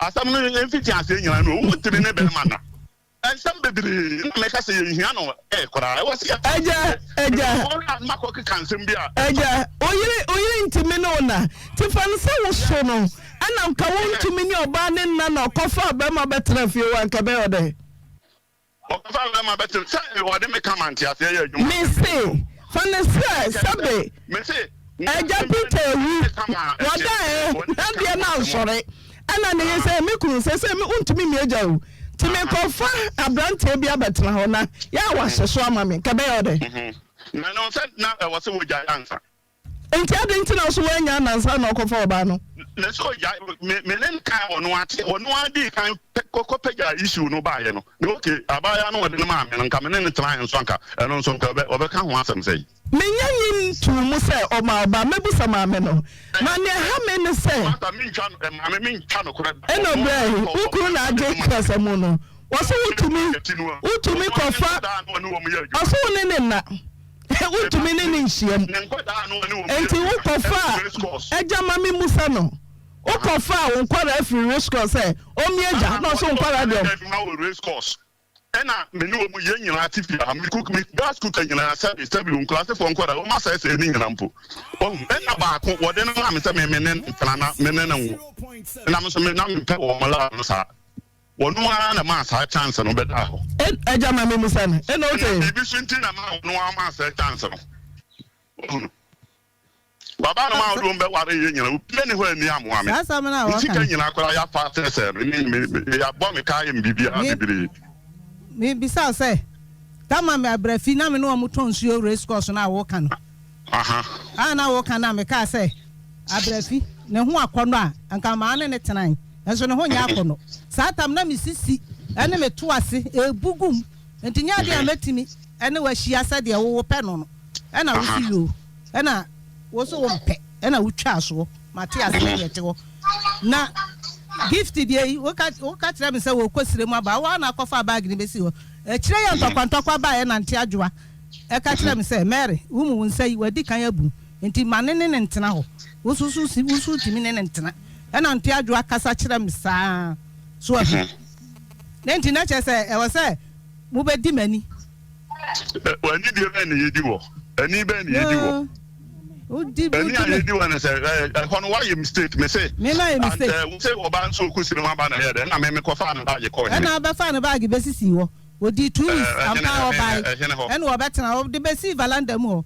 Asɛm no mfiti aseɛ nyinaa no wɔntumi ne bɛrima nna. Nsɛm bebree na meka sɛ yɛnhia no ɛ koraa. Ɛwɔ sɛ yɛfa Agya, agya. Mekɔ a na makɔkeka nsɛm bi a. Agya, wo yere, wo yere ntumi ne wo nna. Nti fa no sɛ wo so no, ɛna nka wontumi ne ɔbaa ne nna na ɔkɔfaa bɛrima bɛtena fie hɔ a, nka ɛbɛyɛ wo dɛn? Ɔkɔfa bɛrima bɛtena sɛ ɔde me ka ma nteaseɛ yɛ adwuma. Mese, fa no sɛ sɛbe Mese, Agya Peter awu, wada ɛ, n'adeɛ no ansɔre, ɛna ne yere sɛ, me kunu, seesei me wontumi mmie gya o, nti mekɔfa aberanteɛ bi abɛtena hɔ na yɛ a wahyɛ so ama me, nka ɛbɛyɛ wo dɛn? Na ɛno sɛ na ɛwɔ sɛ wɔgyae ansa. Enti adɛn nti na wo so woannya no ansa na ɔkɔfa ɔbaa no? Na sɛ ɔgyae, me me ne no kae ɔno ate, ɔno ara dii kan pɛ kɔkɔ pagyaa issue no baeɛ no, na okay, abaayewa no ɔde no maa me no, nka me ne no tenaeɛ nso anka ɛno nso nka ɔbɛ ɔbɛka ho asɛm sɛn? Menya nyi ntoo mu sɛ ɔmaa ɔbaa, mɛbusa maame no. Na nea ɛha me ne sɛ. Pastor, mentwa no, eh, maame mentwa nokorɛ da. Ɛna ɔbrɛ, wo kunu na agye kasamu no, wɔse wotumi, wotumi kɔfa, ɔse wo ne ne nna. Wontumi ne no nhyiam. Enti wokɔfaa agya ma me musa no. Wokɔfaa wo nkwadaa firi race course sɛ ɔmmi agya na ɔso wo nkwadaa deɛ. Adwuma wɔ race course ɛna me ne wɔn yɛn nyinaa te fie ha me cook me gas cooker nyinaa sɛbi sɛbi nkurasefoɔ nkwadaa wɔn asɛesɛe ne nyinaa mpo wɔn ɛna baako wɔde no maa me sɛ me me ne no ntena na me ne no nwo ɛna me nso me na mempɛ wɔn laa no saa. Ɔno ara na maa saa chance no bɛdaa hɔ. Agya ma me musa no. Ɛna wote. Ɛna biribi so nti na maa ɔno ara maa saa chance no. Wahunu? Baba no maa ɔde wɔn bɛware yɛ nyina obiara ni hɔ a ani amoa me. Saa asɛm no a Me sika wɔka no. nyinaa koraa yɛafa asɛesɛe me, me, me, yɛabɔ me ka ayɛ me biribiara Me, bebree. Mebisa wo sɛ, Tama me abrafi na me ne wɔn tɔ nsuo race course no a woka no, a na woka no a mekaa sɛ abrafi ne ho akɔnnɔ a anka maa ne ne tenae, nso ne ho nyɛ akɔnnɔ. Saa tam na me sisi ne me to ase rebu gu mu, nti nyɛ adeɛ a mɛtumi ne wo ahyia sɛdeɛ wo wopɛ no no, ɛna wo se yoo, ɛna wo so wompɛ, ɛna wotwaa soɔ. Mate aseɛ deɛ ɛte hɔ. Na Gift deɛ yi, woka woka kyerɛ me sɛ wɔrekɔ sire mu aba, wo ara na akɔfaa baage no bɛsii hɔ. Akyire yi a ntɔkwa ntɔkwa baeɛ na Nte Adwoa ɛka kyerɛɛ me sɛ, Mary, wo mu wo nsa yi, wadi kan abu, nti ma ne ne no ntena hɔ. Wo nso so wo nso wotumi ne no ntena. Ɛna Nte Adwoa kasa kyerɛ me saa. So ahu? Ne nti na kyerɛ sɛ ɛwɔ sɛ mobɛdi m'ani. W'ani deɛ bɛn na yɛdi wɔ? Ani bɛn na yɛdi wɔ? Wodi Ani a wodi yɛdi wɔ no sɛ ɛhɔ no woayɛ mistake me se. Me ma yɛ mistake. And wo se ɔbaa nso ɔkɔ sini mu aba na ɛyɛ dɛ ɛna me me kɔfaa ne baage kɔɔ hene. Ɛna ɔbɛfaa ne baage bɛsisii hɔ. Ɔdii 2 weeks ampa ara ɔbae ɛna ɔbɛtena hɔ ɔde bɛsii valanda mu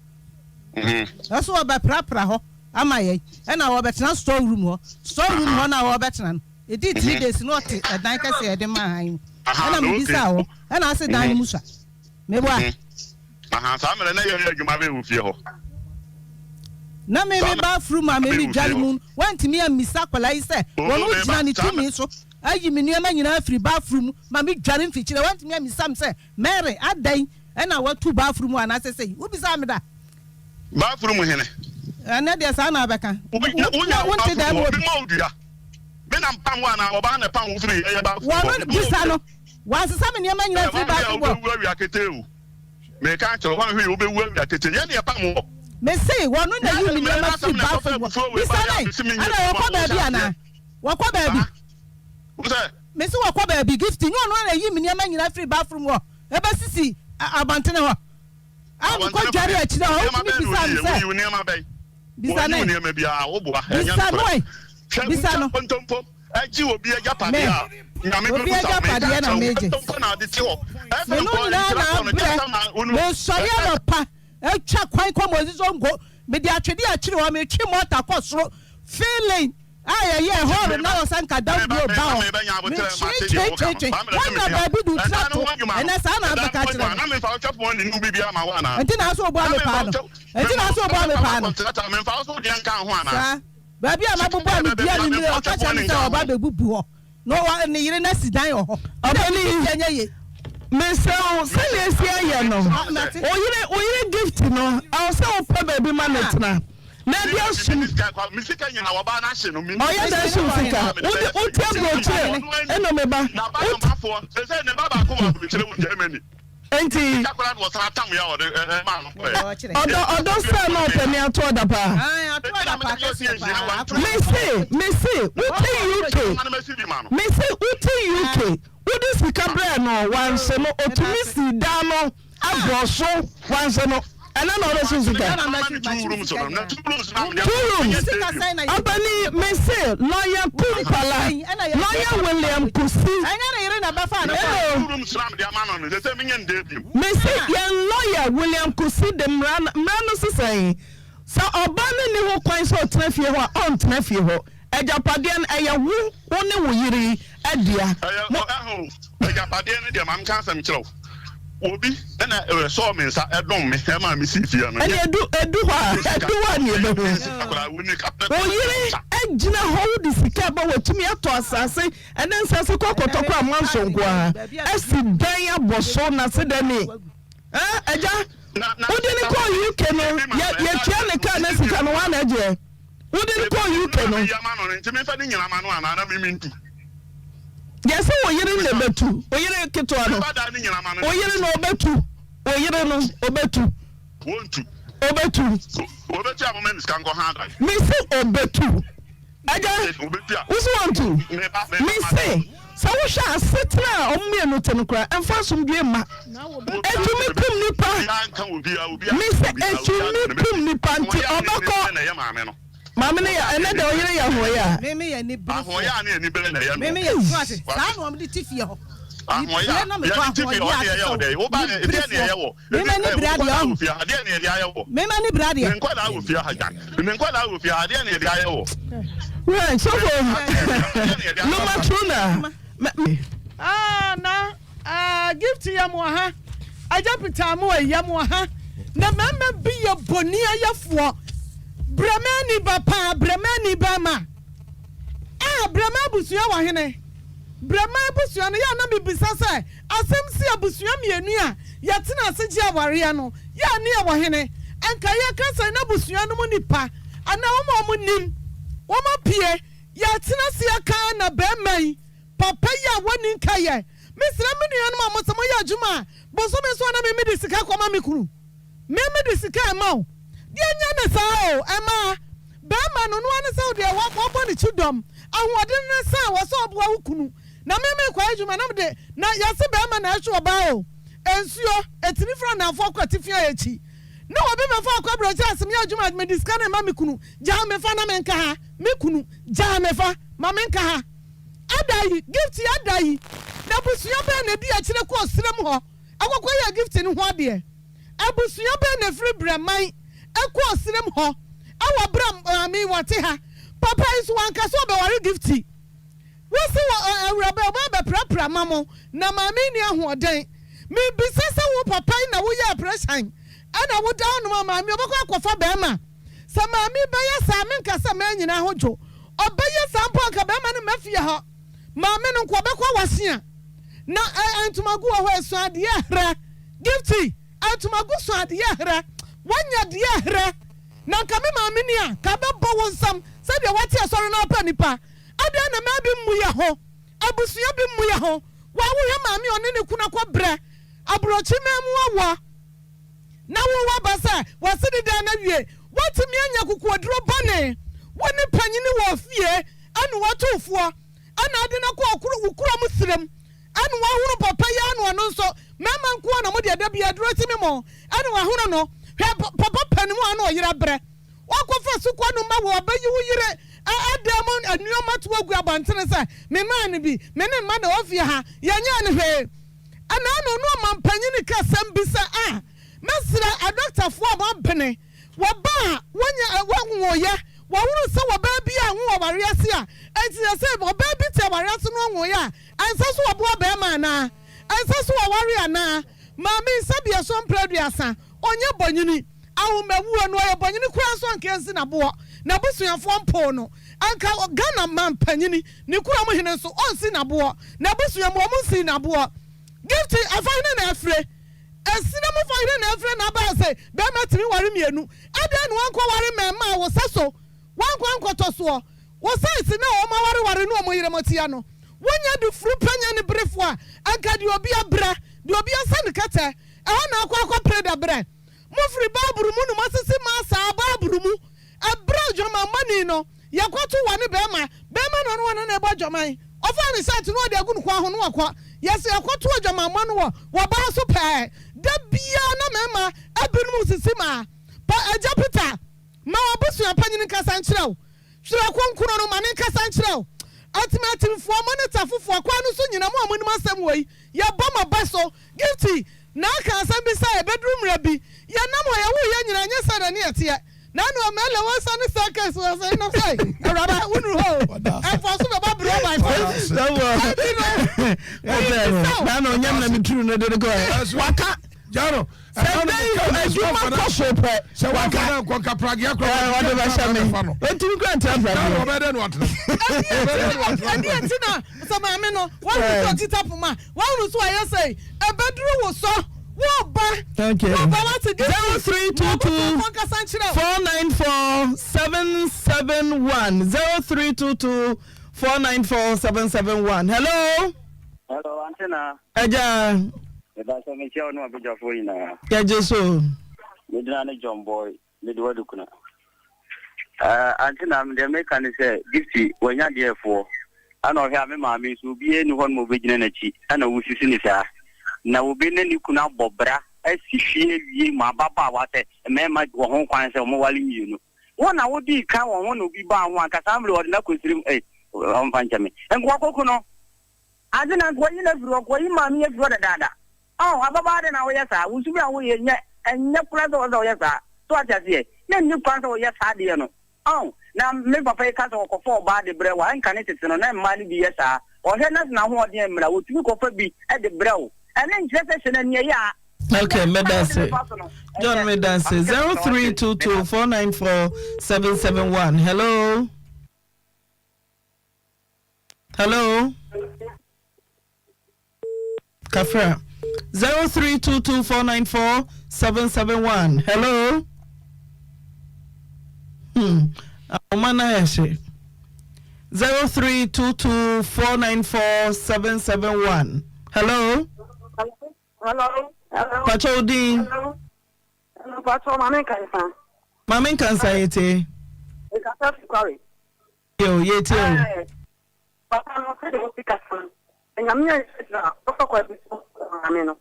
hɔ. Ɛso ɔbɛprapra hɔ ama yɛn ɛna ɔbɛtena store room hɔ. Store room hɔ no a ɔbɛtena no ɛdii 3 days na ɔte ɛdan kɛseɛ a yɛde maa han mu. Ɛna mebisaa hɔ ɛna ase dan no mu sua. Meboa. Aha, saa mmerɛ na yɛyɛ adwuma bɛn wɔ fie hɔ? Na me me bathroom a me me dware mu no, wantumi ammisa akwadaa yi sɛ wɔn gyina ne tumi so ayi me nneɛma nyinaa afiri bathroom mu ma me dware mfikyire. Wantumi ammisa me sɛ, Mary, adɛn na watu bathroom hɔ anaasɛ sei? Wobisaa me da? Bathroom hene? Ɛnɛ deɛ saa na abɛka. Wonya Wonte dan mu bathroom hɔ, hɔ bi. mema wo dua. Me na mpam wo anaa ɔbaa na ɛpam wo firi ɛyɛ bathroom hɔ? Wɔn bisa no, wansesa me nneɛma nyinaa mfiri bathroom hɔ. Wobɛwu awia ketee o. Meka akyerɛ wo, woanhwɛ yie wobɛwu awia ketee. Yɛn na yɛpam wo. Mese, wɔno na yi me nneɛma firi bathroom hɔ. Bisa no ɛ, ana wɔkɔ baabi anaa? Wɔkɔ baabi? Mese wɔkɔ baabi, Gifty, nyɛ ɔno na yi me nneɛma nyinaa firi bathroom hɔ ɛbɛsisi abɔntene hɔ a mekɔ dware akyire hɔ, wotumi bisa no sɛ. Bisa no ɛ. Bisa no ɛ. Bisa no. Me, obi agyapadeɛ na megye. Me no nyinaa na abrɛ. Mesɔre anɔpa, atwa kwan kɔ Moses Zongo. Mede atwedeɛ akyere hɔ, metwe mɔta kɔ soro. Feeling a yɛyɛɛ hɔɔlo na wɔ sɛ nka dawuro ba hɔ. Metwe twe twe twe. Woanya baabi de wo tiri ato. Ɛnɛ saa na abɛka akyerɛ me. Nti na asɛ woboa me paa no. Nti na asɛ woboa me paa no. Saa. Baabi a mabobɔ a medua ne nnua, ɔka kyerɛ me sɛ ɔba abɛbubu hɔ, na ɔwa ne yere no asi dan wɔ hɔ. Ɛna Ɔbɛne, biribi anyɛ yie. mesrɛ wo, sɛdeɛ asi ayɛ no, Ah, mate. wo yere, wo yere Gift no, ɛwɔ sɛ wopɛ baabi ma no tena, na ɛde asom. Ɔyɛ dɛn hye wo sika? Wode, wote aburokyire, ɛna me ba, wote. Enti, ɔdɔ ɔdɔ sɛ na ɔpɛ me ato ɔda paa. Mese mese wote UK mese wote UK wode sika brɛɛ no wanhye no otumi sii dan no abɔ so wanhye no ɛnɛ na ɔbɛhye sika. Two rooms ɔpani mese lawyer Kumpala lawyer William Kusi hello mese yɛn lawyer William Kusi de mmara no mmara no se sɛn sɛ ɔbaa no nni ho kwan sɛ ɔtena fie hɔ a ɔntena fie hɔ agyapadeɛ no ɛyɛ wo wo ne wo yere yi dea mo. Agyapadeɛ no deɛ ma menka asɛm nkyerɛ wo. Obi na ɛsɔɔ me nsa ɛdom me ɛmaa me sii fie no. Ɛne edu edu hɔ a edu hɔ a ne ebehu. Wo yere gyina hɔ wode sika ba watumi atɔ asase ɛnɛ nsase kɔ akɔtɔ kɔ a manso nko ara asi dan abɔ so na se dɛ ne ɛɛ agya wode ne kɔɔ UK no yɛ yɛtua ne kaa na sika no hwan na agyeɛ wode no kɔɔ UK no. Yɛse wo yere na ɛbɛtu, wo yere ketewa no, wo yere no ɔbɛtu, wo yere no ɔbɛtu. Ɔbɛtu. Mese ɔbɛtu. Agya, wo se wɔntu? Mese sɛ wohwɛ asetena a ɔmo mmienu te no koraa, ɛmfa asomdwoe mma. Ɛtumi kum nipa. Mese ɛtumi kum nipa nti ɔbɛkɔ. Maame no yɛ ɛnɛ deɛ ɔyere yɛ ahoɔyɛ a. Meme yɛ aniberefoɔ. Ahoɔyɛ a ne anibere na ɛyɛ no. Meme yɛ so ase saa na wɔn de te fie hɔ. Ahoɔyɛ Mepue na a mekɔ yɛde te fie hɔ ahoɔyɛ ne ase ɛyɛ sɛ wo dɛ. Wo ba niberefoɔ. ɛdeɛ ne ɛyɛ wɔ. Meme ani bere adeɛ ɔho. Adeɛ ne yɛde ayɛ wɔ. Meme ani bere adeɛ. Ne nkwadaa wɔ fie ha gya. Ne nkwadaa wɔ fie ha adeɛ ne yɛde ayɛ wɔ. Right sɔfo Lomatrona. Ah na. Ah, Gift yɛ mo ha. Agya Peter mo yɛ mo ha. Na mmarima bi yɛ boniayɛfoɔ. Brɛmani ba paa, brɛmani bɛrima. Ah, brɛma abusua wɔ hene? Brɛma abusua no, yɛ a na mebisa sɛ, asɛm si abusua mmienu a yɛtena ase gye awareɛ no, yɛ a ne yɛwɔ hene? Anka yɛka sɛ na abusua no mu nnipa anaa wɔn a wɔnim wɔn apue, yɛtena ase aka ara na barima yi, papa yi a wɔnni nkaeɛ. Mesrɛ me nuanom a mo sɛ moyɛ adwuma a, bosome so a na me mede sika kɔma me kunu. Me mede sika rema wo. Deɛ nyɛ ne saa o, ɛmaa barima no, noa ne sɛ wo deɛ wabɔ ne kyidɔm, ahoɔden ne sa a wɔ sɛ ɔboa wo kunu, na me merekɔyɛ adwuma na mede, na yɛse barima na ɛhwe ɔbaa o, nsuo, ɛtumi firi anaafoɔ kɔ atifi a akyi, na obi bɛfa akɔ abrɔkyire ase meyɛ adwuma a mede sika no rema me kunu, gyaa me fa na menka ha, me kunu, gyaa me fa ma menka ha. Ada yi, Gift ada yi, na abusua bɛn na ɛdi akyire kɔɔ serem hɔ ɛkɔkɔyɛɛ Gift no ho adeɛ? Abusua bɛn na ɛfiri Brɛman kɔɔ serem hɔ wɔ berɛ a maame yi wɔte ha? Papa yi nso wanka sɛ ɔbɛware Gifty. Wose wɔ awuraba yi ɔbɛba abɛprapra ma mo na maame yi nni ahoɔden. Mebisa sɛ wo papa yi na woyɛ aprɛhyan ɛna woda hɔnom a maame yi ɔbɛkɔ akɔfa bɛrima? Sɛ maame yi bɛyɛ saa a menka sɛ mmaa nyinaa ho dwo. Ɔbɛyɛ saa mpo a anka bɛrima no mma fie hɔ. Maame no nko ɔbɛkɔ awase a na ntomago wɔ hɔ ɛsõ adeɛ herɛ Gifty ntomago sõ adeɛ herɛ wanya deɛ herɛ na nka me maame ni a ka bɛbɔ wo nsam sɛdeɛ wate asɔre na wapɛ nipa adɛn na mmaa bi mmu yɛ ho abusua bi mmu yɛ ho wa wohwɛ maame a ɔne ne kunu akɔ brɛ aburokyi man mu awɔ na wo waba sɛ wase ne dan no awie watumi anya kokoɔduro bɔne wo ne panyini wɔ fie ɛne watofoɔ ɛna ade no akɔ ɔkoro wo kurom serem ɛna wahunu papa yi ano ɔno nso mɛma nkoa na mo deɛ da bi aduro ti me mo ɛna wahunu no hwɛ papa pɛ ne mu ano ɔyere abrɛ wakɔfa sukuu no ma wɔ ɔbɛyi wo yere ɛdan mu nneɛma to agu abɔntene sɛ me maa no bi me ne mma na ɔfie ha yɛnyɛ no hwee ɛna ano no ɔmampanyin ka sɛm bi sɛ a mɛsrɛ adɔktafoɔ a wɔabene Wɔ ba a wonya ɛ wɔnwoeɛ, wɔhunu sɛ ɔbaa bi a anwo wɔ awareɛ ase a, enti sɛ sɛ ɔbaa bi te awareɛ ase na ɔnwoeɛ a, ɛnsɛ sɛ ɔboa barima anaa? Ɛnsɛ sɛ ɔware anaa? Maame yi, sɛbi ɛsɔ mprɛ aduasa, ɔnyɛ bɔnyini. Ahomawuo no, ɔyɛ bɔnyini koraa nso anka ɛnsi n'aboɔ. N'abusuafoɔ mpoo no. Anka Ghana manpanyini, ne kurom hene nso, ɔnsi n'aboɔ. N'abusua mu, wɔn nsii n'aboɔ. Gifty, ɛfa hene na afire? Ɛsena mu fa hene na ɛfrɛ n'abaa sɛ, Barima tumi ware mmienu, adɛn na wankɔ ware mmɛmma a wo sɛ so wankɔ ankɔtɔ soɔ? Wo size no a wɔn awareware ne wɔn yerem tea no, wonyɛ de furu pɛ nyɛ ne berefoɔ a, anka deɛ obi abrɛ, deɛ obi asa ne kɛtɛ, ɛhɔ na akɔ akɔ pere da berɛ. Mofiri Bible mu na moasisi maa saa Bible mu. Ɛberɛ a odwamammɔni no. Yɛkɔto wɔ ne bɛɛma, bɛɛma na ɔne wɔn na ɛbɔ adwaman. Ɔfaa ne shirt na ɔde agu ne kɔn ho na wakɔ. Yɛse yɛkɔto adwamammɔ no wɔ wɔbaa so pɛɛ. Da biara na mɛɛma binom sisi maa. Pa Agya Peter, ma w'abusua panyin nkasa nkyerɛ wo. Twerɛ Kronkron no ma no nkasa nkyerɛ wo. Atimatimfoɔ, mo ne tafofoɔ, kwan no so nyina mo a monim asɛm wei, yɛbɔ mo aba so. Gifty, na aka asɛm bi sɛ ɛbɛduru mmerɛ bi, yɛnam hɔ, yɛwoo yɛn nyinaa, ɛnyɛ sɛ na ne yɛteɛ. Na no mɛlɛ wo nsa ne staircase wɔ sɛ nam sɛ awuraba wonuru hɔ o ɛmfa so bɛbɔ berɛ by force ɛnti no na na ɔnyam na meturu no de no kɔ waka jaro sɛ dɛn adwuma kɔ so pɛ sɛ waka nkɔnka pragea kora ɔde bɛhyɛ me ɔntumi kura ntra pragea ɔbɛyɛ dɛ no atena ɛdeɛ nti na sɛ maame no wɔhunu sɛ ɔkita poma wɔhunu sɛ ɔyɛ sɛ ɛbɛduru wo sɔ wɔba wɔba wate gye 0322 494 771 0322 494 771 hello hello antena ɛgya meba sɛ mekyia wo ne wabadwafoɔ nyinaa yɛgye so megyina ne John Boy Mede w'adu kuna. Eh, ante na deɛ meka ne sɛ Gifty wanya deɛ ɛfoɔ. Ɛna ɔhwɛ a me maame nso obiara nni hɔ nom a ɔbɛgyina n'akyi ɛna wosisi ne saa. Na obi ne ne kunu abɔ bra asi fie awie ma ababaawa sɛ mmarima wɔ ho kwan sɛ wɔware mmienu. Wo na wodii kan wɔ ho na obi baa ho a nka saa mmerɛ ɔde no akɔ sirim ei ɔmfa nkyɛ me. Nka wakɔku no. Ante na nka wayi no afiri hɔ, nka wayi maame yi afiri hɔ dadaada. Oh, ababaa dɛn na woyɛ saa? Wo su bi a woyɛ nyɛ, ɛnyɛ koraa sɛ ɔsɛ sɛ woyɛ saa. So wate aseɛ? Na ɛnni kwan sɛ woyɛ saa adeɛ no. Oh, na me papa yi ka sɛ ɔkɔfa ɔbaa de brɛ wo a, ɛnka ne tete no, na mmaa no bi yɛ saa. Ɔhwɛ na sɛ n'ahoɔden ammira a, wɔtumi kɔfa bi de brɛ wo. Ɛno nkyerɛ sɛ hyɛ no aniɛyaa. Okay, Ɛnyɛ meda kwan a wode ase. me fa so no, John, ɛnyɛ. meda ase. 0322 494 771. Hello. Hello. Kafra. 0322 494 771. Hello. Ahoma no ayɛ hye. 0322 494 771. Hello. Hello. Hello. Pacho wo din. Hello. Hello, Pacho, Mame Nkansa. Mame Nkansa yɛtie. Nkasa fi kware. Yo, yɛtie o. Eh, papa no sɛdeɛ wosi kasa no, Nyame ayɛ gyina ɔfa kwa bi so maame no.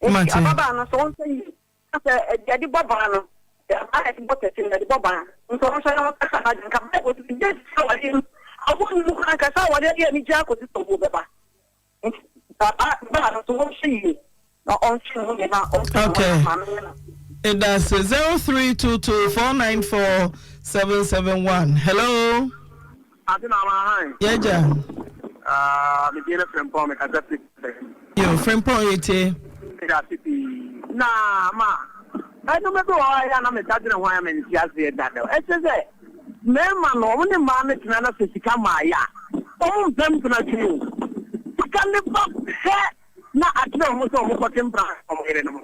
Nti Mate. ababaa no sɛ ɔnhwɛ yie na sɛ yɛde bɔ ban no, abaa a yɛde bɔ tɛte no yɛde bɔ ban. Nti ɔnhwɛ na ɔnkasa n'adwene. Nka Bible se biribi a ɛte sɛ awadeɛ no, awoɔ nni mu koraa nka sɛ awadeɛ de anigyeɛ akɔsi sɛ owuo bɛba. Nti ababaa no so ɔnhwɛ yie na ɔnhwɛ ne ho yie na ɔnhwɛ ne ho Okay. na maame no na. Medase. 0322 494 771. Hello. Ade na ama han. Yɛgya. Ah, me din ne Frimpong, me kasa firi Sɛn. Yo, Frimpong yɛtie. Meda ase pii. Na ma, ɛnoma bi wɔ hɔ a ɛyɛ a na meda dwene ho a mente aseɛ da da. Ɛkyerɛ sɛ, mmarima no, wɔn ne mmaa no tena na sɛ sika mmaeɛ a, wɔn mpɛ mpena twe o. Sika no ba pɛ na akyerɛ wɔn sɛ wɔkɔtwe mpena wɔn yerenom.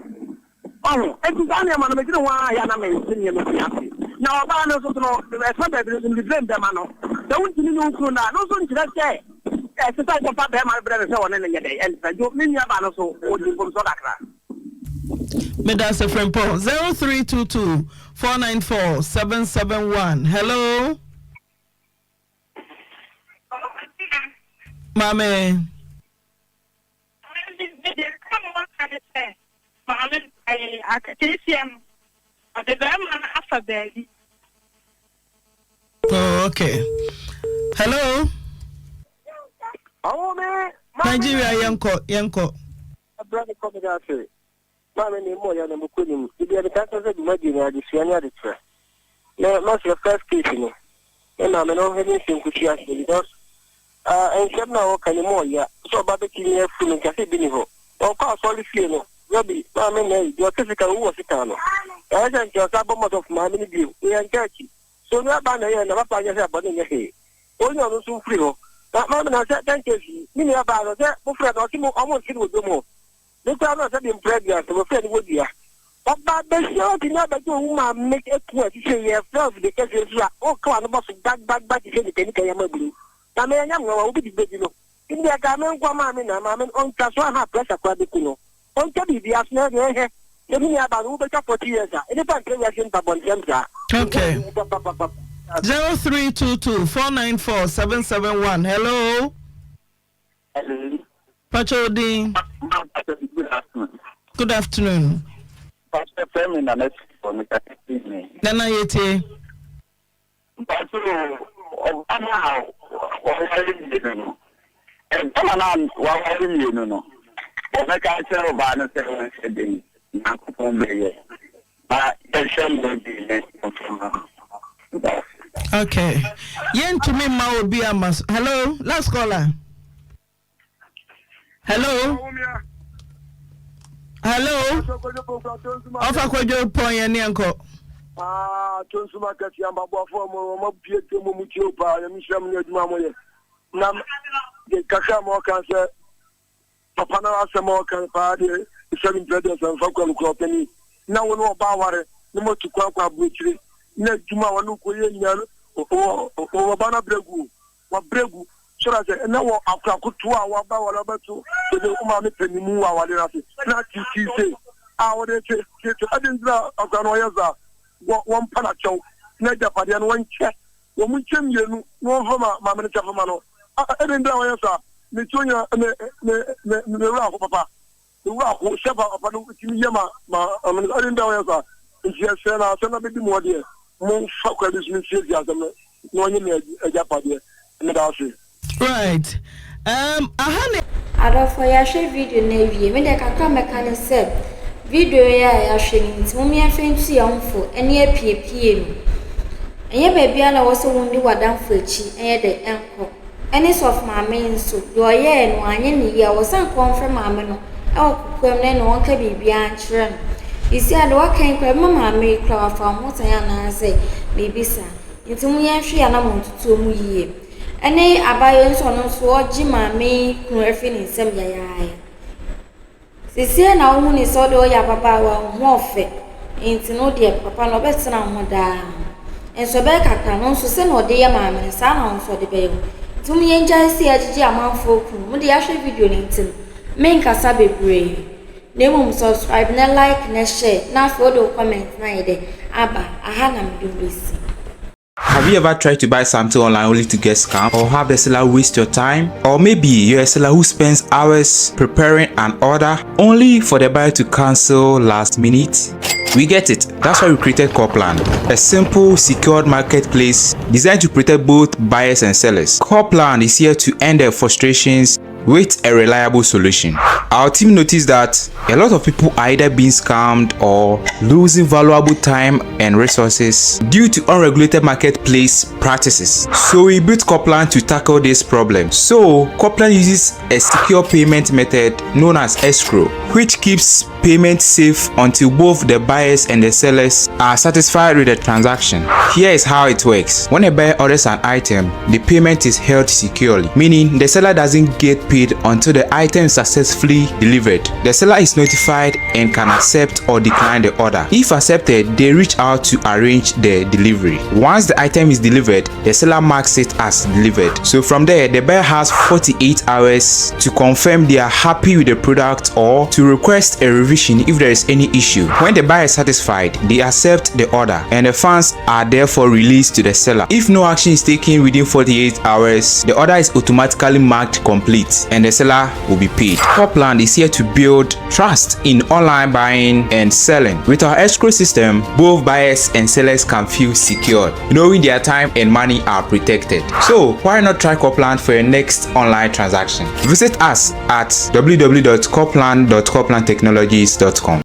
Wahu? Enti saa nneɛma no, medwene ho ara a, ɛyɛ a na mente nneɛma bi ase. Na ɔbaa no nso so no, ɛfa baabi no nso, mede blame bɛma no. Sɛ wontumi ne wo kunu nna a, ɛno nso nkyerɛ sɛ ɛsɛ sɛ wokɔfa barima no brɛ no sɛ ɔne no nyɛ dɛn? Ɛntena. Nti me nuabaa no nso, ɔdi mfomsoɔ kakra. Medase Frimpong 0322 494 771 hello maame. Maame deɛ nka ma waka ne sɛ maame no ɛyɛ akateesia no ɔde bɛrima no afa baabi. Oh, okay. Hello. Nigeria yɛnkɔ yɛnkɔ. Abira ne kɔmi ase. Maame ne mmɔ ya na mo kɔ nim. Ebi a meka sɛ dwumadie no adesua ne adekyerɛ. Na masrɛ first case no. Me maame no ɔnhwɛ ne nsɛm kutu ase because ah nsɛm no a ɔka no mu ɔya sɛ ɔba bɛtumi afu no nka sɛ bi ni hɔ. Ɔkɔ asɔre fie no Rabi maame na yi deɛ ɔte sika no owu wɔ sika no. Ɛyɛ sɛ nkyɛ ɔsan bɔ mmɔden ɔfo maame no bio. Yɛ nka akyi. So onua baa na ɛyɛ na papa nyɛ sɛ bɔne nyɛ hwee. Onyi ɔno nso mfiri hɔ. Na maame na sɛ dɛn case yi me nua baa no sɛ mofrɛ no ɔse mo ɔmo nte no wɔ dwom hɔ. Me koraa no sɛdeɛ mpira aduasa wɔfrɛ no wɔdua. Ɔba bɛhyia ɔtumi abɛgye owu maame aku a sisei yɛfrɛ afide kɛseɛ nso a woka w'ano bɔ so gbagbagba te sɛ nika nika yam aburo. Na me ɛnyɛ nwanwa obi de bɛdi no. Ndeɛ kaa me nkoa maame na maame no ɔntwa so aha pressure koraa bɛku no. Ɔntwa biribiara so na ɛdeɛ ɛhwɛ sɛ me nua baa no wobɛtwa 40 years a nnipa ntra wiase mpa bɔnsɛm saa. Okay. 0322 494 771 hello. Hello. Pacho wo din? Good afternoon. Good afternoon. Pastor fẹ́ mi nana sọ mi kàkẹ́ sí mi. Nana yẹ tie. Pastor ọba náà wàwárí mmienu no ẹ̀gbọ́n náà wàwárí mmienu no ọbẹ̀ka kyerɛ ɔbaa no sɛ ɔnhyɛ den Nyankopɔn bɛyɛ na yɛnhwɛ mmerɛ bi ne mframa. Okay. Yɛntumi mma obi ama so. Hello, last caller. Hello. Hello. Ɔfa kwadwo pɔn yɛn ne nkɔ. Ah, Tonsuma kɛse ampaboafoɔ mo wɔn abue te mo mu tie o paa nyame nhyira mo ne adwuma mo yɛ na de kakra ma ɔka sɛ Papa no asɛm a ɔka paa deɛ sɛbi mpɛ deɛ sɛ mfa kura mekura ɔpanin na wo ne ɔba aware na moatu kwan akɔ aburokyire na adwuma a wɔne wokɔ yɛ nyinaa no wɔ ɔba no abrɛ gu o wabrɛ gu sɔrɔ sɛ ɛnɛ wɔ akora kotoa a waba aware abɛto sɛde wo maame panin mu wɔ aware no ase na titi se a wɔde te te te ɛde ntina akora no ɔyɛ saa wɔ wɔmpa no akyɛw na agyapadeɛ no wɔnkyɛ Wɔn nkyɛn mmienu na wɔmfa ma maame no kyɛfa ma no. Adɛn nti na wɔyɛ saa? Me tiri nyinaa, me, me, me, me werɛ aho papa. Me werɛ aho sɛ papa no tumi yɛ ma maame no. Adɛn nti na wɔyɛ saa? Nti yɛsrɛ no, asɛm no abɛdi mu hɔ deɛ, momfa kwan bi so nsiesie asɛm no na wɔnyɛ me agyapadeɛ. Meda ase. Right um aha ne. Adɔfoɔ yɛahwɛ video no awie, me deɛ kakra a mɛka ne sɛ video yi a yɛahwɛ no nti mom yɛmfa ntu yɛn ho fo ne apiepie no. Ɛnyɛ baabiara na ɛwɔ sɛ wonni w'adamfo akyi ɛnyɛ dɛ ɛnkɔ. Ɛne sɔfo maame yi nso, deɛ ɔyɛɛ no wanyɛ no yie. Ɛwɔ sɛ anka ɔmfrɛ maame no wɔ kokoam na ɛne ɔnka biribiara nkyerɛ no. Seesei a deɛ waka yi koraa ɛbɛma maame yi koraa wafa ho tan anaasɛ biribi saa. Nti mo yɛnhwɛ yɛn anammɔntutuo mu yie. Ɛne abaayewa yi nso a ɔno nso ɔregye maame yi kunu afiri ne nsam yayaaya. Seesei na wohu no sɛ ɔde ɔyɛ ababaawa, wo ho ɔfɛ nti no deɛ papa no ɔbɛtena wo ho daa. Nso ɛbɛyɛ kakra no nso sɛnea ɔde yɛ maame no saa na wo nso ɔde bɛyɛ wo. Nti mo yɛngyae sɛ yɛagyegye amanfoɔ kunu. Mo deɛ yɛahwɛ video no nti no menkasa bebree. Na mmom subscribe na like na share na afei wode wo comment no ayɛ dɛ aba. Aha na mede wo bɛsi. Have you ever tried to buy something online only to get scammed or have the seller waste your time? Or maybe you're a seller who spends hours preparing an order only for the buyer to cancel last minute? We get it. That's why we created Corplan, a simple, secured marketplace designed to protect both buyers and sellers. Corplan is here to end their frustrations with a reliable solution. Our team noticed that a lot of people are either being scammed or losing valuable time and resources due to unregulated marketplace practices. So we built Coplan to tackle this problem. So Coplan uses a secure payment method known as escrow, which keeps payment safe until both the buyers and the sellers are satisfied with the transaction. Here is how it works. When a buyer orders an item, the payment is held securely, meaning the seller doesn't get paid until the item is successfully delivered. The seller is notified and can accept or decline the order. If accepted, they reach out to arrange the delivery. Once the item is delivered, the seller marks it as delivered. So from there, the buyer has 48 hours to confirm they are happy with the product or to request a revision if there is any issue. When the buyer is satisfied, they accept the order and the funds are therefore released to the seller. If no action is taken within 48 hours, the order is automatically marked complete and the seller will be paid. Copland is here to build trust in online buying and selling. With our escrow system, both buyers and sellers can feel secure, knowing their time and money are protected. So why not try Copland for your next online transaction? Visit us at www.copland.coplandtechnologies.com.